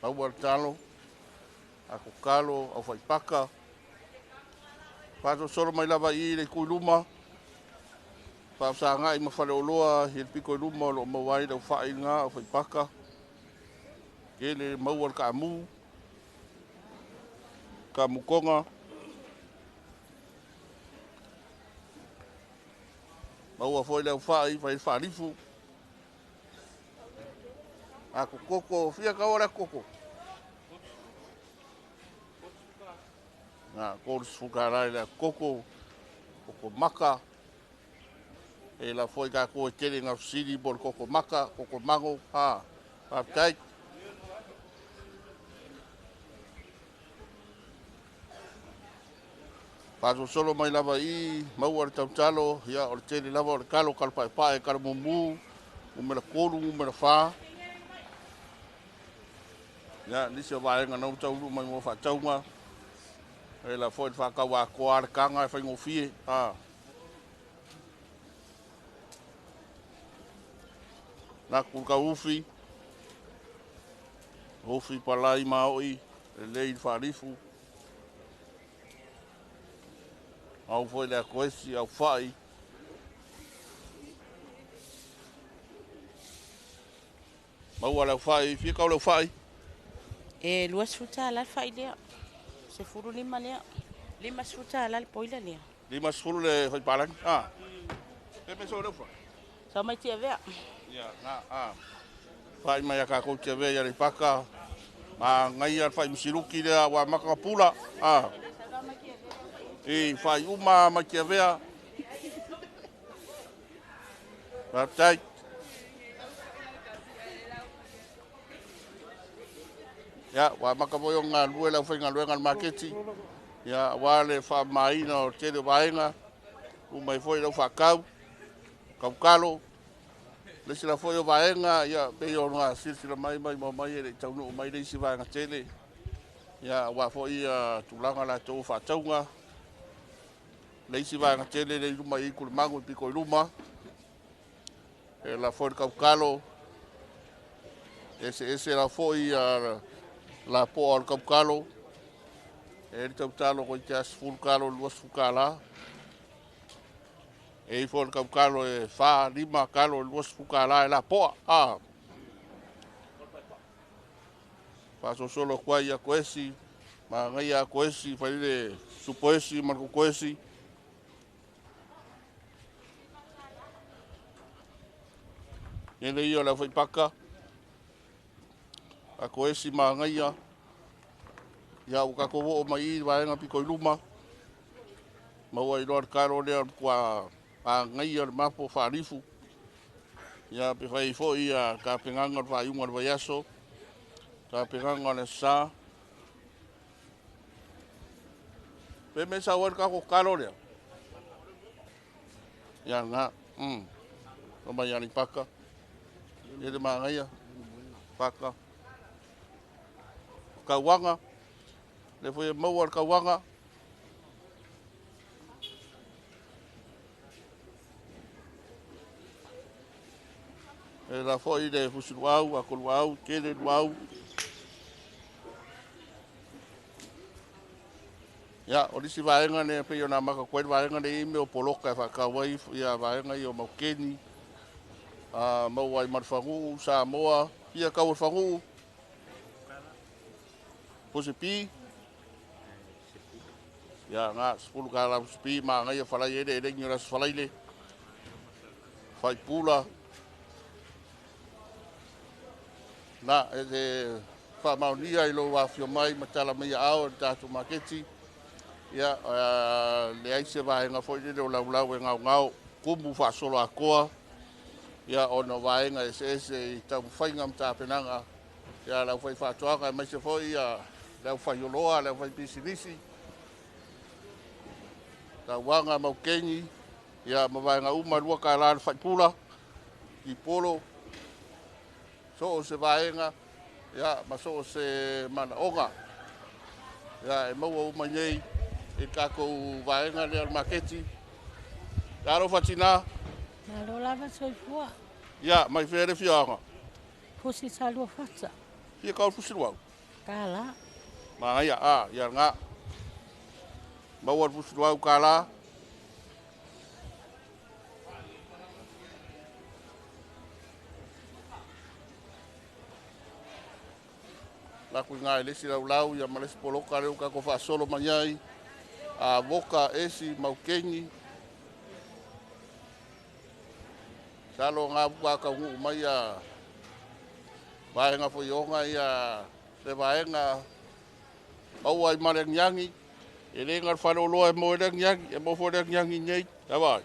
[SPEAKER 1] maua le talo, akokalo, aufai paka, faatosolo mai lava i le itu i luma, faafesagai ma faleoloa i le piko i luma o lo o maua ai le aufai lena, aufai paka. Tele maua le kaamu, kaamukoga. Maua foi le aufai, fai le faalifu. A koko, fia kaua le koko. Na, 30 tālā i le koko, koko maka. E la foi ka ko e tele ngā siri bo le koko maka, koko mango, ha, faafetai. Faasolosolo mai lava i maua le tautalo, ia o le tele lava o le kalo, kalo paepae, kalo mumu, numera 3, numera 4. Ia, nisi o vaega na taunuu mai mo faatauga. E la foi le faatau atoa le kaga e faigofie. A. Na kulu ufi, ufi palai maoi, lelei le faalifu. Au foi le akoesi, au fai. Maua le au fai, fia kau le au fai.
[SPEAKER 14] E 20 tālā le fai lea. 15 lea. 50 tālā le poila lea.
[SPEAKER 1] 50 le fai palani. Ah. Pe me so le fai.
[SPEAKER 14] Sa mai Tiavea.
[SPEAKER 1] Ia, na, a. Fai mai a kākou Tiavea ia le paka. Ma ngai al fai misiluki lea wa maka pula. Ah. E fai uma mai Tiavea. Faafetai. Ia, ua maka foi o galue le aufaigaluega le maketi. Ia, aua le faamamaina o le tele o vaega, uma ai foi lau faakau, kaukalo, le isi la foi o vaega, ia, pei ona silasila mai mai ma mai e le i taunuu mai le isi vaega tele. Ia, aua foi ia tulaga latou o faatauga. Le isi vaega tele le i luma i Kulimagu i piko i luma. E la foi le kaukalo, ese ese la foi ia la poa o le kaukalo. E le tautalo ko i te 10 kalo, 20 tālā. E ifo le kaukalo e 4, 5 kalo, 20 tālā e la poa. A. Faasolosolo atu ai ia koesi, magaia koesi, fai le supoesi ma le kokoesi. Ele ia o le aufaipaka, a koesi magaia. Ia ua tatou oo mai i vaega pito i luma. Maua iloa le kalo lea o le matua agaia le mapo faalifu. Ia pe fai foi ia tapenaga o le faaiuga o le vaiaso, tapenaga o le aso Sa. Pe me sau ai le tatou kalo lea. Ia na, O mai Aleipaka. Ia le magaia. Paka. Kauaga. Le foi e maua le kauaga. E la foi le fusi luau, a luau, tele luau. Ia, o nisi vaega ne pei ona maka koe vaega ne i me o poloka e whakau ai ia vaega i o Maukeni, a maua ai Marfangu, Samoa, ia kau o Fangu, Pusi pi, ia ngā 10 kālā pusi pi, ma ngai falai ele, ele ngi ras falai le, fai pula, na, e te whaamaunia i lo wawhio mai, ma tala mai ao e tātou maketi, ia, le ai se vaega foi lele o laulau e ngau ngau, kumu faasolo akoa, ia, ona vaega eseese i taumafaiga ma tapenaga, ia, le aufai faatoaga, aemaise foi ia le aufaioloa, le aufai pisinisi, tauaga maukeni, ia, ma vaega uma 2 tālā le faipula, tipolo, so o se vaega, ia, ma so o se manaoga, ia, e maua uma nei i tatou vaega lea o le maketi. Talofa tinā.
[SPEAKER 15] Malo lava soifua.
[SPEAKER 1] Ia, mai fea le afioaga?
[SPEAKER 15] Fusi Saluafata.
[SPEAKER 1] Fia kau fusi luau?
[SPEAKER 15] Tālā.
[SPEAKER 1] Magaia, a, ia ngā. Maua le fusi luau kālā.
[SPEAKER 16] Laku i ngā i le isi laulau ia ma le isi poloka lea ua tatou faasolo mai ai, avoka, esi, maukengi. Masalo o ngā ua taunuu mai ia vaega foi ona ia se vaega maua ai ma le agiagi. E le na o le faleoloa e maua ai le agiagi, e maua foi le agiagi nei, vaai.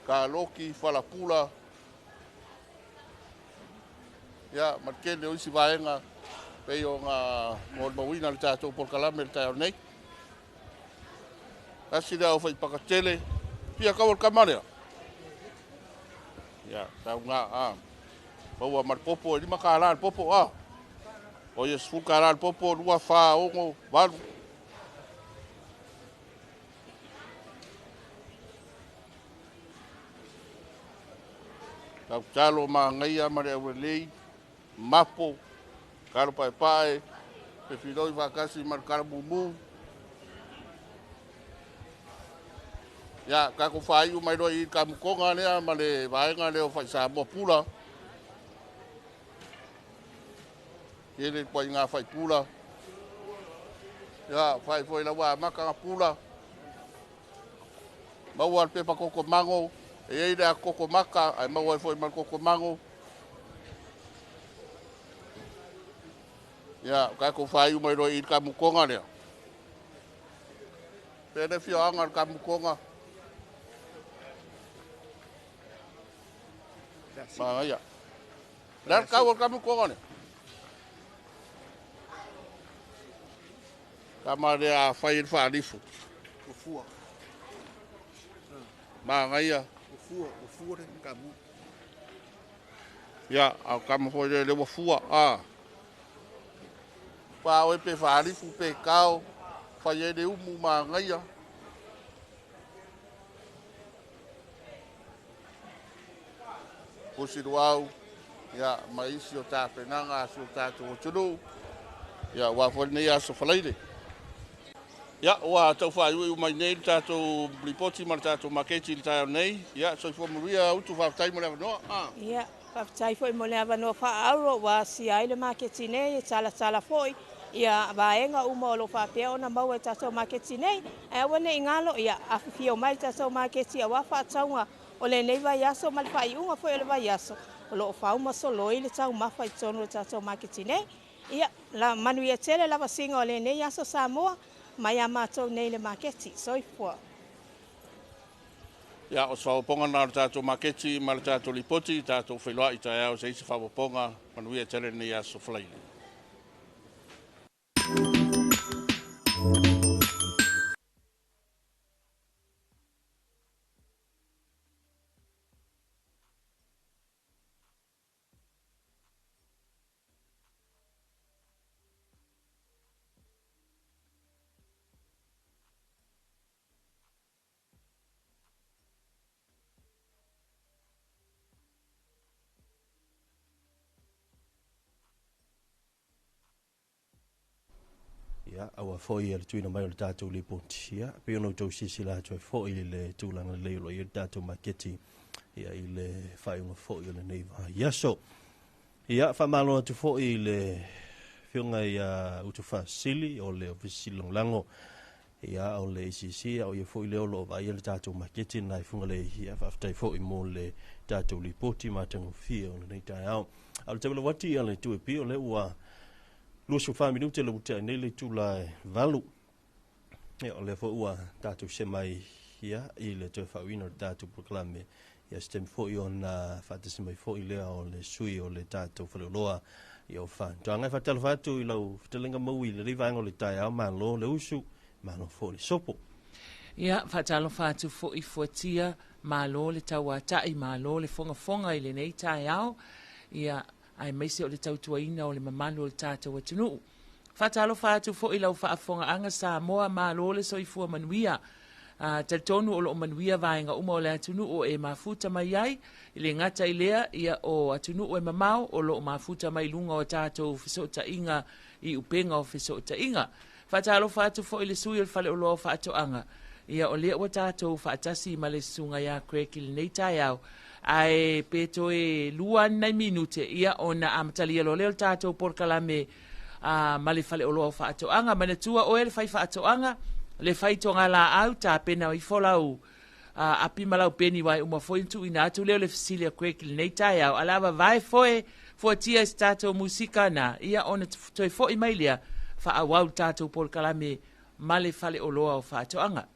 [SPEAKER 16] Kaloki, falapula, ia ma le tele o isi vaega pei ona molimauina le tatou polokalame i le taeao nei. Tasi lea o faipakatele, fia kau o le tama lea? Ia, tau ngā, a. Maua ma le popo, e $5 le popo, a. O ia $10 le popo, 2, 4, 6, 8. Tautalo magaia ma le aulelei, mapo, talo paepae, fefiloi faatasi ma le kalamumu. Ia, tatou faaiu mai loa i kamukoga lea ma le vaega lea o Fai Samoa Pula. Tele ituaiga fai pula. Ia, fai foi lau amata na pula. Maua le pepa koko mago, e i ai le ata koko maka, ae maua ai foi ma le koko mago. Ia, o tatou faaiu mai loa i le kamukoga lea. Pea le afioaga o le kamukoga. Magaia. Le a le tau o le kamukoga lea? Tama lea a fai le faalifu.
[SPEAKER 7] Ua fua.
[SPEAKER 16] Magaia.
[SPEAKER 7] Ua fua, ua fua le kamu.
[SPEAKER 16] Ia, a o tama foi lea ua fua. A. Pa oe pe faalifu pe kao, fai ai le umu magaia. Pusi luau, ia, ma isi o tapenaga a si o tatou atunuu, ia, ua foi lenei aso Falaile. Ia, ua tau faaiuiu mai nei le tatou lipoti ma le tatou maketi i le taeao nei. Ia, soifua manuia utu, faafetai mo le avanoa.
[SPEAKER 14] Ia, faafetai foi mo le avanoa faaauro ua asia ai le maketi nei e talatala foi ia vaega uma o lo o faapea ona maua i tatou maketi nei. Ae aua ne i galo, ia afifio mai le tatou maketi aua faatauga o lenei vaiaso ma le faaiuga foi o le vaiaso o lo o faumasoloi le taumafa i totonu o le tatou maketi nei. Ia, la manuia tele lavasiga o lenei aso Samoa mai a matou nei le maketi. Soifua.
[SPEAKER 16] Ia, o se faaopoopoga lena o le tatou maketi ma le tatou lipoti, tatou feiloai taeao se isi faaopoopoga, manuia tele lenei aso Falaile.
[SPEAKER 2] Ia, aua foi le tuuina mai o le tatou lipoti. Ia, pei ona outou silasila atu ai foi i le tulaga lelei o lo o i ai le tatou maketi ia, i le faaiuga foi o lenei vaiaso. Ia, faamalo atu foi i le afioga ia Utufasili o le Ofisa Sili Lagolago ia, o le ACC, o ia foi lea o lo o vaaia le tatou maketi na i Fugalei. Ia, faafetai foi mo le tatou lipoti matagofie o lenei taeao. A o le taimi atu ia le 2AP o lea ua 24 minute le ua tea nei le itula e 8. Ia, o lea foi ua tatou se mai ia, i le toe faauiina o le tatou polokalame. Ia, se taimi foi ona faatasi mai foi lea o le sui o le tatou faleoloa ia o Faatoaga. E faatalofa atu i lau fetalaiga Maui i lenei vaega o le taeao, malo le usu, malo foi le sopo.
[SPEAKER 12] Ia, faatalofa atu foi Fuatia, malo le tauata'i, malo le fogafoga i lenei taeao. Ia, aemaise o le tautuaina o le mamalu o le tatou atunuu. Faatalofa atu foi i lau faafofogaaga Samoa, malo le soifua manuia. Talitonu o lo o manuia vaega uma o le atunuu o e mafuta mai ai, e le gata i lea, ia o atunuu e mamao o lo o mafuta mai luga o tatou fesootaiga i upega o fesootaiga. Faatalofa atu foi i le sui o le Faleoloa o Faatoaga, ia o lea ua tatou faatasi ma le susuga ia Craig i lenei taeao. Ae pe toe 2 ni nai minute, ia ona amatalia loa lea o le tatou polokalame ma le faleoloa o faatoaga. Manatua oe le fai faatoaga, le fai togalaau, tapena ifo lau api ma lau peni wai uma foi tuuina atu lea o le fesili a Craig i lenei taeao. Ae o le a vavae foe fuatia i se tatou musika na, ia ona toe foi mai lea faaauau le tatou polokalame ma le faleoloa o faatoaga.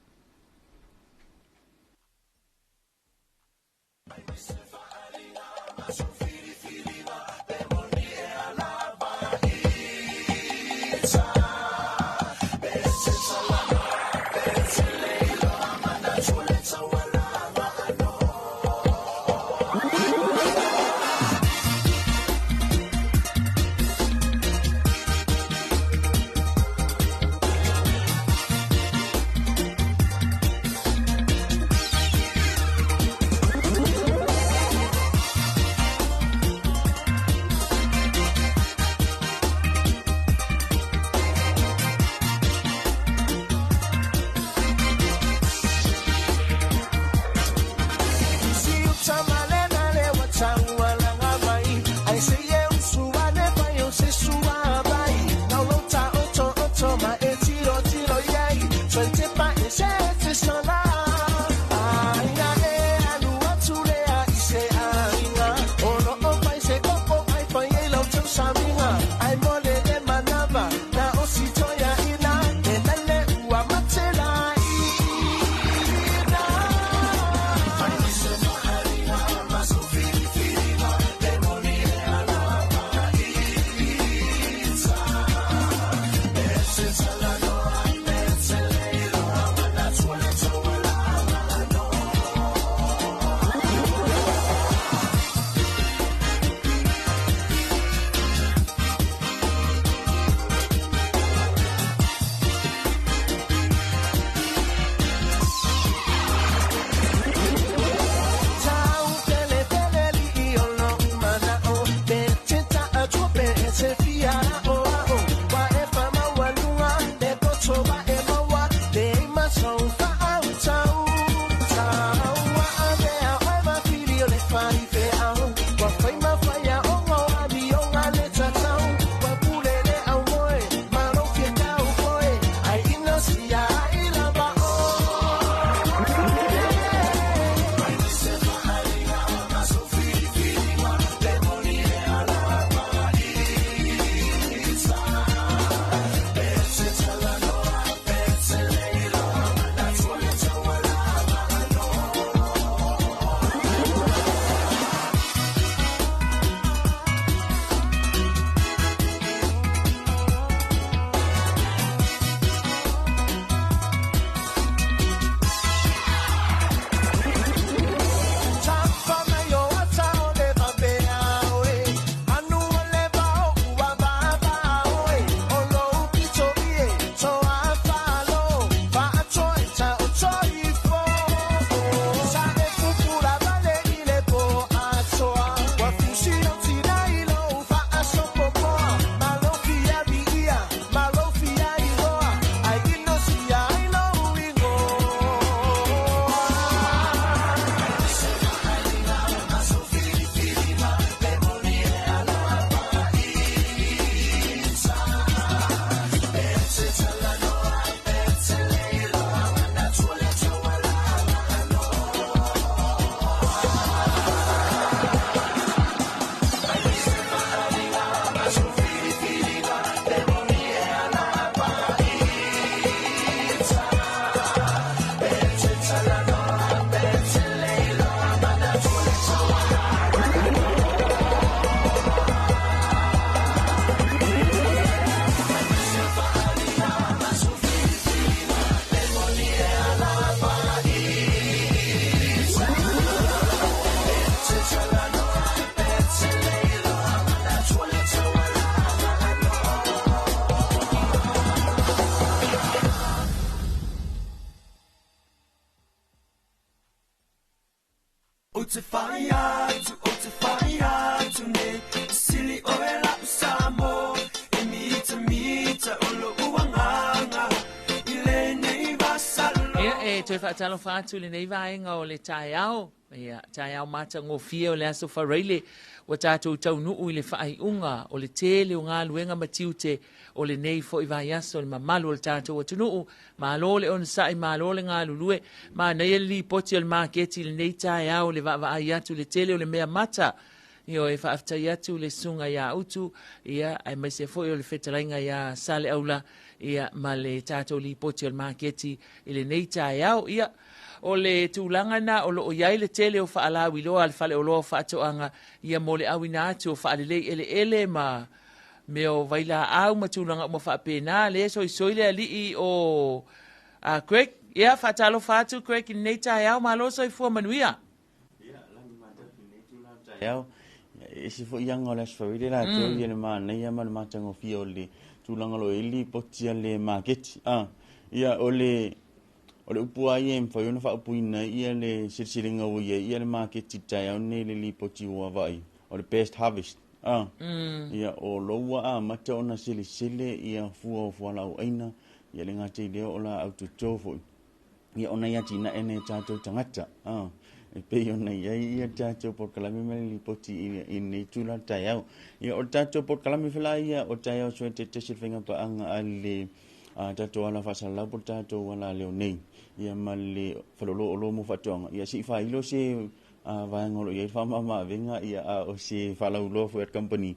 [SPEAKER 12] Ia e E toe faatalofa atu i lenei vaega o le taeao, ia, taeao matagofie o le Aso Faraile, ua tatou taunuu i le faaiuga o le tele o galuega ma tiute o lenei foi vaiaso i le mamalu o le tatou atunuu. Malo le onosai, malo le galulue. Manaia le lipoti o le maketi i lenei taeao i le vaavaai atu i le tele o le mea mata. Ioe, faafetai atu i le susuga ia Utu, ia, aemaise foi o le fetalaiga ia Saleaula, ia, ma le tatou lipoti o le maketi i lenei taeao. Ia, o le tulaga lena o lo o i ai le tele o faalauiloa a le Faleoloa o Faatoaga, ia, mo le auina atu o faalelei eleele ma mea o vailaau ma tulaga uma faapena. Lea e soisoi le alii o a Greg. Ia, faatalofa atu Greg i lenei taeao, malo soifua manuia.
[SPEAKER 17] Taeao. E ese foi aga o le Aso Faraile latou ia le manaia ma le matagofie o le tulaga o lo o i ai le lipoti a le maketi. Ah, ia o le o le upu lava ia e mafai ona faaupuina ai ia le seleselega ua i ai ia le maketi i le taeao lenei i le lipoti ua vaai, o le best harvest. Ah, ia o lo ua amata ona selesele ia fua o fualaau aina, ia le gata i lea o laau toto foi. Ia ona i atinae nei tatou tagata. Ah, e pei ona i ai ia tatou polokalame ma le lipoti i, i lenei itula o le taeao. Ia o le tatou polokalame foi la ia o taeao sue te tasi le faiga paaga a le a tatou ala faasalalau po o le tatou ala leo nei. Ia ma le faleoloa oloa mo faatoaga. Ia se i faailo se a, vaega o lo o i ai le faamamaavega ia a o se faalauiloa foi a le company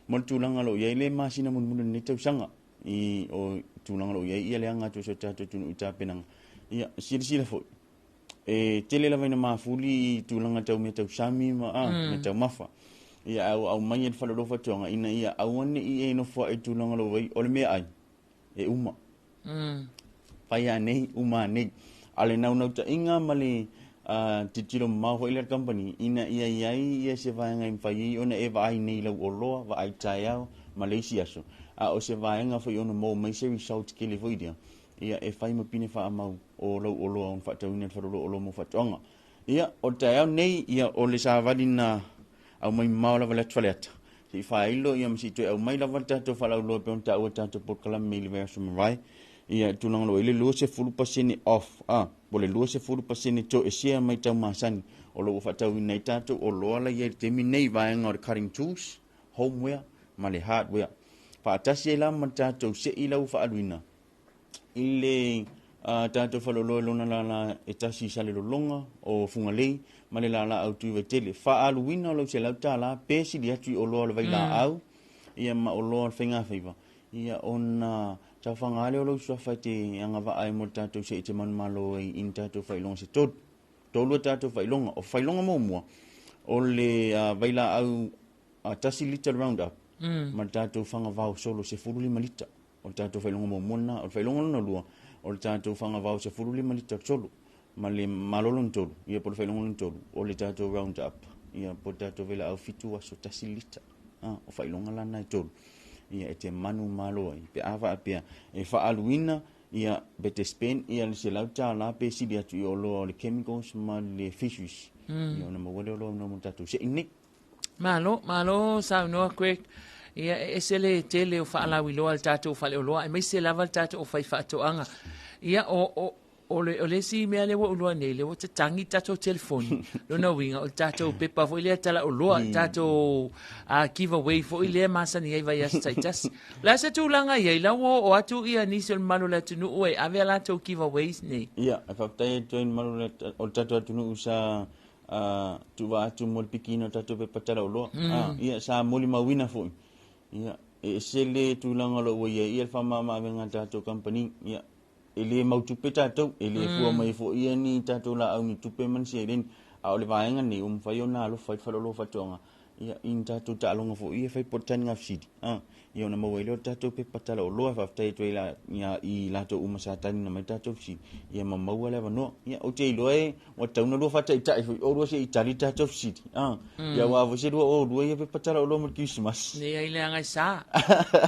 [SPEAKER 17] mo le tulaga o lo o i ai le masina mulimuli o lenei tausaga. I o tulaga o lo o i ai ia le aga atu o si o tatou atunuu i tapenaga. Ia, silasila foi, e tele lava ina mafuli i tulaga tau mea tausami ma a, mea taumafa. Ia, ae ua aumai e le Faleoloa Faatoaga ina ia aua ne i e nofo ae i tulaga o lo o i ai, o le meaai, e uma. Fai anei, uma anei. A o le naunautaiga ma le tilotilo mamao foi lea a le kamupani, ina ia i ai ia se vaega e mafai ai ona e vaai nei i lau oloa, vaai taeao ma le isi aso, a o se vaega foi e ono maua mai se result tele foi lea, ia e fai ma pine faamau o lau oloa ona faatauina i le faleoloa oloa mo faatoaga. Ia, o le taeao nei, ia o le savali na aumai mamao lava i le atu Faleata, se i faailo ia ma se i toe aumai lava le tatou faalauiloa e pei ona taua i le tatou polokalame i le vaiaso mavae, ia i le tulaga o lo o i ai le 20% off, a, po o le 20% toesea mai tau masani o lo o ua faatauina ai tatou oloa la i ai i le taimi nei i vaega o le cutting tools, homeware ma le hardware. Faatasi ai la ma le tatou sei la ua faaaluina i le tatou faleoloa i lona lala e tasi i Salelologa o Fugalei ma le lala autu i Vaitele. Faaaluina o lau $100 pe sili atu i oloa o le vailaau ia ma oloa o le faigafaiva ia ona taofaga lea o lou suafa e te agavaa ai mo le tatou sei e te manumalo ai i ni tatou faailoga se tolu. Tolu a tatou faailoga. O faailoga muamua, o le vailaau 1 lita le round up ma le tatou fagavao solo 15 lita. O le tatou faailoga muamua lena. O le faailoga lona lua, o le tatou fagavao 15 lita solo ma le malolo lona tolu, ia po o le faailoga lona tolu, o le tatou round up, ia po o le tatou vailaau 7 aso 1 lita. Ah, o faailoga la na e tolu. Ia e te manumalo ai pe a faapea e faaaluina ia pe te spend ia le $100 pe sili atu i oloa o le chemicals ma le fisheries. Ia ona maua lea o oloa mo le tatou sei nei.
[SPEAKER 12] Malo, malo saunoa Greg. Ia, e ese le tele o faalauiloa a le tatou faleoloa, aemaise lava le tatou aufaifaatoaga. Ia, o, o, o le, o le isi mea lea ua ou iloa nei, lea ua tatagi tatou telefoni. Lona uiga, o le tatou pepa foi lea talaoloa, le tatou giveaway foi lea masani ai vaiaso taitasi. O le a se tulaga i ai, la ua oo atu ia nisi o le mamalu o le atunuu e ave a latou giveaways nei?
[SPEAKER 17] Ia, e faafetai atu ai i le mamalu o le tatou atunuu sa tuuvaa atu mo le pikiina o le tatou pepa talaoloa. Ia, sa molimauina foi. Ia, e ese le tulaga o lo o ua i ai ia le faamama-avega a le tatou kamupani. Ia, e le mau tupe tatou, e le fua mai foi ia ni tatou laau ni tupe ma ni seleni. A o le vaega lenei, ua mafai ona alofa ai le faleoloa o faatoaga, ia, i ni tatou taaloga foi ia e fai po o le taniga fesili. Ia ona maua ai lea o le tatou pepa talaoloa e faafetai atu ai ia i latou uma sa taliina mai le tatou fesili, ia ma maua le avanoa. Ia, ou te iloa e ua tatau ona lua faataitai foi oulua se i tali le tatou fesili. Ia aua foi se lua oulua ia pepa talaoloa mo le Kerisimasi.
[SPEAKER 12] Leai leaga e sa.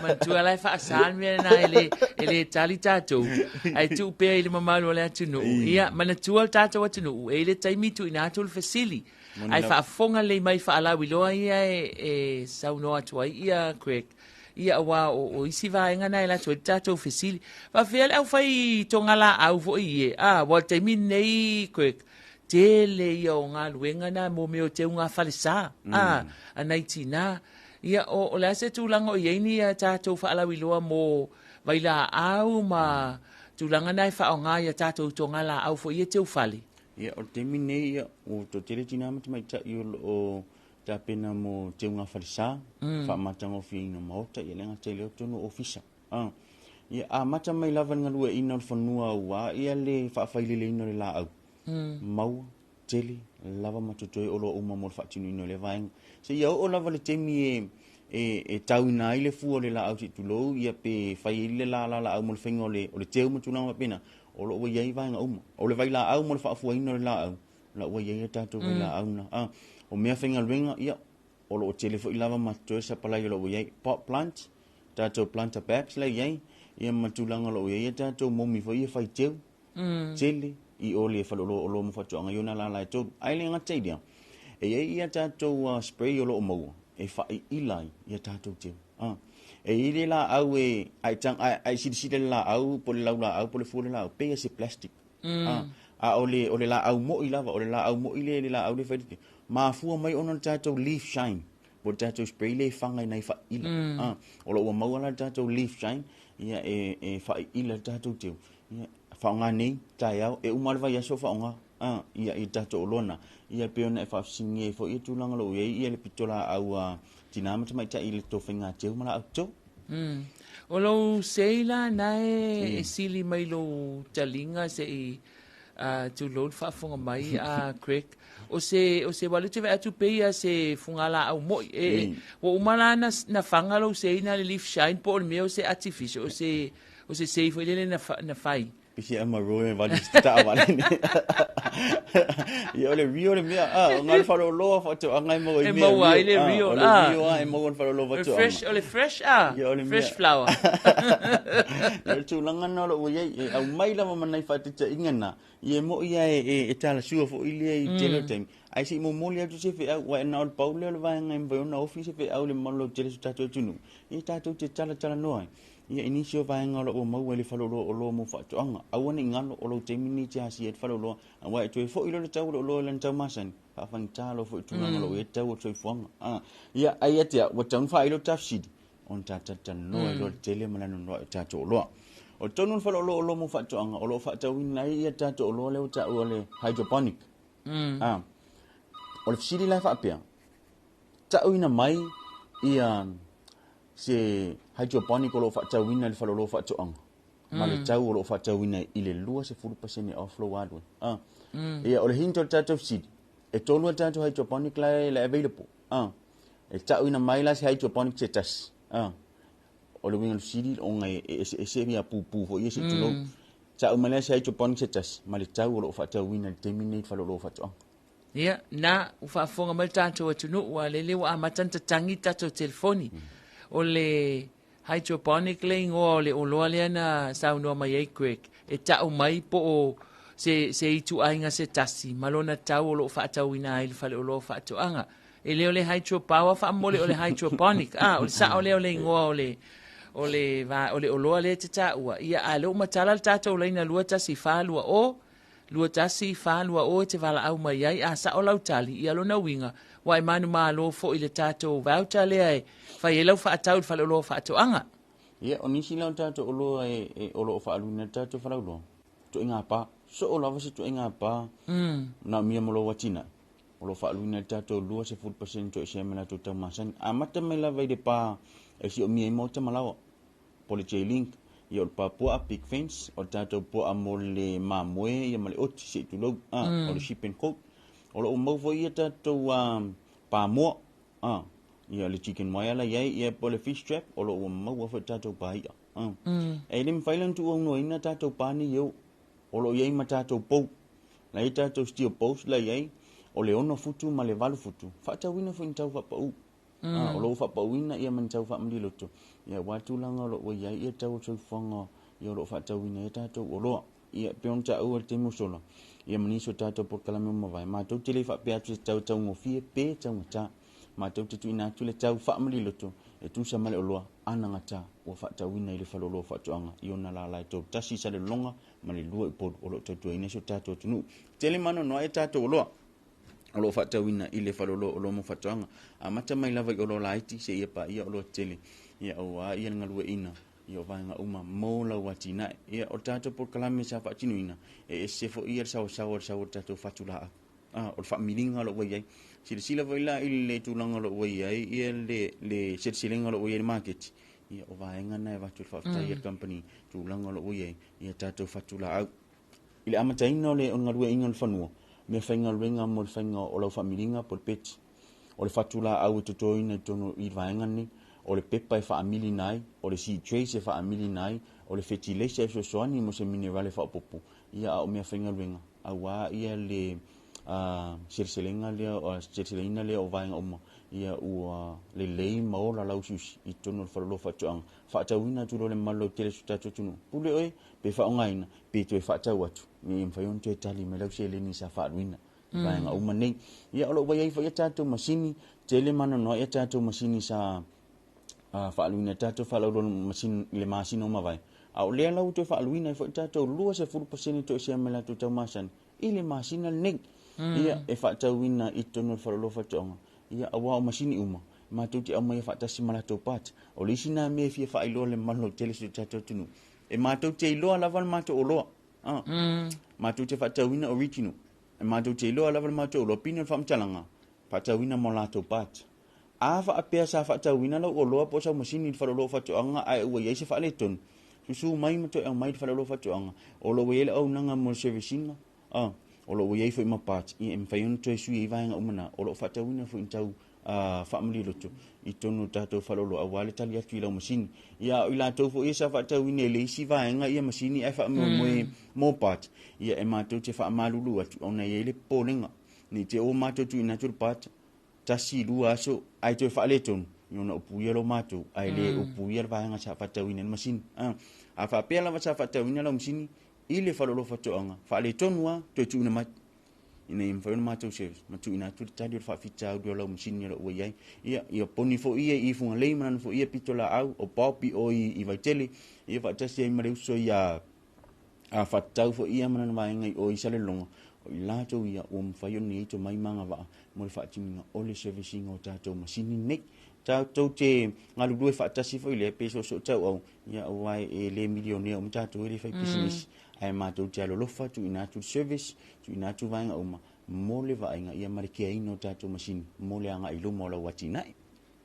[SPEAKER 12] Manatua la e faasa le mea lena e le, e le tali tatou, ae tuu pea i le mamalu o le atunuu. Ia, manatua le tatou atunuu, e i ai le taimi tuuina atu le fesili. Ae faafofoga lelei mai faalauiloa ia e saunoa atu ai ia Greg.
[SPEAKER 18] Ia auā o isi vaega na e alu atu ai le tatou fesili. Faafefea le aufai togalaau foi ie? A, aua o le taimi lenei Kirk, tele ia o galuega na mo mea o teuga falesa, a, a nai tinā. Ia, o le a se tulaga o i ai ni a tatou faalauiloa mo vailaau ma tulaga na e faaaoga i a tatou togalaau foi ia teufale?
[SPEAKER 17] Ia, o le taimi lenei, ia, ua toatele tinā ma tamaitai o lo o tapena mo teuga falesa, faamatagofieina o maota, ia le gata i lea o totonu o ofisa. Ia, amata mai lava le galueaiina o le fanua aua ia le faafaileleina o le laau, maua, tele, lava ma totoe oloa uma mo le faatinoina o lea vaega. Seia oo lava le taimi e e tauina ai le fua o le laau se i tulou, ia pe fai ai le lala laau mo le faiga o le teu ma tulaga faapena, o lo o ua i ai vaega uma. O le vailaau mo le faafuaina o le laau, o la ua i ai a tatou vailaau na. O mea faigaluega, ia, o lo o tele foi lava ma totoe sapalai o lo o ua i ai. Pot plant, tatou planter bags la i ai, ia ma tulaga o lo o i ai a tatou momi foi ia fai teu, tele, i o le faleoloa oloa mo faatoaga i ona lala e tolu. Ae le gata i lea, e i ai ia tatou spray o lo o maua e faaiila ai ia tatou teu. E i ai le laau e, a e, a e silasila i le laau po o le laulaau po o le fua o le laau, pei lava se plastic. A o le laau moi lava, o le laau moi le, le laau le fai le teu. Mafua mai ona o le tatou leaf shine, po o le tatou spray lea e faga i nai faaila. O lo o ua maua la le tatou leaf shine, ia e faaiila le tatou teu. Ia, faaaoga nei, taeao, e uma lava le vaiaso o faaaoga. Ia, i le tatou oloa na. Ia, pei ona e faafesiligia ai foi ia tulaga o lo o i ai ia le pitolaau a tinā ma tamaitai i le tou faiga teu ma laau toto.
[SPEAKER 18] O lou sei la na e sili mai lou taliga se i tulou le faafofoga mai a Craig. O se, o se wale te atu pei a se fugalaau moi. E, ua uma la na faga lou sei na le leaf shine po o le mea o se artificial, o se sei foi lele na fai.
[SPEAKER 17] Pisi a ma roe vali ta vali ni. Ia o le rio le mea a o ngā whaloloa whatoanga e maua i
[SPEAKER 18] E mea maua ai le rio,
[SPEAKER 17] o le rio a e maua le whaloloa whatoanga.
[SPEAKER 18] Fresh, o le fresh a,
[SPEAKER 17] Ia, o le
[SPEAKER 18] fresh flower.
[SPEAKER 17] Ia o le tulaga na o lo o ua i ai, e aumai lava ma nai faataitaiga na, ia e moi lava e talasua foi lea i tele o taimi. Ae se i momoli atu se feau, aua e na o le pau lea o le vaega e mafai ona ofi se feau i le mamalu lautele o si o tatou atunuu, ia tatou te talatalanoa ai. Ia, i nisi o vaega o lo o ua maua i le faleoloa oloa mo faatoaga, aua ne i galo o lou taimi lenei e te asia ai le faleoloa, aua e toe foi loa le tau o le oloa i lana tau masani, faafaigata loa foi i tulaga o lo o i ai le tau o le soifuaga. Ia, ai ia te au, ua tatau ona faailo le tafesili, ona ta talatalanoa ai loa le tele ma le anoanoai o tatou oloa. O totonu o le faleoloa oloa mo faatoaga, o lo o faatauina ai ia tatou oloa lea ua taua o le hydroponic. O le fesili la e faapea, tauina mai ia se hydroponic o lo o faatauina i le faleoloa faatoaga ma le tau o lo o faatauina i le 20% off lou alu ai. Ia, o le hint o le tatou fesili, e tolu a tatou hydroponic la e available. E tauina mai la se hydroponic se tasi. O le uiga o le fesili, ona e eseese ia pupu foi ia se i tulou. Tau mai la se hydroponic se tasi ma le tau o lo o faatauina i le taimi lenei i le faleoloa faatoaga.
[SPEAKER 18] Ia, na, ua faafofoga mai le tatou atunuu, ua lele ua amata ona tatagi tatou telefoni. O le hydroponic le igoa o le oloa lea na saunoa mai ai Greg, e tau mai po o se ituaiga se tasi ma lona tau o lo o faatauina ai le faleoloa o faatoaga. E le o le hydropower faamomoli o le hydroponic. Ah, o le sao lea o le igoa o le oloa lea e te taua. Ia, a lea ua matala le tatou laina 21420 21420 e te valaau mai ai a sao lau tali ia lona uiga ua e manumalo foi le tatou voucher lea e fai ai lau faatau i le faleoloa faatoaga.
[SPEAKER 17] Ia, o nisi la o tatou oloa e o lo o faaaluina i le tatou falauloa, ituaiga pa. Soo lava se ituaiga pa na mia mo lou atinae. O lo o faaaluina i le tatou 20% toesea ma latou tau masani. Amata mai lava i le pa e siomia ai maota ma laoa. Po o le J-Link, ia o le pa puaa, Big Fence, o le tatou puaa mo le mamoe ia ma le oti se i tulou, o le Sheep and Goat. O lo o maua foi ia tatou pa moa, ia le chicken wire la i ai, ia po o le fish trap, o lo o ua maua foi le tatou pa i'a. E le mafai la ona tuuaunoaina tatou pa nei e oo. O lo o i ai ma tatou pou. La i ai tatou steel post la i ai, o le 6 futu ma le 8 futu. Faatauina foi ni tau faapau. O lo o faapauina ia ma ni tau faamaliloto. Ia aua tulaga o lo o ua i ai ia tau o le soifuaga ia o lo o faatauina ai tatou oloa. Ia pei ona taua i le taimi ua sola, ia ma nisi o tatou polokalame ua mavae, matou te le faapea atu i se tau taugofie pe taugata. Matou te tuuina atu le tau faamaliloto E tusa ma le oloa anagata ua faatauina i le faleoloa o Faatoaga i ona lala e 31 i Salelologa ma le 2 i Upolu o lo o tautuaina si o tatou atunuu. Tele ma anoanoai a tatou oloa o lo o faatauina i le faleoloa o oloa mo faatoaga. Amata mai lava i oloa laiti seia paia oloa tetele, ia aua ia le galueaiina ia o vaega uma mo lau atinae. Ia o le tatou polokalame sa faatinoina, e ese foi ia le saoasaoa o le sau o le tatou fatulaaui. Ah, o le faamiliga o lo o ua i ai. Silasila foi la i le tulaga o lo o ua i ai ia le seleselega o lo o ua i ai i le maketi, ia o vaega na e avatu le faafetai a le kamupani, tulaga o lo o ua i ai ia tatou fatulaau. I le amataina o le galueaiina o le fanua, meafaigaluega mo le faiga o lau faamiliga po o le peti. O le fatulaau e totoina i totonu i le vaega lenei, o le pepa e faamilina ai, o le seed trays e faamilina ai, o le fetileisa e fesoasoani mo se minerale faaopoopo, ia a o meafaigaluega auā ia le seleselega lea, seleseleina lea o vaega uma, ia ua lelei ma ola lauusiusi i totonu o le faleoloa faatoaga. Faatauina atu loa le mamalu lautele o si o tatou atunuu, pule oe pe faaaogaina pe toe faatau atu, ina ia mafai ona toe tali mai lau seleni sa faaaluina i vaega uma nei. Ia o lo o ua i ai foi a tatou masini, tele ma anoanoai a tatou masini sa faaluina e tatou faalauiloa masini i le masina ua mavae, a o lea la ua toe faaluina ai foi tatou 20% toesea mai latou tau masani i le masina lenei. Ia, e faatauina i totonu o le faleoloa faatoaga, ia, aua o masini uma, matou te aumaia faatasi ma latou parts. O le isi na mea e fia faailoa le mamalu lautele o si o tatou atunuu, e matou te iloa lava le matou oloa. Matou te faatauina original. E matou te iloa lava le matou oloa, pine o le faamatalaga, faatauina ma latou parts. A faapea sa faatauina lau oloa po o sau masini i le faleoloa o faatoaga ae ua i ai se faaletonu, susu mai ma toe aumai i le faleoloa o faatoaga, o lo o ua i ai le auaunaga mo le service ina, a, o lo o ua i ai foi ma parts, ia e mafai ona toe sui ai vaega uma na, o lo o faatauina foi i tau faamaliloto i totonu o tatou faleoloa aua le tali atu i lau masini. Ia, a o i latou foi ia sa faatauina i le isi vaega ia masini ae faamoemoe mo parts, ia e matou te faamalulu atu ona e i ai le popolega, ne i te i ua matou tuuina atu le part, 1, 2 aso ae toe faaletonu, ia ona upuia lo matou, ae le upuia le vaega sa faatauina i le masini. A faapea lava sa faatauina lau masini i le faleoloa faatoaga, faaletonu lava, toe tuuina mai ina ia mafai ona matou service ma tuuina atu le tali o le faafitauli o lau masini o lo o ua i ai. Ia, ia poni foi ia i Fugalei ma lana foi ia pitolaau, o Bob i o i Vaitele, ia faatasi ai ma le uso ia a faatatau foi ia ma lana vaega i o i Salelologa, o i latou ia ua mafai ona i ai tomai ma agavaa mo le faatinoina o le service ina o tatou masini nei. Tatou te galulue faatasi foi lea pe soosoo tauau, ia aua e le milionea uma tatou e le fai pisinisi, ae matou te alolofa tuuina atu le service, tuuina atu vaega uma mo le vaaiga ia ma le keaina o tatou masini mo le agai i luma o lau atinae.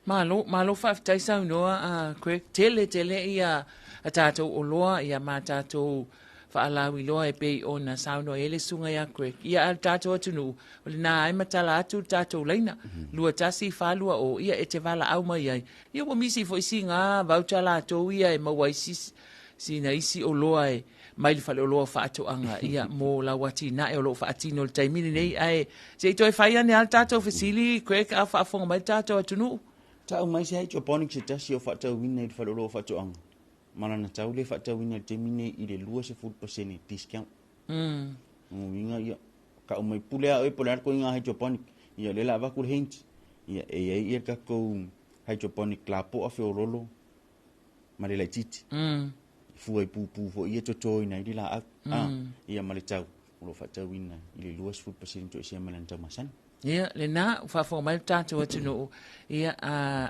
[SPEAKER 18] Malo, malo faafetai saunoa a Craig. Tele tele ia a tatou oloa ia ma tatou faalauiloa e pei ona saunoa i ai le susuga ia Craig. Ia a le tatou atunuu, o lena ai matala atu le tatou laina, 2142, ia e te valaau mai ai. Ia ua misi foi sina voucher latou ia e maua ai sina isi oloa e mai le faleoloa o faatoaga ia mo lau atinae o lo o faatino i le taimi lenei. Ae se i toe fai ane lava le tatou fesili, Craig, a o faafofoga mai le tatou atunuu.
[SPEAKER 17] Tau mai se hydroponics se tasi o faatauina i le faleoloa o faatoaga ma lana tau lea e faatauina i le taimi lenei i le 20% discount. Lona uiga ia, tau mai pule a oe po o le a le koiga hydroponic. Ia o lea o le a avatu le hint. Ia e i ai ia le tatou hydroponic lapoa feololo ma le laitiiti. Fua i pupū foi ia totoina ai le laau. Ia ma le tau o lo o faatauina i le 20% toesea mai lana tau masani.
[SPEAKER 18] Ia, lena, ua faafofoga mai le tatou atunuu, ia,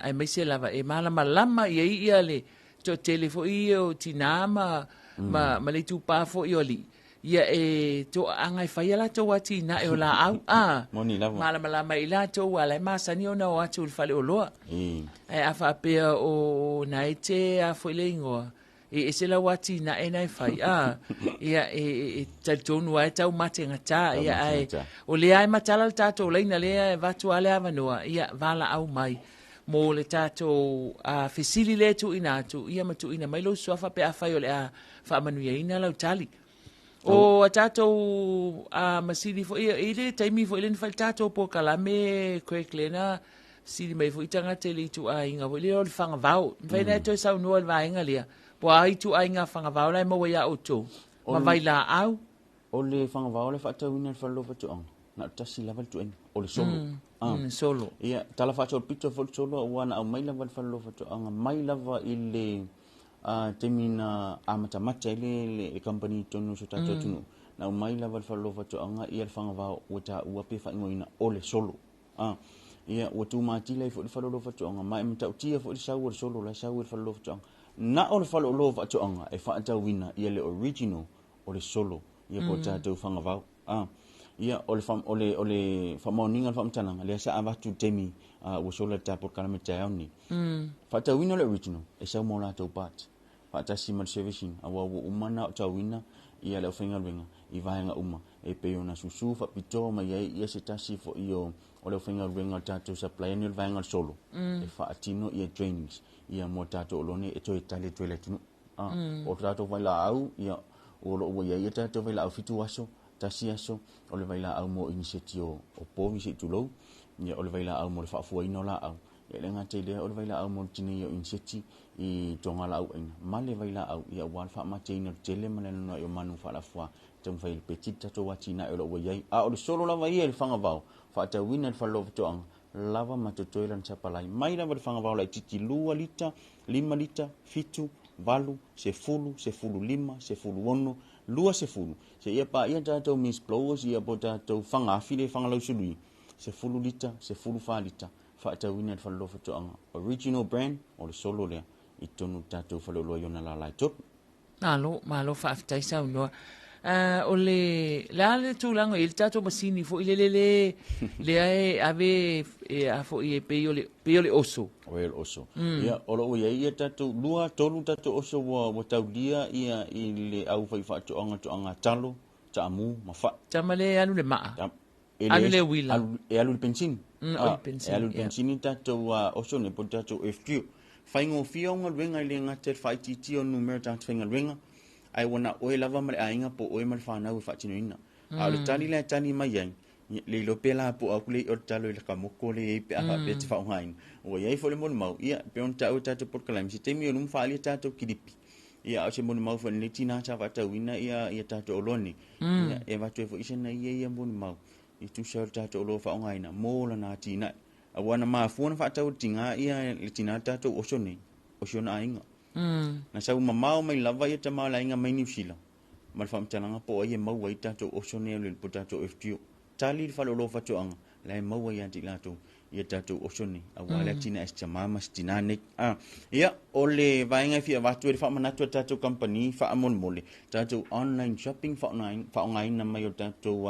[SPEAKER 18] aemaise lava e malamalama i ai ia le toatele foi ia o tinā ma, ma le itupa foi o alii, ia e toaaga e fai a latou atinae o laau, a,
[SPEAKER 17] Moni lava.
[SPEAKER 18] malamalama i latou a la e masani ona o atu i le faleoloa. Ae a faapea o na e te a foi le igoa, e ese lau atinae na e fai, a, ia e talitonu lava e tau mategata, ia ae o lea e matala le tatou laina lea e avatu lava le avanoa, ia valaau mai mo le tatou fesili lea e tuuina atu, ia ma tuuina mai lou suafa pe afai o le a faamanuiaina lau tali. O a tatou masini foi, e i le taimi foi lea na fai le tatou polokalame, Craig, lea na sili mai foi tagata i le ituaiga foi lea o le fagavao. Mafai ona e toe saunoa i le vaega lea, po o a ituaiga fagavao la e maua ia outou, ma vailaau.
[SPEAKER 17] O le fagavao le faatauina i le faleoloa faatoaga, na o le tasi lava le tuaiga, o le solo.
[SPEAKER 18] Solo.
[SPEAKER 17] Ia, tala faasolopito foi le solo auā na aumai lava le faleoloa faatoaga mai lava i le taimi na amatamata ai le le kamupani i totonu o si o tatou atunuu. Na aumai lava le faleoloa faatoaga ia le fagavao ua taua pe faaigoaina o le solo. Ia, ua tumatila ai foi le faleoloa faatoaga ma e matautia foi le sau o le solo la e sau ai le faleoloa faatoaga. Na o le faleoloa faatoaga e faatauina ia le original o le solo ia po o tatou fagavao. Ia, o le o le o le faamaoniga o le faamatalaga, lea sa avatu i le taimi ua sola i le ta polokalame i le taeao lenei. Faatauina le original, e sau ma o latou parts, faatasi ma le servicing, aua ua uma ona aotauina ia le aufaigaluega i vaega uma, e pei ona susu faapitoa mai ai ia se tasi foi o o le aufaigaluega o le tatou supplier nei o le vaega o le solo, e faatino ia trainings ia mo tatou oloa nei e toe tali atu ai i le atunuu. O le tatou vailaau, ia, o lo o ua i ai ia tatou vailaau 7 aso, 1 aso, o le vailaau mo iniseti o povi se i tulou, ia, o le vailaau mo le faafuaina o laau, ia, e le gata i lea, o le vailaau mo le tineia o iniseti i togalaau aina, ma le vailaau, ia, aua le faamateina o le tele ma le anoanoai o manu faalafua e taumafai e lepeti le tatou atinae o lo o ua i ai. A o le solo lava ia i le fagavao, faatauina i le faleoloa faatoaga, lava ma totoe lana sapalai mai lava i le fagavao laitiiti 2 lita, 5 lita, 7, 8, 10, 15, 16, 20, seia paia tatou mist blowers ia po o tatou fagaafi le fagalausului, 10 lita, 14 lita, faatauina i le faleoloa faatoaga original brand o le solo lea i totonu o le tatou faleoloa i ona lala e tolu.
[SPEAKER 18] Malo, malo faafetai saunoa. O le, le a le tulaga i le tatou masini foi lele le, lea e ave e a foi e pei o le, pei o le oso.
[SPEAKER 17] O le oso. Ia, o lo o i ai ia tatou, lua, tolu tatou oso ua taulia ia i le au faifaatoaga toaga talo, taamu ma fai.
[SPEAKER 18] Tama le alu le maa. Alu le uila.
[SPEAKER 17] E alu le pensini. O le pensini. E alu le pensini tatou oso nei po o tatou FQ. Faigofie au galuega e le gata i le faaitiitia o numera tagata faigaluega, ae ua na o oe lava ma le aiga po o oe ma le fanau e faatinoina. A o le tali la e tali mai ai, le iloa pe lapoa atu le i'a o le talo i le kamoko lea e i ai pe a faapea e te faaaogaina. Ua i ai foi le molimau, ia, e pei ona taua i tatou polokalame, se taimi o luma faaalia tatou kilipi. Ia, a o se molimau foi a lenei tina sa faatauina ia tatou oloa nei, ia, e avatu ai foi sana ia ia molimau e tusa o le tatou oloa faaaogaina mo lana atinae. Aua na mafua ona faatau e le tina ia le tina le tatou oso nei, o si ona aiga. Na sau mamao mai lava ia tama o le aiga mai Niu Sila ma le faamatalaga po o ai e maua ai tatou oso nei o le po o tatou FTO. Tali le faleoloa faatoaga, la e maua ia te i latou ia tatou oso nei, aua le atinae a si tama ma si tina nei. Ia, o le vaega e fia avatu ai le faamanatu a le tatou kamupani faamolemole, tatou online shopping faaaogaina mai o le tatou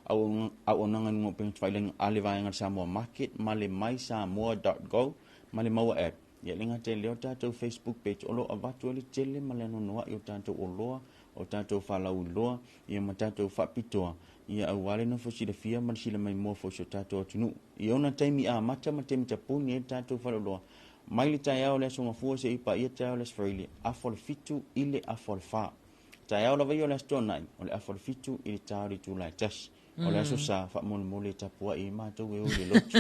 [SPEAKER 17] auaunaga i luga o upega tafailagi a le vaega a le Samoa Market ma le mysamoa.go ma le Maua App. Ia, e le gata i lea o le tatou Facebook page o lo o avatu ai le tele ma le anoanoai o tatou oloa, o tatou faalauiloa, ia ma tatou faapitoa, ia aua le nofo silafia ma le silamaimoa foi o si o tatou atunuu. I ona taimi amata ma taimi tapuni ai le tatou faleoloa, mai le taeao o le Aso Gafua seia paia taeao o le Aso Faraile, afa o le 7 i le afa o le 4. Taeao lava ia o le Aso Toonai, o le afa o le 7 i le ta o le itula e 1. O le Aso Sa, faamolemole e tapuai ai matou e o i le lotu.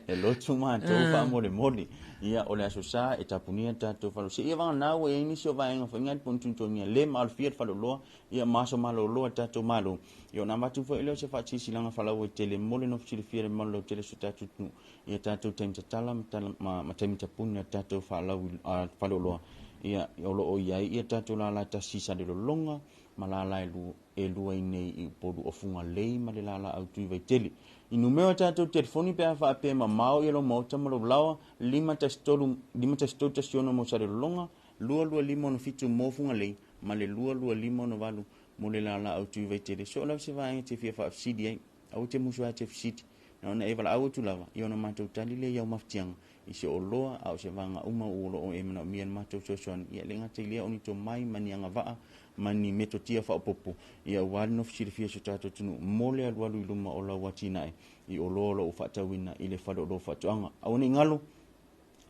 [SPEAKER 17] E lotu matou faamolemole. Ia, o le Aso Sa, e tapunia le tatou faleoloa. Seia vagana ua i ai nisi o vaega foi ngai le ponitutogia le maalofia le faleoloa, ia ma aso malolo a le tatou Malo. Ia ona avatu foi lea o se faasilasilaga faalauaitele mo le nofo silafia i le mamalu lautele o si o tatou atunuu, ia tatou taimi tatala ma taimi tapuni a le tatou faleoloa. Ia, o lo o i ai ia tatou lala tasi i Salelologa ma lala e lua i nei i Upolu o Fugalei ma le lala autu i Vaitele. I numera o tatou telefoni pe a faapea e mamao ia lou maota ma lou laoa, 513 513 16 mo Salelologa, 225 67 mo Fugalei ma le 225 68 mo le lala autu i Vaitele. So o lava se vaega e te fia faafesili ai, aua te musu lava e te fesili. Na ona e valaau atu lava, ia ona matou tali lea i au mafatiaga i se oloa a o se vaega uma o lo o e manaomia i le matou fesoasoani. Ia e le gata i lea o ni tomai ma ni agavaa ma ni metotia faaopoopo, ia aua le nofo silafia o si o tatou atunuu mo le alualu i luma o lau atinae i oloa o lo o faatauina i le faleoloa faatoaga. Aua ne i galo,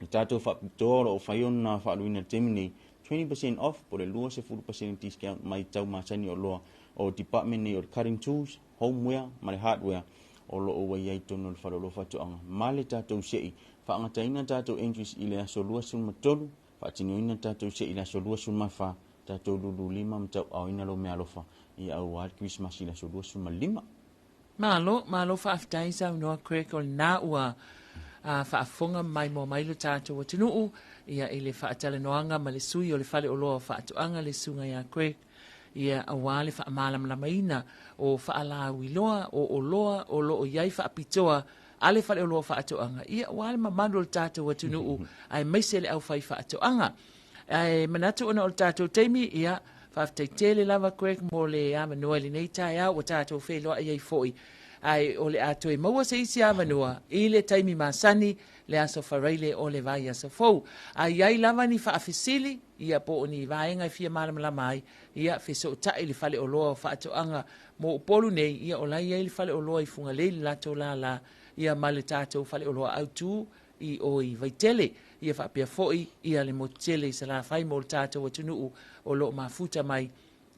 [SPEAKER 17] le tatou faapitoa o lo o fai ona faaluina i le taimi nei, 20% off po o le 20% discount mai tau masani oloa o department nei o le cutting tools, homeware ma le hardware o lo o ua i ai i totonu o le faleoloa faatoaga ma le tatou sei. Faagataina tatou entries i le aso 23, faatinoina tatou sei i le aso 24, tatou lululima ma tauaaoina lou meaalofa ia aua le Kerisimasi i le aso 25.
[SPEAKER 18] Malo, malo faafetai saunoa Craig o lena ua faafofoga ma maimoa mai lo tatou atunuu ia i le faatalanoaga ma le sui o le Fale Oloa o Faatoaga le Susuga ia Craig ia aua le faamalamalamaina o faalauiloa o oloa o lo o i ai faapitoa a le Fale Oloa o Faatoaga ia aua le mamalu o le tatou atunuu aemaise le aufaifaatoaga. Ae manatu ona o le tatou taimi, ia, faafetai tele lava Greg mo le avanoa i lenei taeao ua tatou feiloai ai foi. Ae o le a toe maua se isi avanoa i le taimi masani, le aso Faraile o le vaiaso fou. A i ai lava ni faafesili, ia po o ni vaega e fia malamalama ai, ia fesootai i le Faleoloa o Faatoaga mo Upolu nei, ia o la e i ai le faleoloa i Fugalei le latou lala, ia ma le tatou faleoloa autu i o i Vaitele, ia faapea foi ia le motu tele i Salafai mo le tatou atunuu o lo o mafuta mai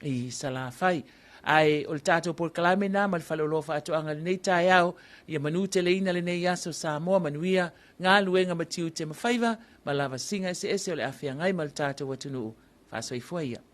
[SPEAKER 18] i Salafai. Ae o le tatou polokalame na ma le Faleoloa Faatoaga i lenei taeao, ia manuteleina lenei aso Samoa, manuia galuega ma tiute ma faiva ma lavasiga eseese o le a feagai ma le tatou atunuu. Faasoifua ia.